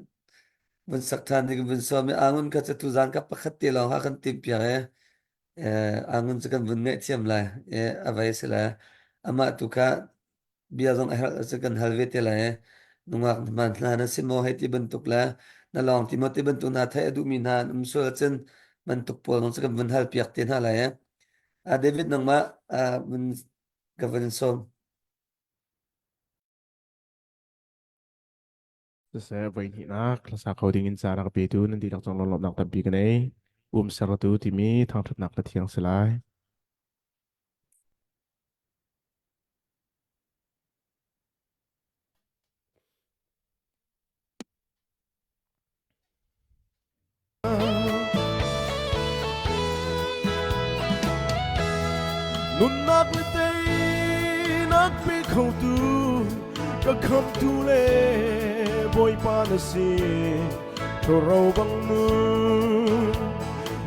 vun sak ṭhan ding vun sawm i angun kha cu zan ka pakhat te lawng ha kan tim piak e. Angun cu kan vun ngaih thiam lai e a vai si lai. Amah tu kha bia zong a herh cu kan hal ve te lai. Nungak hman hna na si maw hei ti bantuk le na lawng ti maw ti bantuk hna theih a duhmi hna an um sual ahcun bantuk pawl zong cu kan vun hal piak te hna lai. David nangmah vun ka vun sawm. Siseh, voi hnihnak hlasa kho ding in caan a ka petu nan dihlak cung lunglawmhnak tampi ka nei. Um sertu timi thangṭhatnak ka thiang si lai. Nunnak le teinak pe khotu ka khamtu le Bawipa na si ro bang nu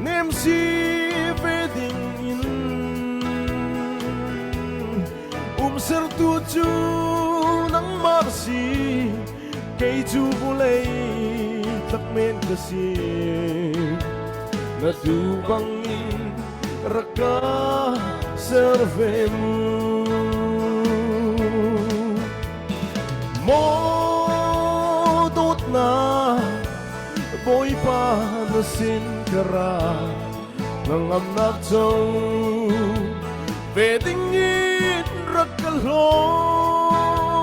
nem si ve ding in umsertu cu nangmah si kei cu vulei tlak men ka si na duh bangin rak ka ser ve mu maw dawtnak Bawipa na sin ka ra hnangamnak co ve ding in rak ka hlawm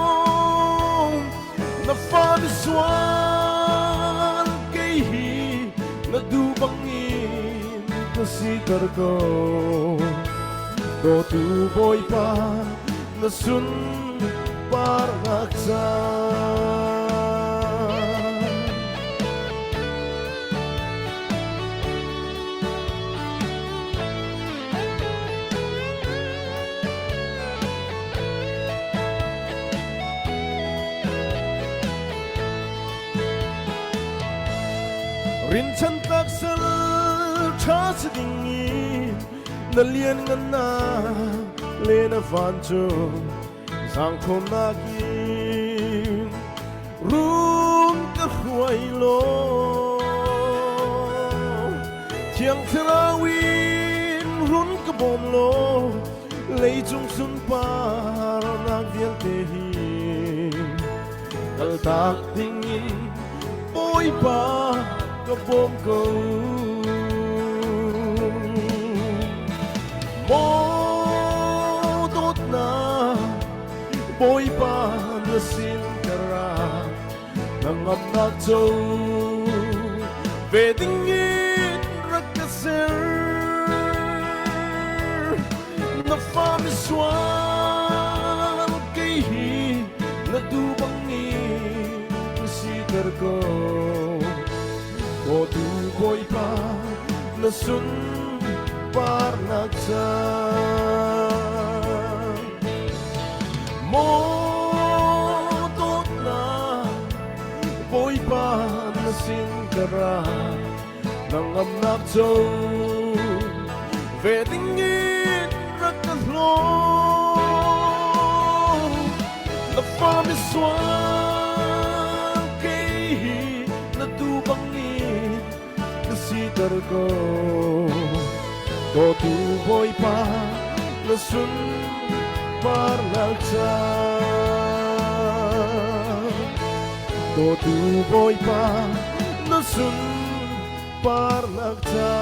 na fa misual kei hi na duh bangin ka siter ko dawtu Bawipa na sun parnak ca. Rinchan tak sal tha si ding i na lian ngan na le na van cu Zangkhawmnak in run ka hruai law Thiang Thlarau in run ka bawm law. Leicung sunparnak vialte hi kaltak dingin Bawipa ka bawm ko. Maw dawtnak Bawipa na sin ka ra hnangamnak co ve dingin rak ka ser na fa misual kei hi na tu bangin siter ko tu Bawipa na sunparnak ca Maw dawtnak Bawipa na sin ka ra hnangamnak co ve dingin rak ka hlaw na fa misual kei hi na tu bangin ka siter ko dawtu Bawipa na sunparnak ca dawtu Bawipa na sunparnak ca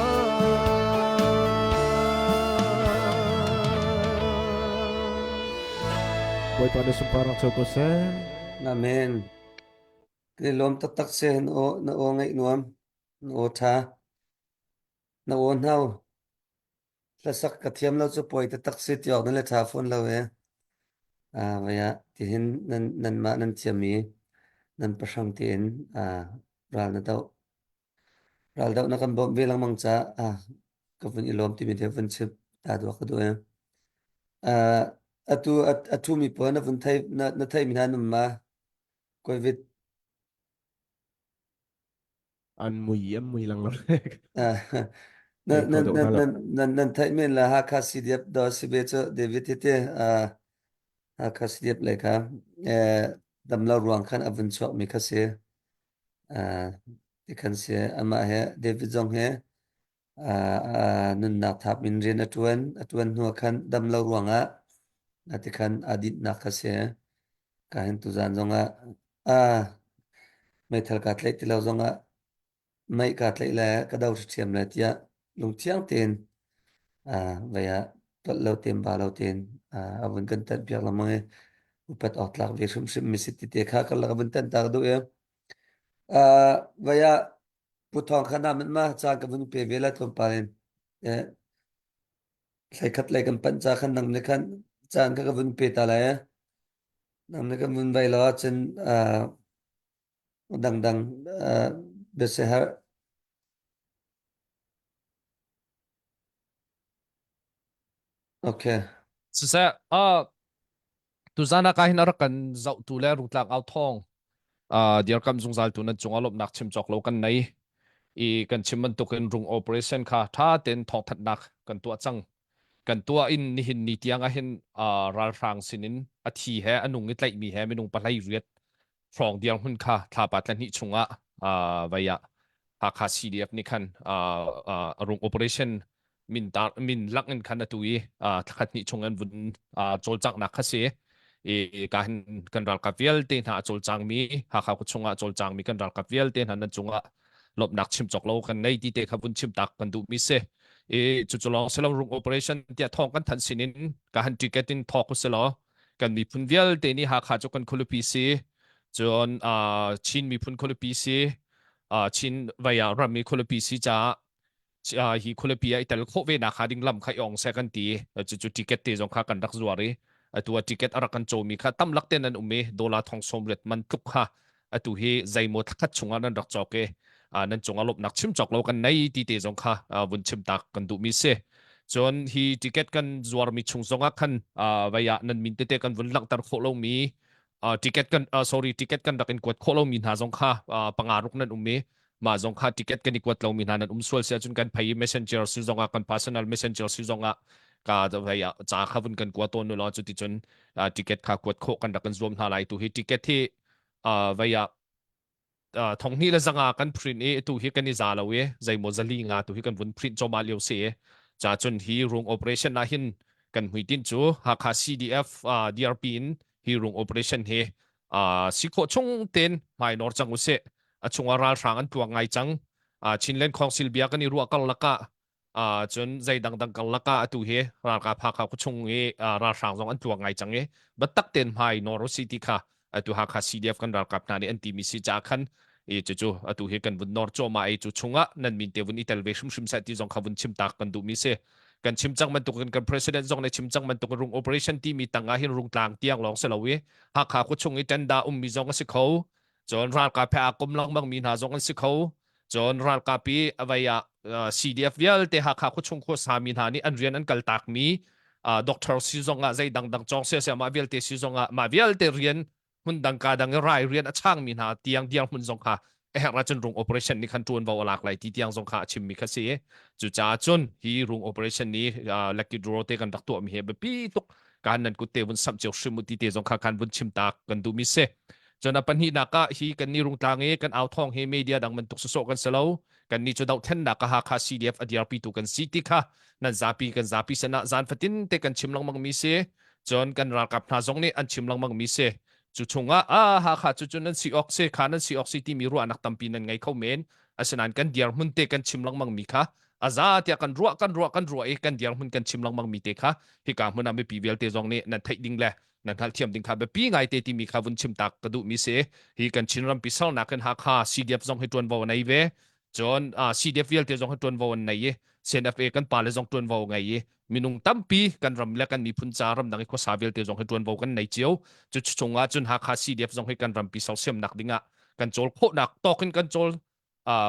Bawipa na sunparnak co ko seh. Amen. Kan i lawm taktak si. Na aw, na aw ngaih nuam. Na aw ṭha. Na aw hno. Hlasak ka thiam lo cu pawi taktak si ti awk na le ṭha fawn lo e. Ah, vai ah, tihin nan, nanmah nan thiam i nan pahrang tiin ah, ral na doh. Ral doh na kan bawmh ve lengmang caah ah, ka vun i lawm timi te vun chim ta duak ka duh e. Ah, atu a, a ṭhumi pawl na vun thei na, na theimi hna nan um ma? Covid An mui an mui lang lo. Ah, Thei nan kho nan deuh nan hna lo. nan nan nan theih men la Hakha CDF do si ve cu David hi te ah Hakha CDF le kha eh damlo ruang khan a vun chuak mi kha si ah ti khan si amah he David zong he ah ah nunnak thap in rian a tuan a tuan hnu ah khan damlo ruangah ah ti khan aa dinhnak kha si Ka hin tuzaan zongah ah meithal kaa tlaih ti lo zongah mei kaa tlaih le ka do ṭhiam le tiah lungthiang tein ah vei ah tolh lo tein ba lo tein ah a vun kan tanh piak lengmang i upat awk tlak ve hrimhrim mi si ti te kha karlak a vun tanh ta ka duh i ah vei ah Pu Thawng kha na ma caan ka vun pe ve la tlawmpal in eh thlai lei kan panh ca khan nang nih khan caan kha ka vun pe ta lai eh. Nang nih kan vun vai lo ahcun uh, dangdang uh, biasiherh Okay. Siseh, uh, tuzan ah ka hin a rak kan zohtu le rungtlang au thawng uh, dirkam zungzal tu nan cungah lawmhnak chim cawk lo kan nei i kan chim bantukin rung operation kha tha ten thawngthanhnak kan tuah cang kan tuah in nihin ni tiang ah hin uh, ralhrang sinin a thi he a nung i tlaihmi he minung pahlei riat hrawng dirhmun kha thlapa tlahnih chungah uh, vai ah Hakha CDF nih khan uh, uh, rung operation min tar min lak in khan atu i uh, thlakhat hnih chung an vun uh, cawlcanghnak kha si i ka hin kan ralkap vialte hna a cawlcangmi Hakha khua chungah a cawlcangmi kan ralkap vialte hna nan cungah lawmhnak chim cawk lo kan nei ti te kha vun chim tak kan duhmi si i cucu lawng silo rung operation tiah thawng kan thanh sinin ka han ticket in thawk usilo kan miphun vialte nih Hakha cu kan khualipi si cun uh, Chin miphun khualipi si uh, Chin vaya rammi khualipi si caah hi khualipi ah i tel khawh ve nak hnga ding lam kha i ong seh kan ti cucu ticket te zong kha kan rak zuar i atu ah ticket a rak kan cawmi kha tam lak ten an um i dollar thong sawm riat man tluk kha atu hi zeimaw thlakhat chungah nan rak cawk i nan cungah lawmhnak chim cawk lo kan nei ti te zong kha vun chim tak kan duhmi si cun hi ticket kan zuarmi chung zongah khan vei ah nan min tete kan vun langhter khawh lomi ticket kan sorry ticket kan rak in kuat khawh lomi hna zong kha panga ruk nan um i mah zong kha ticket kan i kuat lomi hna nan um sual si ahcun kan phei i messenger si zongah kan personal messenger si zongah ka vei ah ca kha vun kan kua tawn law cuticun ticket kha kuat khawh kan rak kan zuam hna lai tu hi ticket hi vei ah thong hnih le zanga kan print i tu hi kan i za lo i zeimaw zali nga tu hi kan vun print choma lio si ca cun hi rung operation ah hin. Kan hmuitinh cu Hakha CDF uh, DRP in hi rung operation hi uh, si khawh chung ten hmai nor cang usih. A chungah ralhrang an tluang ngai cang. Uh, Chinland Council bia kan i ruah karlak ah Uh, cun zei dangdang karlak ah atu hi ralkap Hakha khuachung i uh, ralhrang zong an tluang ngai cang i biatak tein hmai nawr usih ti kha atu Hakha CDF kan ralkap hna nih an timi si caah khan i cucu atu hi kan vun nawr cuahmah i cu chungah nan min te vun i tel ve hrimhrim seh ti zong kha vun chim tak kan duhmi si. Kan chim cang bantukin kan president zong nih chim cang bantukin rung operation timi tangah hin rungtlang tiang lawng si lo i Hakha khuachung i tenda ummi zong a si kho cun ralkap he aa kom lengmang mi hna zong an si kho cun ralkap i a vei ah CDF vialte Hakha khuachung khuasa mi hna nih an rian an kaltak mi doctor si zong ah zei dangdang cawng sia sia mah vialte si zong ah mah vialte rian hmun dang ka dang i rai rian a chang mi hna tiang diar hmun zong kha a herh ahcun rung operation nih khan ṭuanvo a lak lai ti tiang zong kha a chimmi kha si cucaah cun hi rung operation nih lucky draw te kan rak tuahmi hi biapi tuk kan nan kut te vun samh cio hrim u ti te zong kha khan vun chim tak kan duhmi si cun a pahnihnak ah hi kan ni rungtlang i kan au thawng hi media dang bantuk sawsawh kan si lo kan ni cu dohthlennak ah Hakha CDF a dirpi tu kan si ti kha nan zapi kan zapi sinah zan fatin te kan chim lengmang mi si cun kan ralkap hna zong nih an chim lengmang mi si cu chungah a Hakha cu cu nan si awk si kha nan si awk si timi ruahnak tampi nan ngei kho men asinain kan dirhmun te kan chim lengmang mi kha a za tiah kan ruah kan ruah kan ruah i kan dirhmun kan chim lengmang mi te kha hika hmun ah mipi vialte zong nih nan theih ding le nan hngalhthiam ding kha biapi ngaite timi kha vun chim tak ka duhmi si hi kan Chin rampi sernak in Hakha CDF zong hi ṭuanvo a nei ve cun CDF vialte zong hi ṭuanvo an nei i CNFA kan pale zong ṭuanvo ngei i minung tampi kan ram le kan miphun ca ramdang i khuasa vialte zong hi ṭuanvo kan nei cio cu chungah cun Hakha CDF zong hi kan rampi sersiamnak dingah kan cawl khawhnak tawk in kan cawl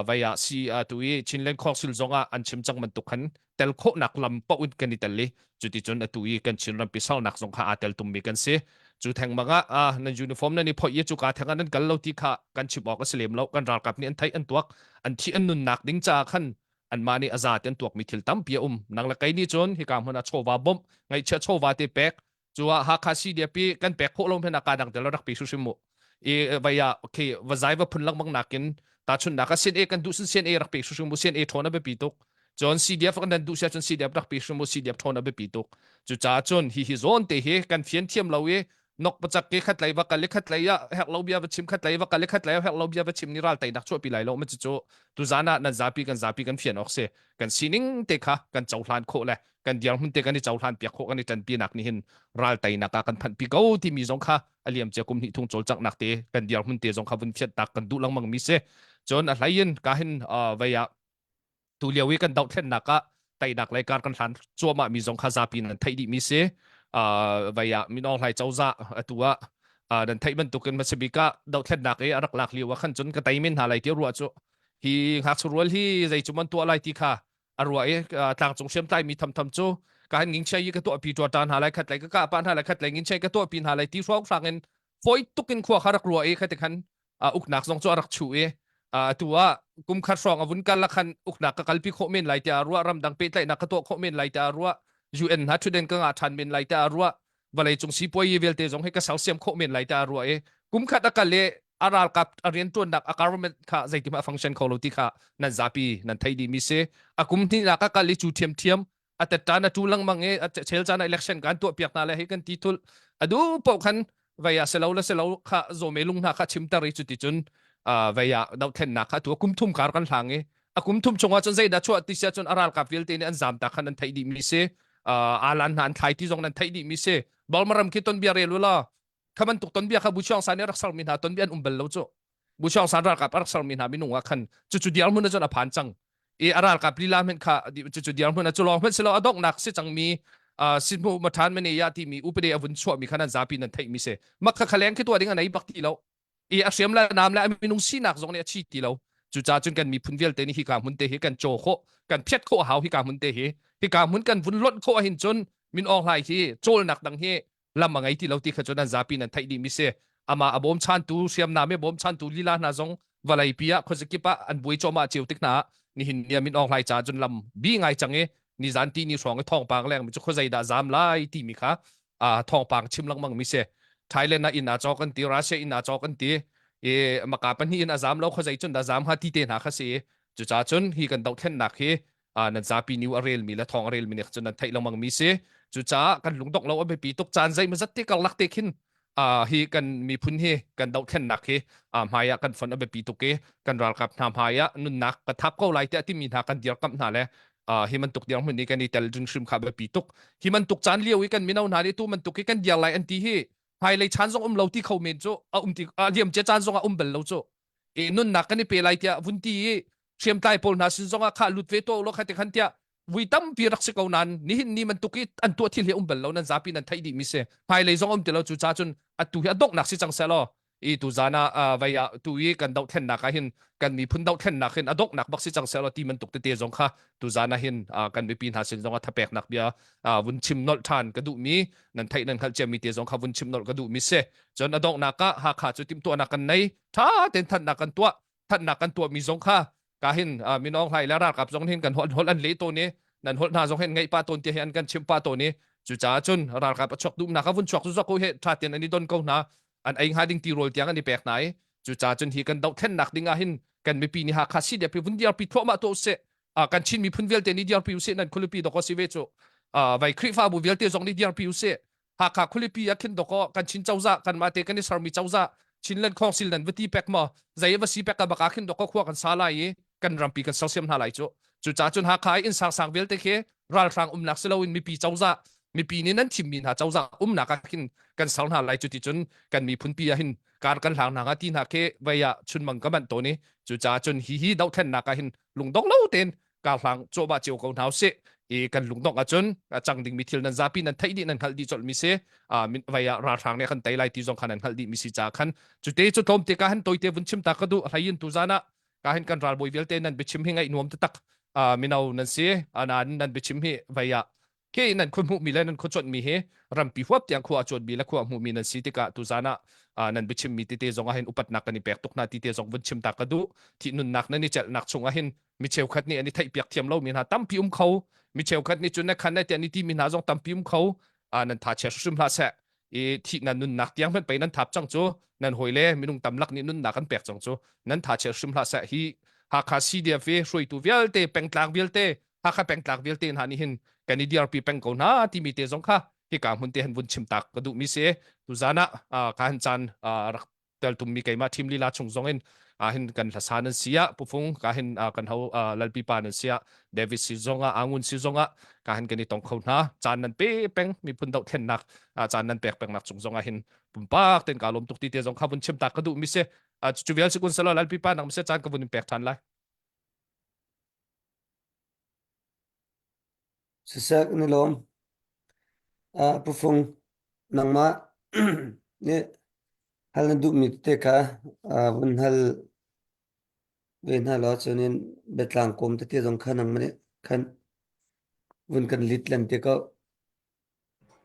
vai ah si tu i Chinland Council zong ah an chim cang bantuk khan tel khawhnak lam paoh in kan i tel i cuticun atu i kan Chin rampi salnak zong kha aa tel tummi kan si cu thengmang ah nan uniform nan i phoih i cuka theng ah nan kal lo ti kha kan chim awk a si lem lo kan ralkap nih an theih an tuak an thi an nunnak ding caah khan anmah nih a za te an tuakmi thil tampi a um nang le kei nih cun hika hmun ah chawva bawmh ngaihchia chawva te pek cu ah Hakha CDP kan pek khawh lo hmanh ah ka dang tel rak pe hrimhrim mu i vai ah okay va zai va phun lengmang nakin tahchunhnak ah CNA kan duh sin CNA rak pe hrimhrim mu CNA ṭhawn a biapi tuk cun CDF kan dan duh sia cun CDF rak pe hrim mu CDF ṭhawn a biapi tuk cucaah cun hi hi zawn te hi kan fian thiam lo i nok pacak ke khat lei va kal i khat lei ah herh lo bia va chim khat lei va kal i khat lei ah herh lo bia va chim ni ral teinak chuahpi lai lo ma cu tuzan ah nan zapi kan zapi kan fian awk si kan sining te kha kan cohlan khawh le kan dirhmun te kan i cohlan piak khawh kan i ṭanpi nak nih hin ral teinak ah kan phanhpi ko timi zong kha a liam cia kum hnih thung cawlcanghnak te kan dirhmun te zong kha vun fiat tak kan duh lengmang mi si cun a hlei in ka hin vei ah tu lio i kan dohthlennak ah teinak lei kar kan hlan cuahmah mi zong kha zapi nan theih dih mi si vei ah Min Aung Hlaing cozah atu ah nan theih bantukin hmasabik ah dohthlennak i a rak lak lio ah khan cun ka tei men hna lai ti ruah cu hi ngakchia rual hi zei cu man tuah lai ti kha a ruah i tlangcung hriamtlai mi thamtham cu ka han ngingchia i ka tuah pi tua ta hna lai khat lai ka kah pa hna lai khat lai ngingchia ka tuah pi hna lai ti hrawng hrang in foi tuk in khua kha rak ruah i khati khan uknak zong cu a rak chu i atu ah kum khat hrawng a vun kal khan uknak ka kalpi khawh men lai tiah ruah ramdang pehtlaihnak ka tuah khawh men lai tiah ruah UN hna thuden ka ngah ṭhan men lai tiah ruah vawleicung sipuai vialte zong hi ka sersiam khawh men lai tiah ruah i kum khat a kal i a ralkap a rianṭuannak a government kha zeitim a function kho lo ti kha nan zapi nan thei dih mi si a kum hnihnak a kal i cu ṭhiamṭhiam a tetṭan a tu lengmang i a chel caan ah election kan tuah piak hna le hi kan ti thul a du paoh khan vei ah selo le selo kha zawme lung hna kha chimter i cuti cun vei ah dohthlennak kha tu kum thum kar kan hlang i a kum thum chungah cun zeidah chuah ti sia cun a ralkap vialte nih an zam ta khan an theih dih mi si alan hna an thlai ti zong nan theih dih mi si Burma ram khi ton bia rel ula kha bantuk ton bia kha Bu Chiang San nih rak sermi hna ton bia an um bal lo cu Bu Chiang San ralkap a rak sermi hna minung ah khan cucu diar hmun ah cun a phan cang i a ralkap lila hmenh kha cucu diar hmun ah cu lawng hmanh silo a donghnak si cangmi sihmu mathan mane ya timi upade a vun chuahmi kha nan zapi nan theih mi si mak kha khaleng khi tuah ding a nei bak ti lo i a hriam le nam le a minung sinak zong nih a chi ti lo cucaah cun kan miphun vialte nih hika hmun te hi kan caw khawh kan phiat khawh a hau hika hmun te hi hika hmun kan vun lonh khawh ahhin cun Min Aung Hlaing hi cawlnak dang hi lam a ngei ti lo ti kha cun an zapi nan theih dih mi si amah a bawmchantu hriamnam i bawmchantu lila hna zong vawlei pi ah khuazakip ah an buai cuahmah cio tik hna ah nihin ni ah Min Aung Hlaing ca cun lam bi ngai cang i nizan ti ni hrawng i thawngpang leng mi cu khuazei dah zam lai timi kha thawngpang chim lengmang mi si Thailand ah inn aa cawk an ti Russia inn aa cawk an ti i maka pahnih in a zam lo khuazei cun dah zam hnga ti te hna kha si cucaah cun hi kan dohthlennak hi nan zapi new a relmi le thawng a relmi nih cun nan theih lengmang mi si. Cucaah kan lungdongh lo a biapi tuk caan zeimawzat te karlak te khin hi kan miphun hi kan dohthlennak hi hmai ah kan fon a biapi tuk i kan ralkap hna hmai ah nunnak ka thap ko lai tiah timi hna kan dirkamh hna le hi bantuk dirhmun i kan i tel ding hrim kha biapi tuk. Hi bantuk caan lio i kan mino hna nih tu bantuk hi kan dir lai an ti hi hmailei chan zong um lo ti kho men cu a um ti a liam cia caan zong ah um bal lo cu i nunnak kan i pe lai tiah vun ti i hriamtlai pawl hna sin zong ah khah lut ve to lo kha ti khan tiah vui tampi rak si ko nain nihin ni bantuk i an tuah thil hi um bal lo nan zapi nan theih dih mi si hmailei zong um ti lo cu ca cun atu hi a donghnak si cang seh law i tu zan ah vei ah tu i kan dohthlennak ah hin kan miphun dohthlennak hin a donghnak bak si cang seh law ti bantuk tete zong kha tu zan ah hin kan mipi hna sin zong ah thapeknak bia vun chim nolh ṭhan ka duhmi nan theih nan hngalh ciami te zong kha vun chim nolh ka duhmi si cun a donghnak ah Hakha cu timhtuahnak kan nei ṭha tein thanhnak kan tuah thanhnak kan tuahmi zong kha ka hin minong hlai le ralkap zong hin kan holh holh an leh tawn i nan holh hna zong hin ngaih pa tawn ti hi an kan chim pa tawn i cucaah cun ralkap a chuak duhnak a vun chuak zuzak ko he ṭha tein an i don ko hna an ei hnga ding ti rawl tiang an i pek hna i cucaah cun hi kan dohthlennak ding ah hin kan mipi nih Hakha CDF hi vun dirpi thluahmah tuah usih kan Chin miphun vialte nih dirpi usih nan khualipi dawk si ve cu vai Khrihfabu vialte zong nih dirpi usih Hakha khualipi ah khin dawk kan Chin cozah kanmah te kan i sermi cozah Chinland Council nan va ti pek maw zei va si pek ka baka khin dawk khua kan sa lai i kan rampi kan sersiam hna lai cu cucaah cun Hakha i inn sangsang vialte khi ralhrang umnak si loin mipi cozah mipi nih nan thimmi hna cozah umnak ah khin kan ser hna lai cu ti cun kan miphun pi ah hin kar kan hlang hna hnga ti hna khi vei ah chunmang ka manh tawn i cucaah cun hi hi dohthlennak ah hin lungdong lo tein karhlang cawhbah cio ko hna usih i kan lungdongh ahcun a cang dingmi thil nan zapi nan theih dih nan hngalh dih colh mi si vei ah ralhrang nih kan tei lai ti zong kha nan hngalh dih mi si ca khan cute cu tlawm te ka han toite vun chim ta ka duh hlei in tu zan ah ka hin kan ralbawi vialte nan biachim hi ngaih nuam taktak mino nan si anan nan biachim hi vei ah khi nan khua hmuhmi le nan khua cuanhmi hi rampi huap tiang khua a cuanmi le khua a hmuhmi nan si tikah tuzan ah nan biachimmi tete zong ah hin upatnak kan i pek tuk hna tite zong vun chim ta ka duh thi nunnak nan i celhnak chung ah hin mi cheukhat nih an i theihpiak thiam lomi hna tampi um kho mi cheukhat nih cun na khan na ti an i timi hna zong tampi um kho nan tha chia hrim hlah seh i thih nan nunnak tiang hmanh pei nan thap cang cu nan hawi le minung tamlak nih nunnak an pek cang cu nan tha chia hrim hlah seh hi Hakha CDF i hruaitu vialte pengtlang vialte Hakha pengtlak vialte hna nih hin kan i dirpi peng ko hna timi te zong kha hika hmun te han vun chim tak ka duhmi si tuzan ah ka han caan rak teltummi keimah team lila chung zong in hin kan hlasa nan si ah pufung ka hin kan ho lalpi pa nan si ah David si zong ah Angun si zong ah ka hin kan i tong kho hna caan nan pe peng miphun dohthlennak caan nan pek pengnak chung zong ah hin pumpak ten ka lawm tuk ti te zong kha vun chim tak ka duh mi si cu vial si kun selo lalpi pa nang mi se caan ka vun in pek than lai Siseh kan i lawm. Uh, Pufung, nangmah nih hal na duhmi tete kha uh, vun hal ve hna law cunin biatlang kawm tete zong kha nangmah nih khan vun kan lit len te ko.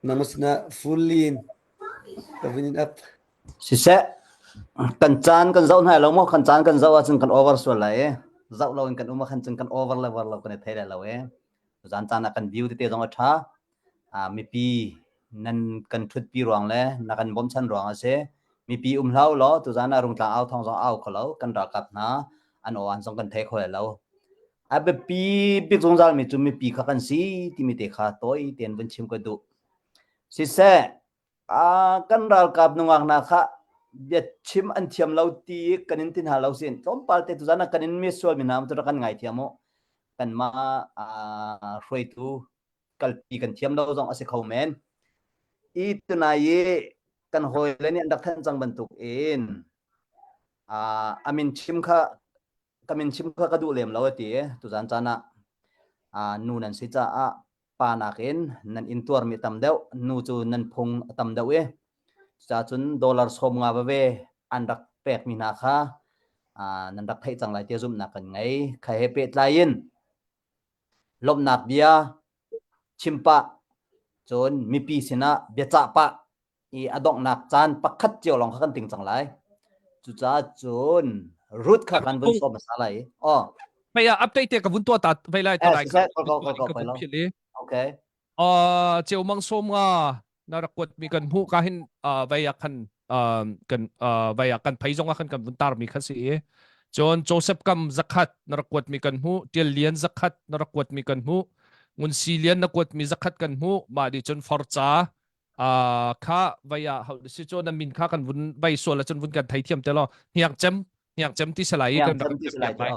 Nangmah sinah fully in ka vun in up. Siseh, kan caan kan zoh hna lo maw? Kan caan kan zoh ahcun kan over sual lai i zoh lo in kan um ahkhan cun kan over le over lo kan i thei lai lo i zan caan ah kan view tete zong a ṭha. Ah, mipi nan kan ṭhutpi ruang le na kan bawmchan ruang a si. Mipi um hlah u law tuzan ah Rungtlang au thawng zong au kho lo. Kan ralkap hna an aw an zong kan thei kho lai lo. A biapi bik zungzalmi cu mipi kha kan si timi te kha tawi tein vun chim ka duh. Siseh, kan ralkap nungak hna kha biachim an thiam lo ti kan in ti hna lo sin tlawmpal te tuzan ah kan in mi sual mi hna cu kan ngai thiam u. Kanmah hruaitu kalpi kan thiam lo zong a si kho men. I tunai i kan hawile nih an rak thanh cang bantuk in a min chim kha ka min chim kha ka duh lem lo a ti tuzan caan ah nu nan si caah pa nakin nan intuarmi tam deuh nu cu nan phung a tam deuh i cucaah cun dollar 50 veve an rak pekmi hna kha nan rak theih cang lai tiah zumhnak kan ngei kha he pehtlai in lawmhnak bia chim pah cun mipi sinah biacah pah i a donghnak caan pakhat cio lawng kha kan ting cang lai. Cucaah cun Ruth kha kan vun sawm hmasa lai. Oh. Mei ah update te ka vun tuah ta vei lai ta lai. Ko ko ko ko ko. Okay. Uh cheu mang som nga na rak kuat mi kan hmu ka hin vei ah khan kan vei ah kan phei zong ah khan kan vun tar mi kha si i cun Joseph kam zakhat na rak kuat mi kan hmu Tial Lian zakhat na rak kuat mi kan hmu. Ngun Si Lian na kuatmi zakhat kan hmuh. Mah nih cun Forca uh, kha vai ah hau si cu na min kha kan vun vai sual ahcun vun kan theithiam te law hniang cem hniang cem ti salai i kan rak ti salai lai.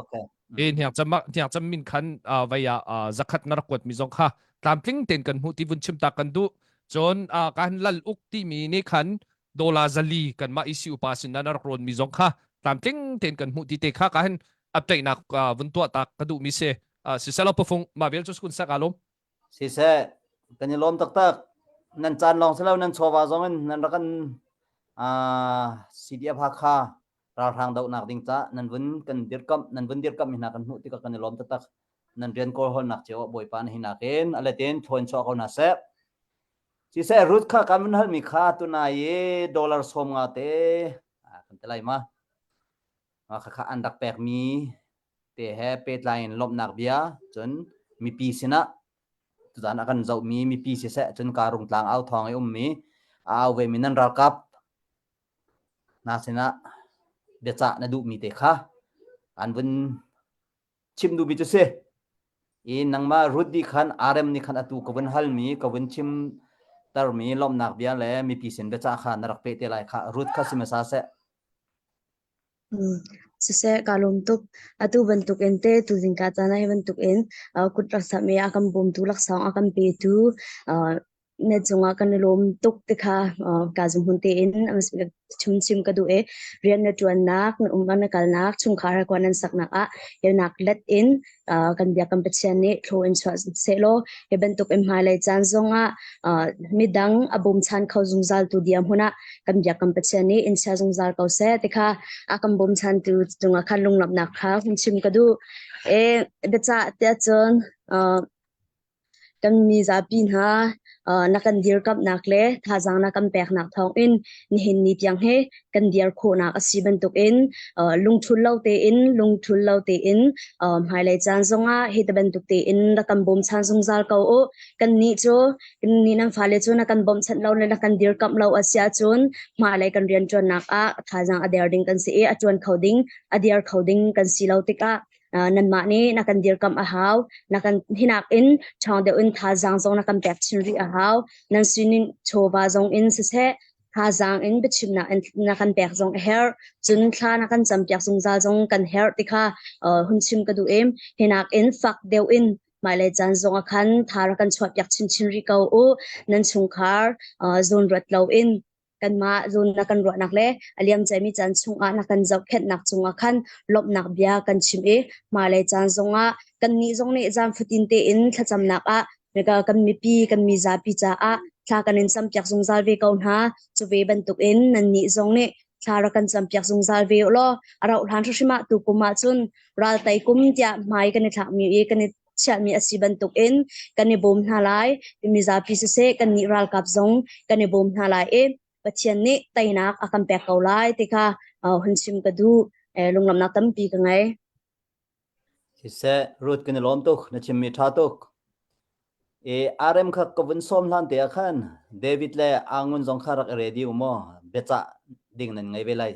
E hniang cem hniang cem min khan uh, vai ah zakhat na rak kuat mi zong kha tlamtling ten kan hmuh ti vun chim ta kan duh. Cun uh, kan lal uk ti mi nih khan dola zali kan mah isi upa sin na rak rawn mi zong kha tlamtling ten kan hmuh ti te kha ka hin update nak vun tuah tak ka duh mi si. Uh, siselo pafung ma vel chu kun sak alom. Siseh, kan i lawm taktak. Nan caan lawng si lo, nan chawva zong in nan rak kan uh, CDF Hakha ralhrang dohnak ding ca nan vun kan dirkamh nan vun dirkamh mi hna kan hmuh tikah kan i lawm taktak. Nan rian kawl holnak cio ah Bawipa na hinak in aletin thlawn chuah ko hna seh. Siseh, Ruth kha kan vun halmi kha tunai i dollar 50 te kan te lai ma. Khakha an rak pekmi te he pehtlai in lawmhnak bia cun mipi sinah tuzan a kan zohmi mipi siseh cun Karung tlang au thawng i ummi a au vemi nan ralkap hna sinah biacah na duhmi te kha an vun chim duhmi cu si. I nangmah Ruth nih khan RM nih khan atu ka vun halmi ka vun chim termi lawmhnak bia le mipi sin biacah kha na rak peh te lai kha Ruth kha si hmasa seh. Siseh, kaa lawm tuk. Atu bantukin te tuzing ka caan ah hi bantukin kut rak samh i a kan bawmtu laksawng a kan petu na cungah kan i lawm tuk ti kha kaa zumhmun tein chim chim ka duh i rian na ṭuannak, na um na kalnak, chungkhar he khua nan saknak ah hinak let in kan biak kan Pathian nih thlaw in chuah sehlaw hi bantuk in hmailei caan zongah midang a bawmchan kho zungzal tu dirhmun ah kan biak kan Pathian nih in chia zungzal ko seh ti kha a kan bawmchantu cungah khan lunglawmhnak kha hun chim ka duh. E biacah tiah cun Kan mizapi hna na kan dirkamhnak le thazaang na kan peknak thawngin nihin ni tiang hi kan dir khawhnak a si bantukin lungthul lo tein lungthul lo tein hmailei caan zongah hi ti bantuk tein rak kan bawmchan zungzal ko u. Kannih cu kannih nan fale cu na kan bawmchanh lo le na kan dirkamh lo a si ahcun hmailei kan rianṭuannak ah thazaang a der ding kan si i a ṭuan kho ding a dir kho ding kan si lo tikah nanmah nih na kan dirkamh a hau na kan hinak in ṭhawng deuh in thazaang zong na kan pek chin rih a hau nan sining chawva zong in siseh thazaang in biachimnak in na kan pek zong a herh cun thla na kan campiak zungzal zong kan herh ti kha hun chim ka duh em hinak in fak deuh in hmailei caan zong ah khan tha rak kan chuahpiak chinchin rih ko u nan chungkhar zawn ruat lo in kanmah zawn na kan ruahnak le a liamciami caan chungah na kan zohkhenhnak cungah khan lawmhnak bia kan chim i hmailei caan zongah kannih zong nih zan fatin tein thlacamnak ah kan mipi kan mizapi caah thla kan in campiak zungzal ve ko hna. Cu ve bantukin nannih zong nih thla rak kan campiak zungzal ve u law a rauh hlan hrimhrim ah tu kum ah cun ral tei kum tiah hmai kan i thlakmi i kan i chiahmi a si bantukin kan i bawm hna lai. Mizapi siseh kannih ralkap zong kan i bawm hna lai i Pathian nih teinak a kan pek ko lai ti kha hun chim ka duh. Lunglawmhnak tampi ka ngei. Siseh, Ruth kan i lawm tuk, na chimmi ṭha tuk. E RM kha ka vun sawm hlan te ah khan David le Angun zong kha rak i ready u maw? Biacah ding nan ngei ve lai.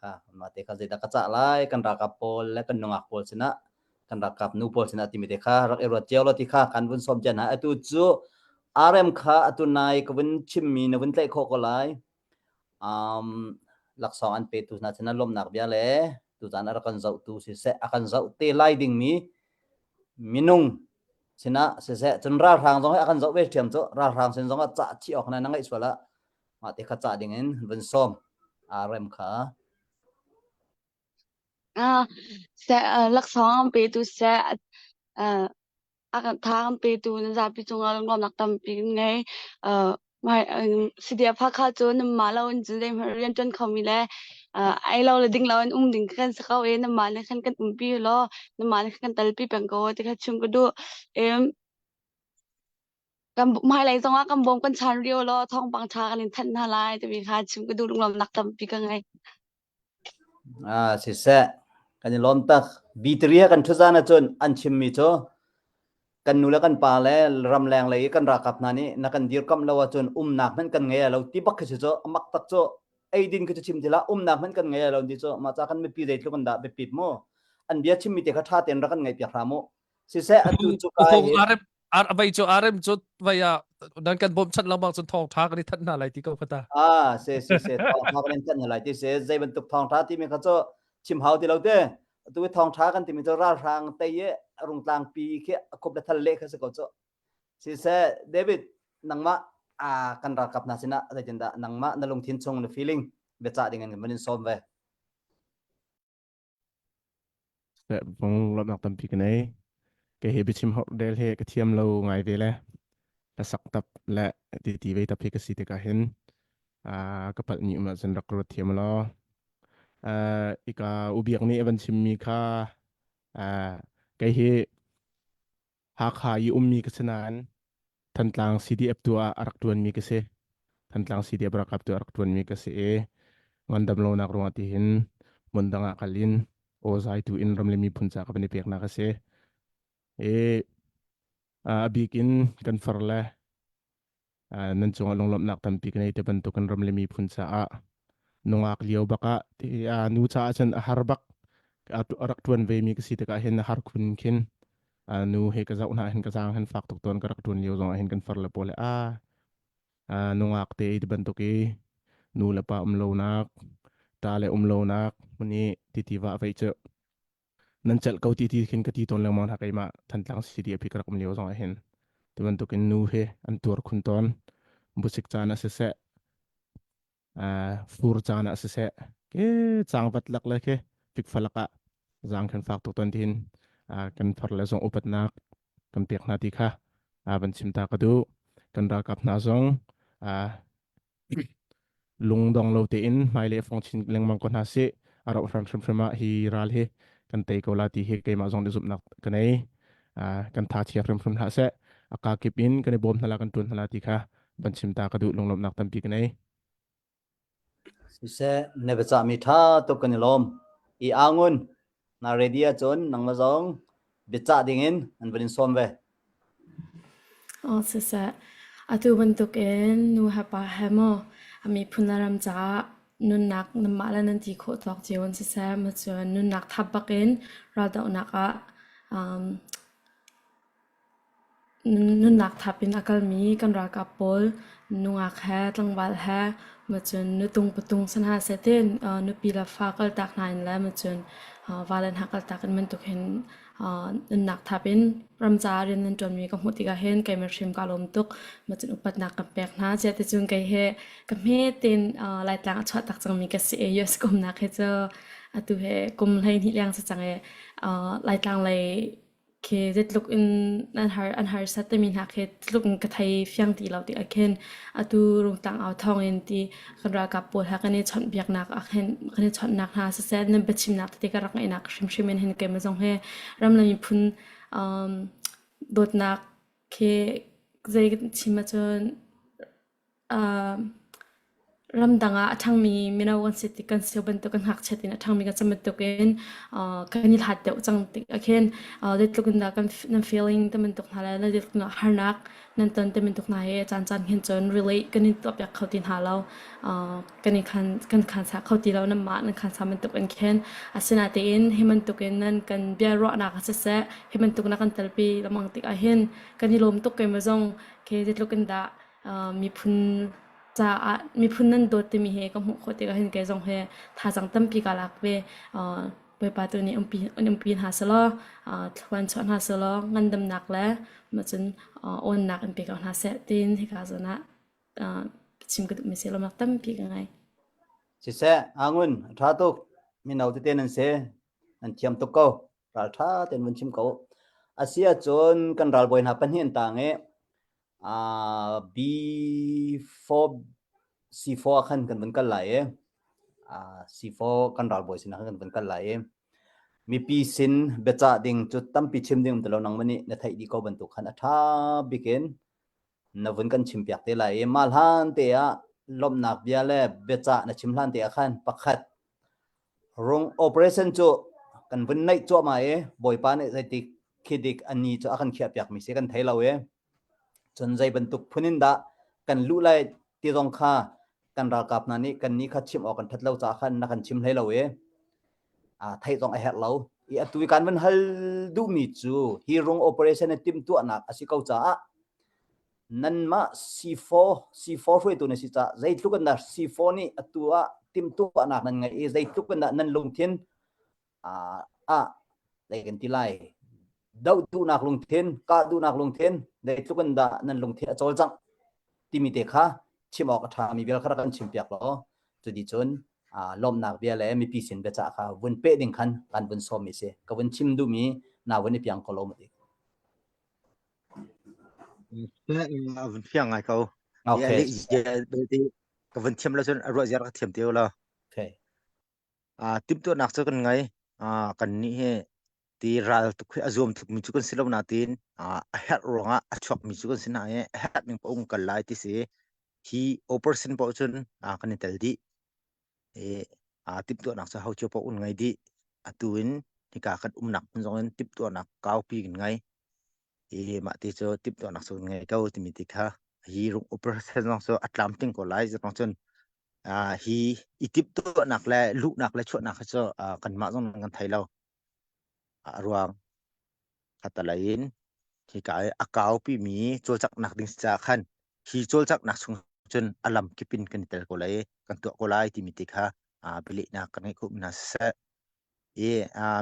Kha mah te kha zeidah ka cah lai kan ralkap pawl le kan nungak pawl sinah kan ralkap nu pawl sinah timi te kha rak i ruat cio law ti kha kan vun sawm cia hna. Atu cu RM kha atu nai ka vun chimmi na vun tlaih khawh ko lai. Um, laksawng an petu hna sinah lawmhnak bia le tuzaan a rak kan zohtu siseh a kan zoh te lai dingmi minung sinah siseh cun ralhrang zong hi a kan zoh ve ṭhiam cu ralhrang sin zong ah cah chih awk na na ngaih sual ah mah te kha cah ding in vun sawm RM kha Ah, seh, laksawng an petu seh, uh, a kan tha an petu nan zapi cungah lunglawmhnak tampi kan ngei. Uh, CDF Hakha cu nanmah lo in cun zeihmanh rian ṭuan khomi le uh, ei lo le ding lo in um ding kan si ko i nanmah nih khan kan umpi law nanmah nih khan kan telpi peng ko ti kha chim ka duh. Um, kan hmailei zongah kan bawm kan chan rio law thawngpang ṭha kan in thanh hna lai timi kha chim ka duh lunglawmhnak tampi ka ngei. Ah, siseh, kan i lawm tak. B3 kan ṭhuzan ahcun an chimmi cu kan nu le kan pa le ramleng lei i kan ralkap hna nih na kan dirkamh lo ahcun umnak hmanh kan ngei lo ti bak khi si cu amak tak cu eidin khi cu chim ti hlah umnak hmanh kan ngei lo ti cu mah ca kan mipi zeitluk in dah biapit mu an bia chimmi te kha ṭha tein rak kan ngaihpiak hram u siseh atu cu kai hi RM. Ar vai cu arem cu vai ah nan kan bawm chan lengmang cun thawng tha kan i thanh hna lai ti ko khata. Ah se se se thawng tha kan in thanh hna lai ti se zei bantuk thawng tha timi kha cu chim hau ti lo te. Tu thawng tha kan timi cu ralhrang tei i rungtlang pi khi a khup le thal le kha si ko cu. Siseh David nangmah ah kan ralkap hna sinah zeitindah nangmah na lungthin chung na feeling biacah ding in kan in sawm ve. Vong lawmhnak tampi ka nei. Kei he biachim hor del he ka thiam lo ngai ve le hlasak tap le ti ti ve tap hi ka si tikah hin ka palh mi um ahcun rak ruat thiam law. Ika ubiak nih a van chimmi kha kei hi Hakha i ummi ka si nain Thantlang CDF tu ah a rak ṭuanmi ka si. Thantlang CDF ralkap tu a rak ṭuanmi ka si i ngandam lonak ruangah tihin hmun dang ah kal in awzai tu in ram le miphun ca ka van i peknak a si. I a bik in kan far le nan cungah lunglawmhnak tampi ka nei te bantuk kan ram le miphun caah nungak lio bak ah ti nu caah cun a har bak a rak tuan ve mi ka si tikah hin a har khun khin nu he ka zoh hna hin ka zaang hin fak tuk tawn ka rak tuan lio zong ah hin kan far le pawl a nungak te ti bantuk i nu le pa um lonak ta le um lonak mun i titi va vei cu nan celh ko ti ti khin ka ti tawn lengmang hna keimah Thantlang CDF hi ka rak um lio zong ah hin ti bantukin nu hi an tuar khun tawn busik caan ah siseh fur caan ah siseh ke cangvat lak le ke fikfa lak ah zang khan fak tuk tawn tin kan far le zong upatnak kan pek hna ti kha van chim ta ka duh kan ralkap hna zong Lungdong lo tein hmailei fong chin lengmang ko hna sih. A rauh hram hrimhrim ah hi ral hi kan tei ko la ti hi keimah zong nih zumhnak ka nei. Kan tha chia hrimhrim hlah seh. A ka kip in kan i bawm hna la kan ṭuan hna la ti kha van chim ta ka duh lunglawmhnak tampi ka nei. Siseh, na biacahmi ṭha tuk kan i lawm. I angun, na ready ahcun nangmah zong biacah dingin an van in sawm ve. Aw siseh, atu bantukin nu he pa he maw a miphun le ram caah nunnak nanmah le nan ti khawh tawk cio in siseh, macun nunnak thap bakin raldohnak ah um, Nunnak thap in a kalmi kan ralkap pawl nungak he tlangval he macun nutung patung si hna seh tiin nupi le fa kaltak hna in le macun vale hna kaltak in bantuk hin nunnak thap in ram caah rian nan ṭuanmi ka hmuh tikah hin keimah hrim kaa lawm tuk. Macun upatnak kan pek hna. Ziah ticun kei hi ka hme tein Laitlang a chuah tak cangmi ka si i US ka umnak hi cu atu hi kum 12 leng si cang i Laitlang lei khi zeitluk in an har an harsat timi hna khi tluk in ka thei fiang ti lo ti ah khin atu rungtlang au thawng in ti kan ralkap pawl he kan i chawnhbiaknak ah khin kan i chawnhnak hna siseh nan biachimnak tete ka rak ngaihnak hrimhrim in hin keimah zong hi ram le miphun um, dawtnak khi zei chim ahcun Ramdang ah a ṭhangmi mino kan si tik kan si bantuk kan ngakchiat in a ṭhangmi kan si bantukin kan i hlat deuh cang tik ah khin zeitluk in dah kan nan feeling ti bantuk hna le zeitluk in dah harnak nan ton ti bantuk hna hi caancaan khin cun relate kan in tuahpiak kho ti hna lo. Kan i khan kan khansa kho ti lo nanmah nan khansa bantuk in khin asinain hi bantukin nan kan biaruahnak ah siseh hi bantuk na kan telpi lengmang tik ahhin kan i lawm tuk keimah zong khi zeitluk in dah miphun caah miphun nan dawt timi hi ka hmuh khawh tikah hin kei zong hi thazaang tampi kaa lak ve. Bawipa tu nih umpi an umpi hna selaw thluan chuah hna selaw ngandamnak le macun awnnak in pe ko hna seh tiin hika zawn ah chim ka duhmi si lawmnak tampi ka ngei. Siseh, Angun, a ṭha tuk. Mino tete nan si. Nan thiam tuk ko. Ral ṭha tein vun chim ko. A si ahcun kan ralbawi hna pahnih an tang i B4 C4 ah khan kan vun kal lai i C4 kan ralbawi sinah khan kan vun kal lai i mipi sin biacah ding cu tampi chim ding um ti lo nangmah nih na theih dih ko bantuk khan a ṭha bik in na vun kan chimpiak te lai i mah hlan te ah lawmhnak bia le biacah na chim hlan te ah khan pakhat Rung operation cu kan vun naih cuahmah i Bawipa nih zeitik khi dik a ni cu a kan khiahpiakmi si kan thei lo i cun zei bantuk phun in dah kan luh lai ti zong kha kan ralkap hna nih kan nih kha chim awk kan ṭhat lo caah khan na kan chim hlei lo i theih zong a herh lo. I atu i kan van hal duhmi cu hi rung operation i timhtuahnak a si ko caah nanmah C4 C4 hruaitu na si caah zeitluk in dah C4 nih atu ah timhtuahnak nan ngeih i zeitluk in dah nan lungthin ah zei kan ti lai doh duhnak lungthin kah duhnak lungthin zeitluk in dah nan lungthin a cawlcangh timi te kha chim awk a ṭhami vial kha rak kan chimpiak law cuti cun lawmhnak bia le mipi sin biacah kha vun peh ding khan kan vun sawmmi si ka vun chim duhmi na vun i piang ko lo mati vun fiang ngai ko okay ka vun thiam lo cun a ruah ziar ka thiam te lo okay Timhtuahnak cu kan ngei. Kannih hi ti ral tuk hi a zuam tukmi cu kan si lo nain a herh ruangah a chuakmi cu kan si hna i a herh ning paoh kan kal lai ti si. Hi operation paoh cun kan i tel dih. I timhtuahnak cu ho cio paoh kan ngei dih. Atu in hika kan umnak hmun zong in timhtuahnak kaupi kan ngei. I mah ti cu timhtuahnak cu kan ngei ko timi ti kha hi rung operation zong cu a tlamtling ko lai. Zeiruang cun hi i timhtuahnak le luhnak le chuahnak hi cu kanmah zong kan thei lo. A ruang khatalei in hika i a kaupi mi cawlcanghnak ding caah khan hi cawlcanghnak chung cun a lam kip in kan i tel ko lai i kan tuah ko lai timi ti kha bialehnak kan ngeih khawh mi hna siseh. I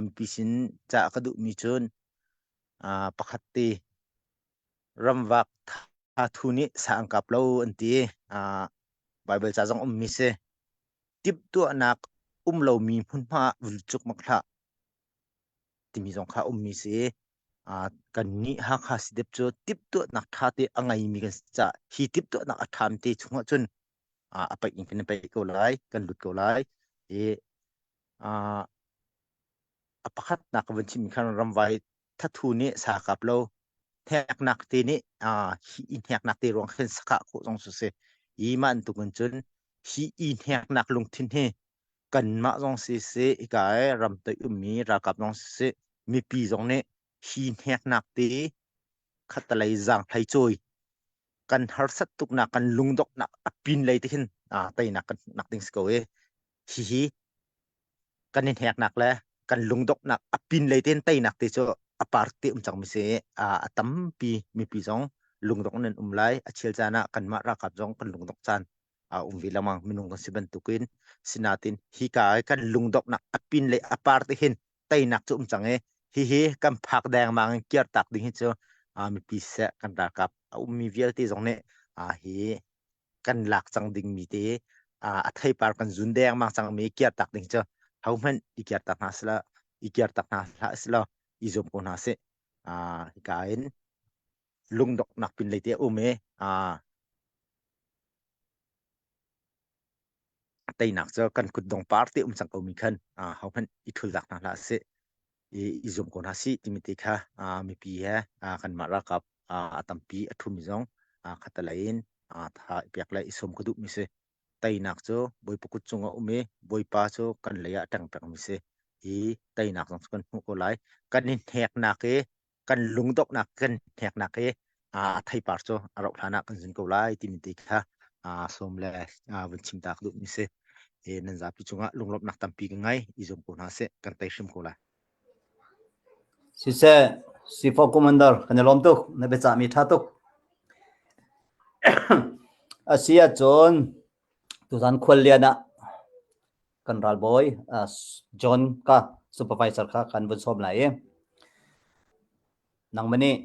mipi sin cah ka duhmi cun pakhat te ramvak Thathu nih sa an kap lo an ti. Baibal ca zong ummi si. Timhtuahnak um lomi hmunhma ah vun cuk mak hlah timi zong kha ummi si. Kan nih Hakha CDF cu timhtuahnak ṭha te a ngeimi kan si caah hi timhtuahnak a ṭham te chungah cun a paih in kan i paih ko lai, kan lut ko lai. I a pakhatnak ka vun chimmi khan ramvai thathu nih sa kap lo hneknak te nih hi i hneknak te ruang khin sakah khawh zong su si i mah tukin cun hi i hneknak lungthin hi kanmah zong si si hika i ramtoi ummi ralkap zong si si mipi zong nih hi hneknak te khatalei zaanghlei cawi kan harsat tuknak kan lungdoknak a pin lei te khin teinak kan hmuhnak ding si ko i hihi kan i hneknak le kan lungdoknak a pin lei tein teinak te cu a par te um cangmi si a tampi mipi zong lungdok nan um lai a chel caan ah kanmah ralkap zong kan lungdok caan a um ve lengmang minung kan si bantukin sinatin hika kan lungdoknak a pin le a par te hin teinak cu um cang i hihi kan phak dengmang in kiar tak ding hi cu mipi seh kan ralkap a ummi vialte zong nih hi kan lak cang dingmi te a theipar kan zun dengmang cangmi kiartak ding cu hohmanh i kiartak hna sila i kiartak hna hlah sila i zuam ko hna sih hika in lungdoknak pin lei te a um i teinak cu kan kutdong par te um cang ko mi khan hohmanh i thuldak hna hlah sih i zuam ko hna sih timi te kha mipi he kanmah ralkap a tampi a ṭhumi zong khatalei in tha i pek le i sawm ka duhmi si. Teinak cu Bawipa kut cung ah um i Bawipa cu kan lei ah a ṭeng pengmi si. Hi teinak zong cu kan hmuh ko lai. Kan i hneknak i kan lungdonghnak kan hneknak i a theipar cu a rauh hlan ah kan zun ko lai timi te kha sawm le vun chim ta ka duhmi si. Nan zapi cungah lunglawmhnak tampi ka ngei. I zuam ko hna sih. Kan tei hrim ko lai. Siseh, Sifo Commander, kan i lawm tuk. Na biacahmi ṭha tuk. A si ahcun tuzan khuallian ah kan ralbawi John ka supervisor kha kan vun sawm lai i nangmah nih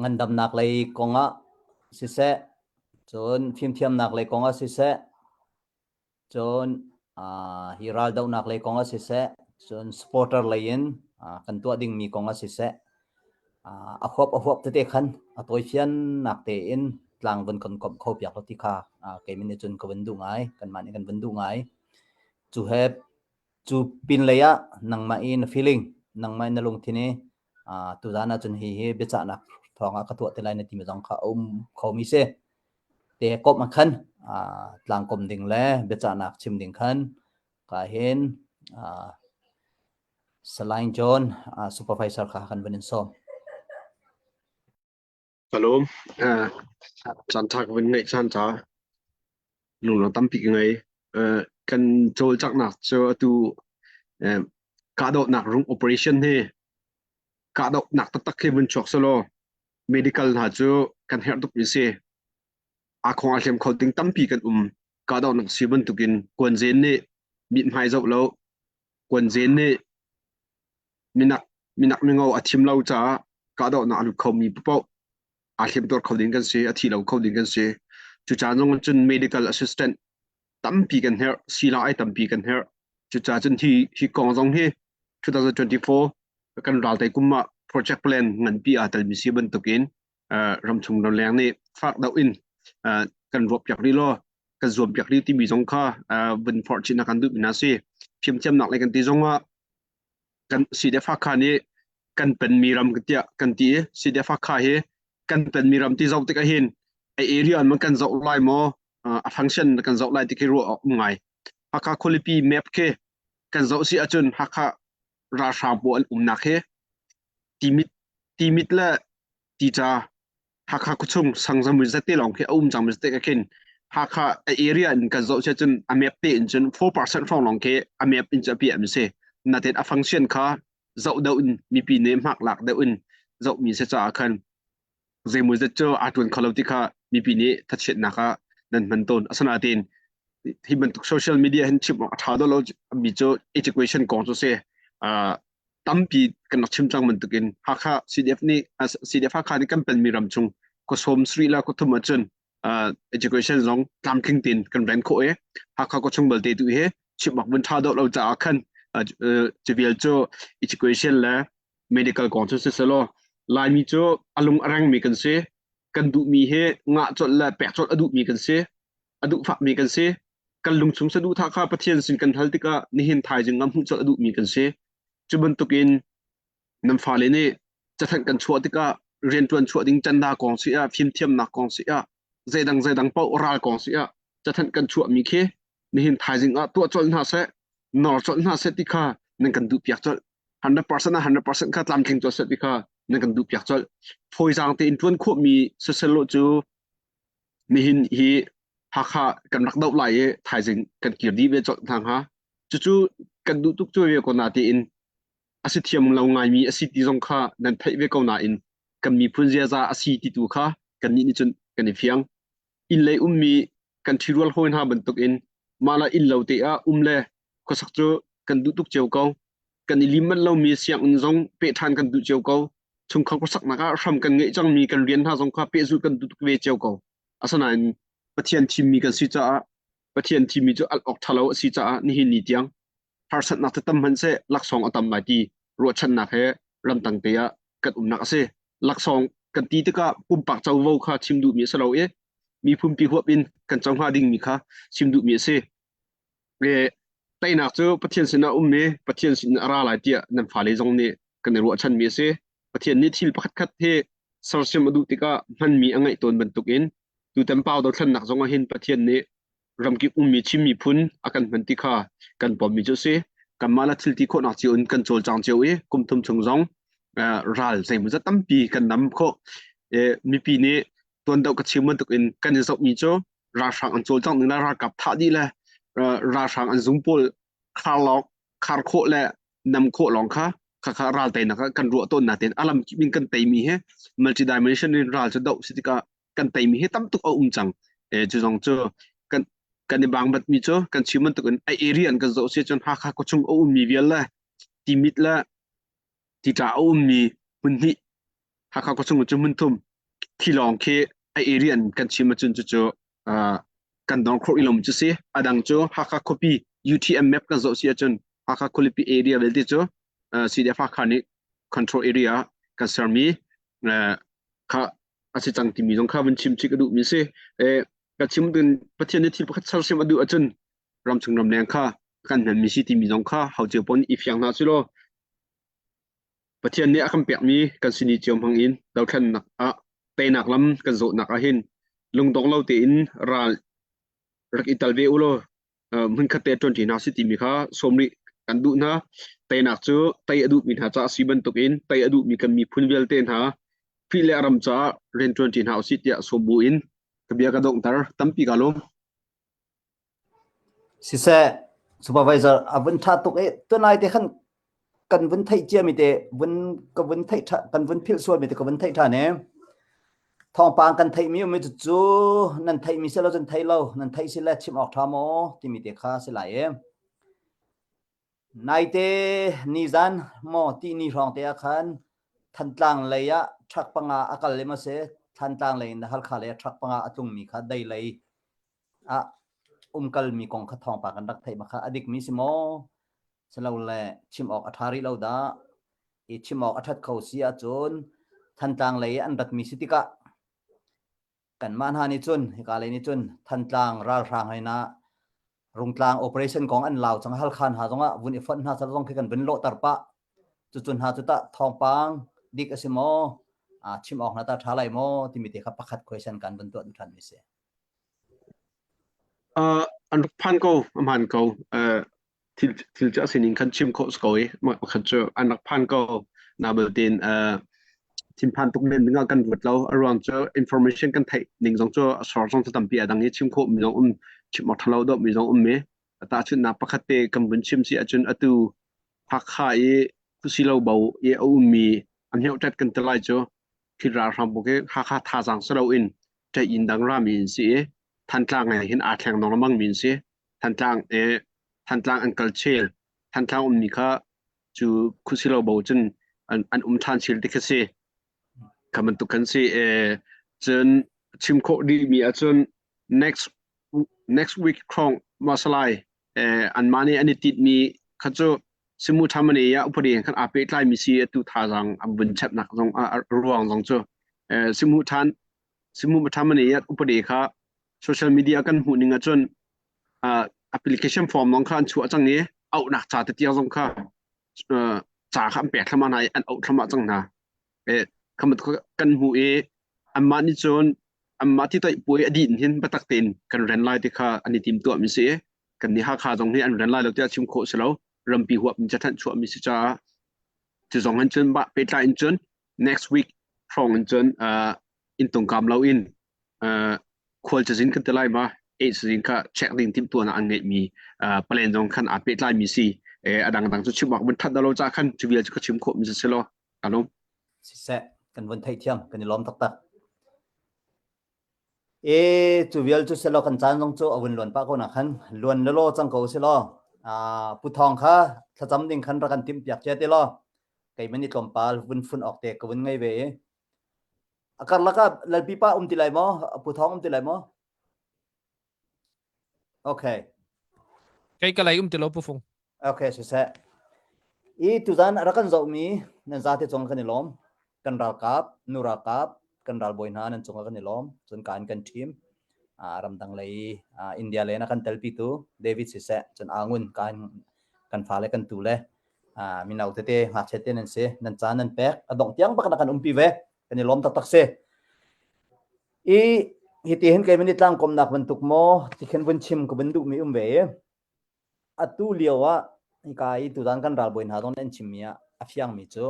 ngandamnak lei kongah siseh, cun fimthiamnak lei kongah siseh, Cun hi raldohnak lei kong ah siseh, cun supporter lei in kan tuah dingmi kong ah siseh, a huap a huap tete khan a tawifiannak tein tlang vun kan komh kho piak lo ti kha keimah nih cun ka vun duh ngai, kanmah nih kan vun duh ngai. Cu he cu pin lei ah nangmah i na feeling, nangmah i na lungthin i tuzaan ah cun hihi biacahnak thawng ah ka tuah te lai na timi zong kha a um khomi si. Te komh ah khan tlangkom ding le biacahnak chim ding khan ka hin Salai John supervisor kha kan vun in sawm. Kan cawlcanghnak cu atu kahdohnak rung operation hi kahdohnak taktak hi vun chuak selaw medical hna cu kan herh tuk mi si. Aa khong aa hliam kho ding tampi kan um. Kahdohnak si bantukin kuanzen nih mithmai zoh lo, kuanzen nih minak minak mingo a thim lo caah kahdohnak a lut khomi paoh aa hliamtuar kho ding kan si, a thi lo kho ding kan si. Cucaah zong cun medical assistant tampi kan herh, sila ai tampi kan herh. Cucaah cun hi hi kong zong hi 2024 kan raltai kum ah project plan nganpi aa telmi si bantukin ramchung ramleng nih fak deuh in kan ruahpiak rih law kan zuampiak rih timi zong kha vun forh chin kan duhmi hna si. Fimthiamnak lei kan ti zong ah kan CDF Hakha nih kan penmi ram tiah kan ti i CDF Hakha hi kan penmi ram ti zoh tikah hin a area man kan zoh lai maw a function kan zoh lai ti khi ruah awk um ngai. Hakha khualipi map khi kan zoh si ahcun Hakha ralhrang pawl an umnak hi Timit Timit le Tica Hakha khuachung sangzamui zate lawng khi a um cang mi zate ka khin Hakha a area in kan zoh sia cun a map te in cun 4% hrawng lawng khi a map in cu a piah mi si. Natin a function kha zoh deuh in mipi nih hmak lak deuh in zoh mi si caah khan zeimaw zat cu aa ṭuan kho lo ti kha mipi nih thachiatnak ah nan hman tawn. Asinain hi bantuk social media hin chim awk a ṭha deuh lo mi cu education kong cu si. Uh, tampi kan rak chim cang bantukin Hakha CDF nih CDF Hakha nih kan penmi ram chung khuasawm sarih le khuathum ahcun uh, education zong tlamtling tein kan ren khawh i Hakha khuachung balte tu hi chim awk vun ṭha deuh lo caah khan uh, cuvial cu education le medical kong cu siselaw Laimi cu a lung a rengmi kan si kan duhmi hi ngah colh le pek colh a duhmi kan si a duh fakmi kan si kan lungchung saduhthah kha Pathian sin kan hal tikah nihin thaizing ah hmuh colh a duhmi kan si cu bantukin nan fale nih cathanh kan chuah tikah rianṭuan chuah ding canda kong si ah fimthiamnak kong si ah zeidang zeidang paoh ral kong si ah cathanh kan chuahmi khi nihin thaizing ah tuah colh hna seh nor colh hna seh ti kha nan kan duhpiak colh 100% ah 100% kha tlamtling tuah seh ti kha nan kan duhpiak colh fawizaang tein ṭuan khawhmi sisel cu nihin hi Hakha kan rak doh lai i thaizing kan kir dih ve colh hna hnga cucu kan duh tuk cu ve ko na tiin a si thiam lo ngaimi a si ti zong kha nan theih ve ko nain kan miphun ziaza a si ti tu kha kannih nih cun kan i fiang inn lei ummi kan ṭhirual hawi hna bantukin mah le inn lo te ah um le khuasak cu kan duh tuk cio ko kan i lim manh lomi sianginn zong peh ṭhan kan duh cio ko chungkhar khuasaknak ah hram kan ngeih cangmi kan rian hna zong kha pehzulh kan duh tuk ve cio ko asinain Pathian thimmi kan si caah Pathian thimmi cu al awk ṭhalo a si caah nihin ni tiang harsatnak cu tam hmanhseh laksawng a tam lai ti ruahchannak he ramtang te ah kan umnak a si. Laksawng kan ti tikah pumpak covo kha chim duhmi a si lo i miphunpi huap in kan co hnga dingmi kha chim duhmi a si. E, teinak cu Pathian sinah um i Pathian sin a ra lai tiah nan fale zong nih kan i ruahchanmi a si. Pathian nih thil pakhatkhat hi sersiam a duh tikah hmanmi a ngeih tawn bantukin tutan pau dothlennak zong ah hin Pathian nih ramkip ummi Chin miphun a kan hman ti kha kan pommi cu a si. Kanmah le thil ti khawhnak cio in kan cawlcang cio i kum thum chung zong ral zeimawzat tampi kan nam khawh. Mipi nih tuan deuh ka chim bantuk in kan i zohmi cu ralhrang an cawlcangh ning le ralkap thah dih le ralhrang an zung pawl khar lawng khar khawh le nam khawh lawng kha khakha ral teinak ah kan ruah tawn natin a lam kip in kan teimi he multidimension in ral cu doh si tikah kan teimi hi tam tuk a um cang e cu zong cu kan kan i bang bat mi cu kan chim bantuk in a area an kan zoh si cun Hakha khuachung a ummi vial le Timit le Tita a ummi hmun hnih Hakha khuachung cu hmun thum khi lawng khi a area an kan chim ahcun cucu kan dong khawh ilom cu si adang cu Hakha khuapi UTM map kan zoh si ahcun Hakha khualipi area vialte cu CDF Hakha nih control area kan sermi kha a si cang timi zong kha vun chim chih ka duhmi si. Ka chim dun Pathian nih thil pakhat sersiam a duh ahcun ramchung ramleng kha kan hmanmi si timi zong kha hau cio pon i fiang hna su law Pathian nih a kan pekmi kan sini cio hmang in dothlennak ah teinak lam kan zawhnak ah hin lungdong lo tein ral rak i tal ve u law hmunkhat te ṭuanṭi hna si timi kha sawm rih kan duh hna. Teinak cu tei a duhmi hna caah a si bantukin tei a duhmi kan miphun vialte hna Khrih le a ram caah rian ṭuanṭi hna usih tiah sawm bu in ka bia ka donghter. Tampi ka lawm. Siseh, supervisor a vun ṭha tuk i tunai te khan kan vun theih ciami te vun ka vun theih ṭha kan vun philh sualmi te ka vun theih ṭhan i thawngpang kan theihmi ummi cu nan theihmi si lo cun thei lo nan theih si le chim awk ṭha maw timi te kha si lai i Naite nizan maw tihni hrawng te ah khan Thantlang lei ah truck panga a kal i maw si Thantlang lei in Halkha lei ah truck panga a tlungmi kha dei lei ah umkalmi kong kha thawngpang kan rak theih ma kha a dikmi si maw silole chim awk a ṭha rih lo dah i chim awk a ṭhat kho si ahcun Thantlang lei an ratmi si tikah Kanmah hna nih cun hika lei nih cun Thantlang ralhrang hei na Rungtlang operation kong an lau cang Halkha hna zongah vun i fonh hna sal zong khi kan vun lawhter pah. Cucun hna cu tah thawngpang dik a si maw chim awk hna ta ṭha lai maw timi te kha pakhat question kan vun tuah duh ṭhan mi si. Uh, an rak phan ko, a hmaan ko. Uh, thil thil cu a sining khan chim khawh si ko i mah pakhat cu an rak phan ko na belte uh, thinphan tuk men ding ah kan ruat lo a ruang cu information kan theih ning zong cu a sor zong cu tampi a dang i chim khawh mi zong um chim awk thalo dawh mi zong um mi tahchunhnak pakhat te kan vun chim si ahcun atu Hakha i khuasilo bo i a ummi a hneuh kan ti lai cu thil ralhrang buk hi Hakha thazaang si loin ṭei dang rami in si i Thantlang he hin aa thleng lengmang mi an si. Thantlang i Thantlang an kal chel. Thantlang ummi kha cu khuasilo bo cun an, an um ṭhan chel ti khi si. Kha bantuk kan si. E, cun chim khawh rihmi ahcun next next week hrawng masalai eh, anmah nih an i tinhmi kha cu simu ṭhamani ah upadi khan aa pehtlai mi si atu thazaang an vun chapnak zong a ruang zong cu eh, simu ṭhan simu ṭhamani ah upadi kha social media kan hmuh ning ahcun uh, application form zong kha an chuah cang i auhnak ca te tiang zong kha uh, ca kha an pek thluahmah hna i an auh thluahmah cang hna. Eh, kan hmuh i anmah nih cun anmah ti toih puai a dih hin biatak tein kan ren lai ti kha an i tim tuah mi si i kan nih Hakha zong hi an ren lai lo tiah chim khawh si lo rampi huap in cathanh chuah mi si caah cu zong hin cun bah pehtlai in cun next week hrawng in cun uh, inn tungkam lo in uh, khual cazin kan ti lai ma eh cazin kha check ding timhtuahnak an ngeihmi uh, plan zong khan aa pehtlai mi si eh, a dangdang cu chim awk mun that lo ca khan cu vial cu ka chim khawh mi si lo alum Siseh, kan vun theihthiam, kan i lawm taktak. E, cu vial cu selaw kan caan zong cu a vun luan pah ko na khan luan lelaw cang ko selaw ah Pu Thawng kha thlacam ding khan rak kan timh piak cia te law kei man i tlawmpal vun fun awk te ka vun ngei ve i a karlak ah Lalpi pa um ti lai maw Pu Thawng um ti lai maw Okay. Kei ka lei um ti lo Pu Fung. Okay, siseh. I tuzan a rak kan zohmi nan zate cung kan i lawm. Kan ralkap, nu ralkap, kan ralbawi hna nan cungah kan i lawm. Cun kaan kan ṭhim. Uh, ramdang lei uh, India lei na kan telpitu David siseh, cun Angun kan kan fale kan tu le uh, mino tete ngakchia te nan si nan caan nan pek a dongh tiang bak na kan umpi ve kan i lawm taktak si I hiti hin kei ni tlangkomnak bantuk maw tikhin vun chim ka vun duhmi um ve i atu lio ah hika i tuzan kan ralbawi hna zong nih an chimmi ah a fiangmi cu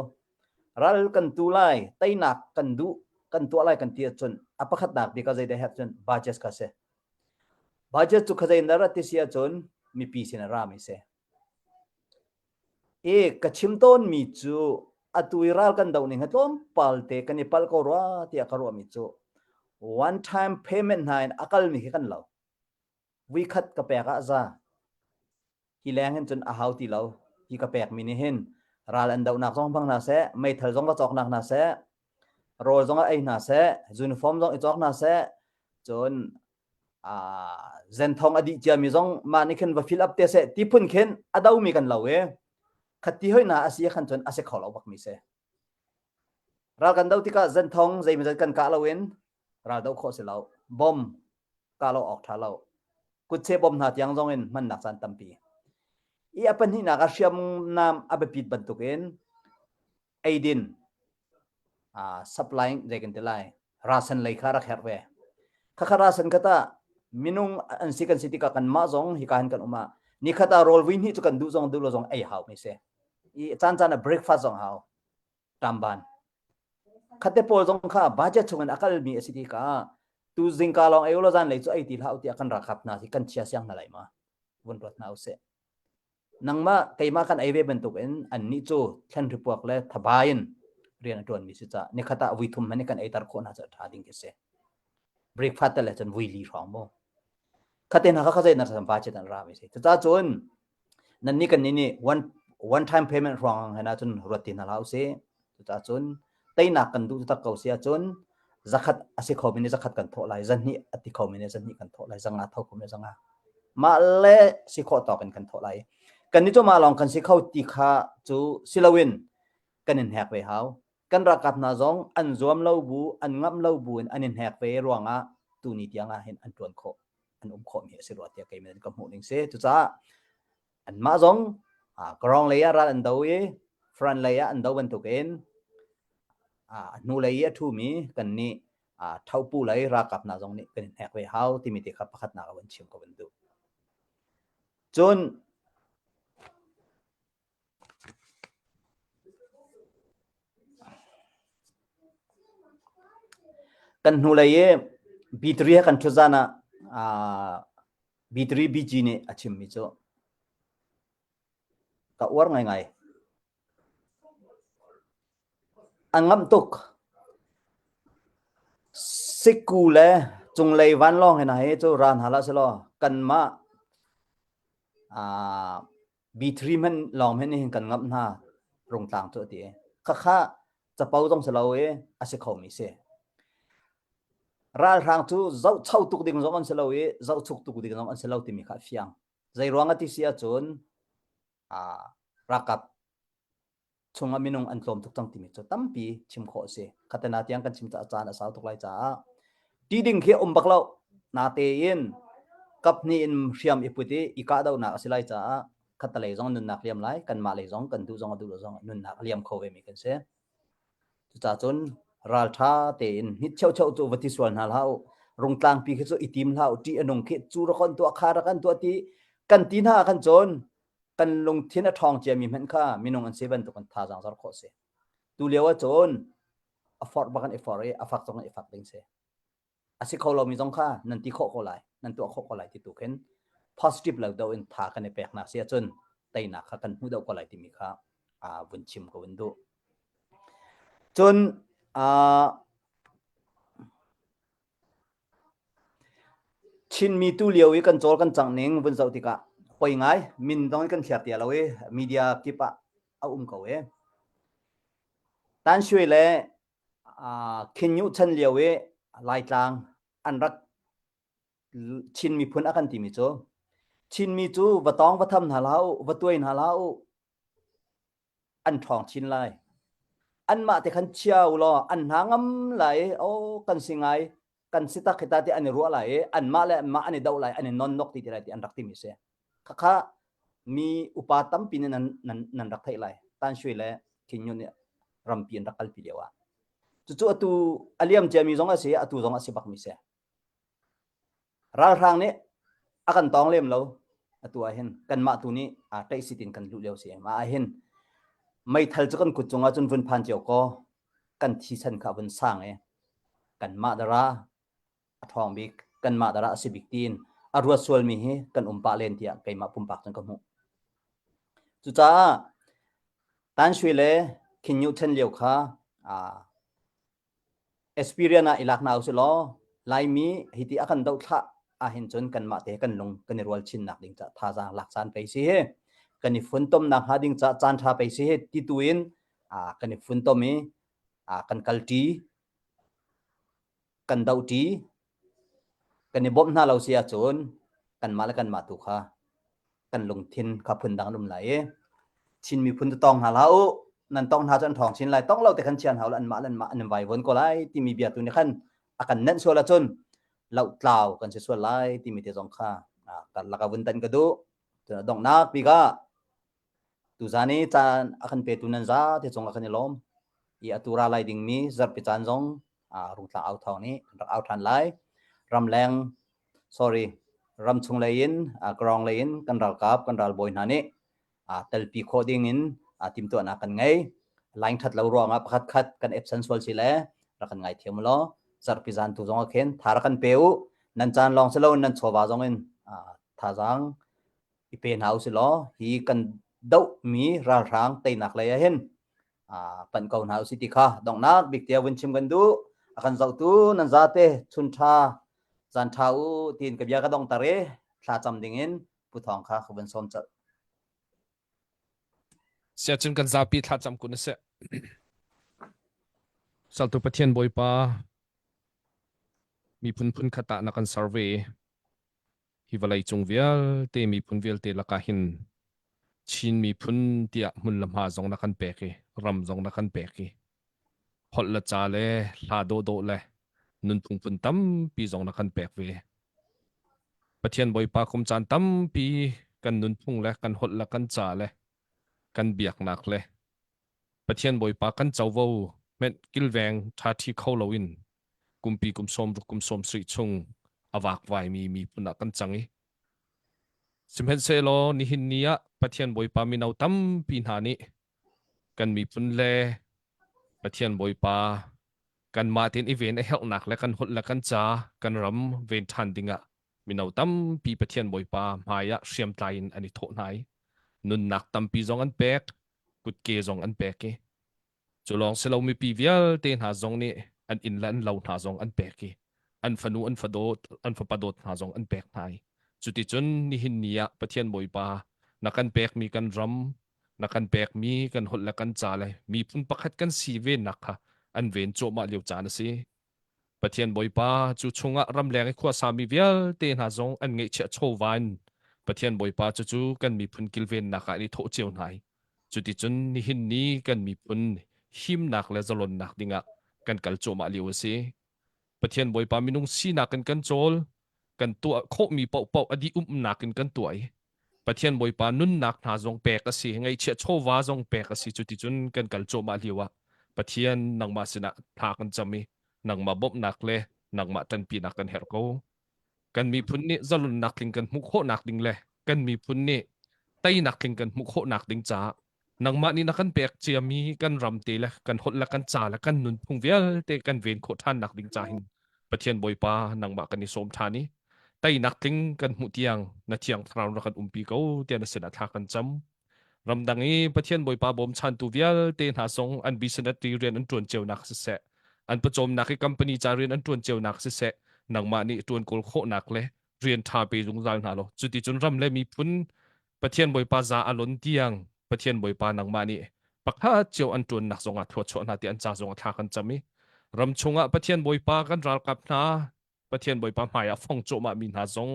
ral kan tu lai teinak kan duh kan tuah lai kan ti ahcun a pakhatnak bik ah zeidah herh cun budget kha si budget cu khazei na rat ti si ahcun mipi sin a rami si I ka chim tawnmi cu atu i ral kan doh ning hi tlawmpal te kan i palh ko rua tiah ka ruahmi cu one time payment hna in a kalmi khi kan lo. Vuikhat ka pek ah za. Hi leng hin cun a hau ti lo. Hi ka pekmi nih hin ral an dohnak zong hmang hna seh, meithal zong va cawknak hna seh, rawl zong ei hna seh, uniform zong i cawk hna seh, cun zenthong a dih ciami zong mah nih khin va fill up te seh ti phun khin a domi kan lo i khatti hoi na a si khan cun a si kho lo bakmi si ral kan do tikah zenthong zeimawzat kan kah loin ral do khawh si lo bom kah lo awk tha lo kutche bom hna tiang zong in hmannak caan tampi i a pahnihnak ah hriamnam a biapit bantukin eidin uh, supply zei kan ti lai rasan lei kha rak herh ve khakha rasan kha ta minung an si kan si tikah kan mah zong hika hin kan um ah nikhat ah rawl vui hnih cu kan duh zong duh lo zong ei hau mi si i caan caan ah breakfast zong hau tamban khate pawl zong kha budget chung in a kal mi a si tikah tu zingka lawng ei lo zan lei cu ei ti hlah u tiah kan rakap hna hi kan chia siang hna lai ma. vun ruat hna usih. Nangmah keimah kan ei ve bantuk in annih cu thlen ripuak le thabai in rian a ṭuanmi si caah nikhat ah vui thum hmanh kan eitar khawh hna cu a ṭha ding khi si. Breakfast te le cun vui li hrawng mu. Khate hna kha kha zei na va chet an ra mi si. Cucaah cun nan nih kan nih nih one one time payment ruang he na cun ruat ti hna hlah usih. Cucaah cun teinak kan duh tak ko si ahcun zakhat a si kho mi nih zakhat kan thawh lai, zahnih a ti kho mi nih zahnih kan thawh lai, zanga tho kho mi zanga. Mah le si khawh tawk in kan thawh lai. Kan nih cu mah lawng kan si kho ti kha cu si loin kan in hnek ve hau. Kan ralkap hna zong an zuam lo bu, an ngamh lo bu in an in hnek ve ruangah tuni tiang ah hin an ṭuan khawh, an um khawh mi a si rua tiah kei ka hmuh ning si. Cucaah Anmah zong Kawrong lei ah ral an do i front lei ah an do bantukin a hnulei i a ṭhumi kannih ṭhopu lei ralkap hna zong nih kan i hnek ve hau timi te kha pakhatnak ah van chim ka van duh. Cun kan hnulei i B3 he kan ṭhut zan ah B3 BG nih a chimmi cu ka uar ngaingai. An ngamh tuk. Sikku le cunglei vanlawng he hna hi cu ra hna hlah selaw kanmah B3 hmanh lawng hmanh nih hin kan ngamh hna rungtlang cu a ti. Khakha capo zong si lo i a si khomi si. Ralhrang cu zohcho tuk ding zong an si lo i zohchuk tuk ding zong an si lo timi kha a fiang. Zei ruang a ti si ahcun ralkap chungah minung an tlawm tuk cang timi cu tampi chim khawh a si. Khatena tiang kan chim caah caan a sau tuk lai caah ti ding khi um bak lo. Natein kap hnih in hriam i put i i kahdohnak a si lai caah khatalei zong nunnak liam lai, kanmah lei zong kan duh zong a duh lo zong nunnak a liam kho ve mi kan si. Cucaah cun ralṭha tein hnit cheucheu cu va ti sual hna hlah u. Rungtlangpi khi cu i tim hlah u. Ṭih a nung khi cu rak kan tuah kha rak kan tuah ti kan ti hna ah khan cun kan lungthin a ṭhawng ciami hmanh kha minung an si bantuk in thazaang zor khawh a si. Tu lio ah cun a forh bak in i forh i a fak zong in i fak ding si. A si kho lomi zong kha nan ti khawh ko lai, nan tuah khawh ko lai ti tu khin positive lo deuh in tha kan i peknak si ahcun teinak kha kan hmuh deuh ko lai timi kha uh, vun chim ko in duh. Cun uh, Chinmi tu lio i kan cawl kan cangh ning vun zoh tikah poi ngai min zong in kan thliar tia lo i media kip ah a um ko e. Tan Shui le uh, Khin Nyu chan lio i Laitlang an rak Chin miphun a kan timi cu Chinmi cu va tawng va tham hna hlah u, va tuai hna hlah u, an ṭhawng chin lai. Anmah te khan chia u law an hna ngam lai i oh kan si ngai kan si tak hita ti an i ruah lai i anmah le anmah an i doh lai an i nonnok ti ti lai ti an rak timi si. Khakha mi upa tampi nih nan, nan, nan rak theih lai. Tan Shui le Khin Nyunt nih rampi an rak kalpi lio ah. Cucu atu a liam ciami zong a si atu zong a si bakmi si. Ralhrang nih a kan tawng lem lo. Atu ah hin kanmah tu nih aa ṭaihsit in kan luh lio si. Mah ah hin meithal cu kan kut cungah cun vun phan cio kaw kan thisen kha vun sang i kanmah dara a ṭhawng bik, kanmah dara a si bik tiin a ruat sualmi hi kan um pah len tiah keimah pumpak cun ka hmuh. Cucaah Tan Shui le Khin Nyuh ṭhen lio kha aa Experience ah i lak hna usih law Laimi hiti a kan dohthlah ahhin cun kanmah te kan lung kan i rual chinnak ding caah thazaang lak caan pei si hi kan i funtomnak hnga ding caah caan ṭha pei si hi ti tu in kan i funtom i kan kalṭi kan dohṭi kan i bawmh hna lo si ahcun kanmah le kanmah tu kha kan lungthin kha phundang an um lai i Chin miphun tu tong hna hlah u nan tong hna cu an ṭhawng chin lai tong lo te khan chian hau an mah le mah an vaivuan ko lai timi bia tu nih khan a kan nenh sual ahcun lohtlau kan si sual lai timi te zong kha kan laka vun tan ka duh cun a donghnak bik ah tuzan i caan a kan petu nan za te cung ah kan i lawm i atu ra lai dingmi zarhpi caan zong rungtlang au thawng nih kan rak au ṭhan lai ramleng sorry ramchung lei in kawrong lei in kan ralkap kan ralbawi hna nih telpi khawh ding in timhtuahnak kan ngei line ṭhat lo ruangah pakhat khat kan epsan sual si le rak kan ngaithiam law zarhpi zan tu zong ah khin tha rak kan pe u nan caan lawng si lo nan chawva zong in thazaang. i pe hna usih law hi kan dohmi ralhrang teinak lei ah hin panh ko hna usih ti kha donghnak bik tiah vun chim kan duh. A kan zohtu nan zate chun ṭha zan ṭha u tiin ka bia ka dongter i thlacam dingin Pu Thawng kha ka vun sawm colh. Siacun kan zapi thlacam kun a si. Saltu Pathian Bawipa miphun phun khat ah na kan ser ve. Hi vawlei cung vialte miphun vialte lakah hin Chin miphun tiah hmun le hma zong na kan pek i ram zong na kan pek i holh le ca le hla dawhdawh le nunphung phun tampi zong na kan pek ve. Pathian Bawipa kum caan tampi kan nunphung le kan holh le kan ca le kan biaknak le Pathian Bawipa kan covo hmenh kilveng ṭhaṭhi kho loin kumpi kum sawm ruk kum sawm sarih chung a vakvaimi miphun ah kan cang i sihmanhsehlaw nihin ni ah Pathian Bawipa mino tampi hna nih kan miphun le Pathian Bawipa kanmah tein i ven a herhnak le kan holh le kan ca kan ram ven ṭhan dingah mino tampi Pathian Bawipa hmai ah hriamtlai in an i thawh hna i nunnak tampi zong an pek kutke zong an pek i Cu lawng si lo mipi vialte hna zong nih an inn le an lo hna zong an pek i an fanu an fadawt an fapa dawt hna zong an pek hna i cuticun nihin ni ah Pathian Bawipa na kan pekmi kan ram na kan pekmi kan holh le kan ca le miphun pakhat kan si vennak kha an ven cuahmah lio caan a si. Pathian Bawipa cu chungah ramleng i khuasami vialte hna zong an ngeihchiah chawva in Pathian Bawipa cucu kan miphun kilvennak ah an i thawh cio hna i Cuticun nihin ni kan miphun himnak le zalonnak dingah kan kal cuahmah lio a si. Pathian Bawipa minung sinak in kan cawl, kan tuah khawhmi paohpaoh a dih umnak in kan tuah i Pathian Bawipa nunnak hna zong pek a si, ngaihchiah chawva zong pek a si. Cuticun kan kal cuahmah lio ah Pathian nangmah sinah thla kan cam i nangmah bawmhnak le nangmah ṭanpinak kan herh ko. Kan miphun nih zalonnak tling kan hmuh khawhnak ding le kan miphun nih teinak tling kan hmuh khawhnak ding caah nangmah nih na kan pek ciami kan ram te le kan holh le kan ca le kan nunphung vialte kan ven khawh ṭhannak ding ca hin Pathian Bawipa nangmah kan i sawm ṭhan i teinak tling kan hmuh tiang na thiang thlarau rak kan umpi ko tiah na sinah thla kan cam. Ramdang i Pathian Bawipa bawmchantu vialte hna zong an business rian an ṭuan cionak siseh, an pawcawmnak i company ca rian an ṭuan cionak siseh, nangmah nih ṭuan kawl khawhnak le rian ṭha pe zungzal hna law cuticun ram le miphun Pathian Bawipa za a lon tiang Pathian Bawipa nangmah nih pakhat cio an ṭuannak zongah thluachuah hna ti an ca zongah thla kan cam i ram chungah Pathian Bawipa kan ralkap hna Pathian Bawipa hmaiah fong cuahmah mi hna zong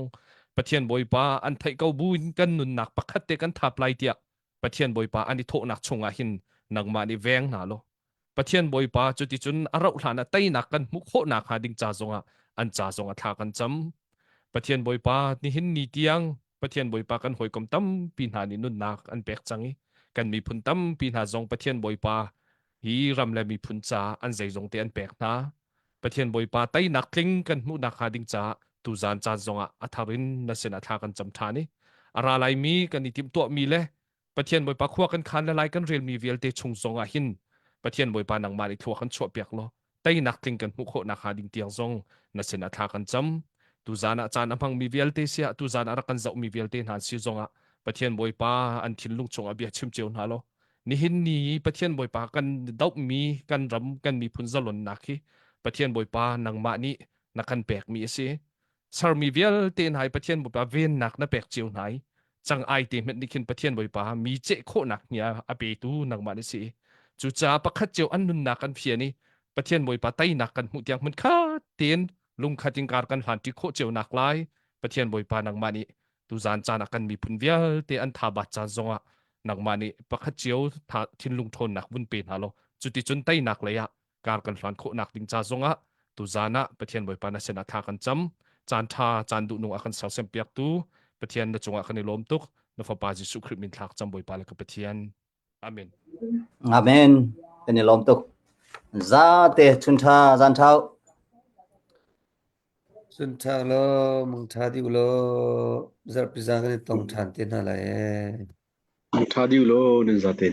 Pathian Bawipa an theih ko buin kan nunnak pakhat te kan thap lai tiah Pathian Bawipa an i thawhnak chungah hin nangmah nih veng hna law Pathian Bawipa cuticun a rauh hlan ah teinak kan hmuh khawhnak hnga ding ca zongah an ca zongah thla kan cam. Pathian Bawipa nihin ni tiang Pathian Bawipa kan hawikom tampi hna nih nunnak an pek cang i kan miphun tampi hna zong Pathian Bawipa hi ram le miphun ca an zeizong te an pek hna. Pathian Bawipa teinak tling kan hmuhnak hnga ding caah tuzan caan zongah a thar in na sinah thla kan cam ṭhan i a ra laimi kan i timhtuahmi le Pathian Bawipa khua kan khan le lai kan relmi vialte chung zongah hin Pathian Bawipa nangmah nih thlua kan chuahpiak law teinak tling kan hmuh khawhnak hnga ding tiang zong na sinah thla kan cam. Tuzan ah caan a hmangmi vialte siah tuzan ah rak kan zohmi vialte hna si zongah Pathian Bawipa an thinlung chungah bia chim cio hna law nihin ni Pathian Bawipa kan dohmi kan ram kan miphun zalonnak hi Pathian Bawipa nangmah nih na kan pekmi a si. Sermi vialte hna hi Pathian Bawipa vennak na pek cio hna i cang ai te hmenh nih khin Pathian Bawipa mi ceh khawhnak nia a petu nangmah na si. Cucaah pakhat cio an nunnak kan fian i Pathian Bawipa teinak kan hmuh tiang hmunkhat tein lungkhat in kar kan hlanṭi khawh cio nak lai Pathian Bawipa nangmah nih tuzan caan ah kan miphun vialte an tha bat caan zongah nangmah nih pakhat cio thinlung ṭhawnnak vun pe hna law cuticun teinak lei ah kar kan hlan khawhnak ding ca zongah tuzan ah Pathian Bawipa na sinah thla kan cam caan ṭha caan duhnung a kan sersiam piaktu Pathian na cungah kan i lawm tuk na fapa Jesuh Khrih min thlak cam Bawipa le ka Pathian Amen Amen kan i lawm tuk zate chun ṭha zan ṭha Chun ṭha law mung ṭha dih law zarhpi zan kan i tong ṭhan te hna lai ee. Mung ṭha dih law nan zate.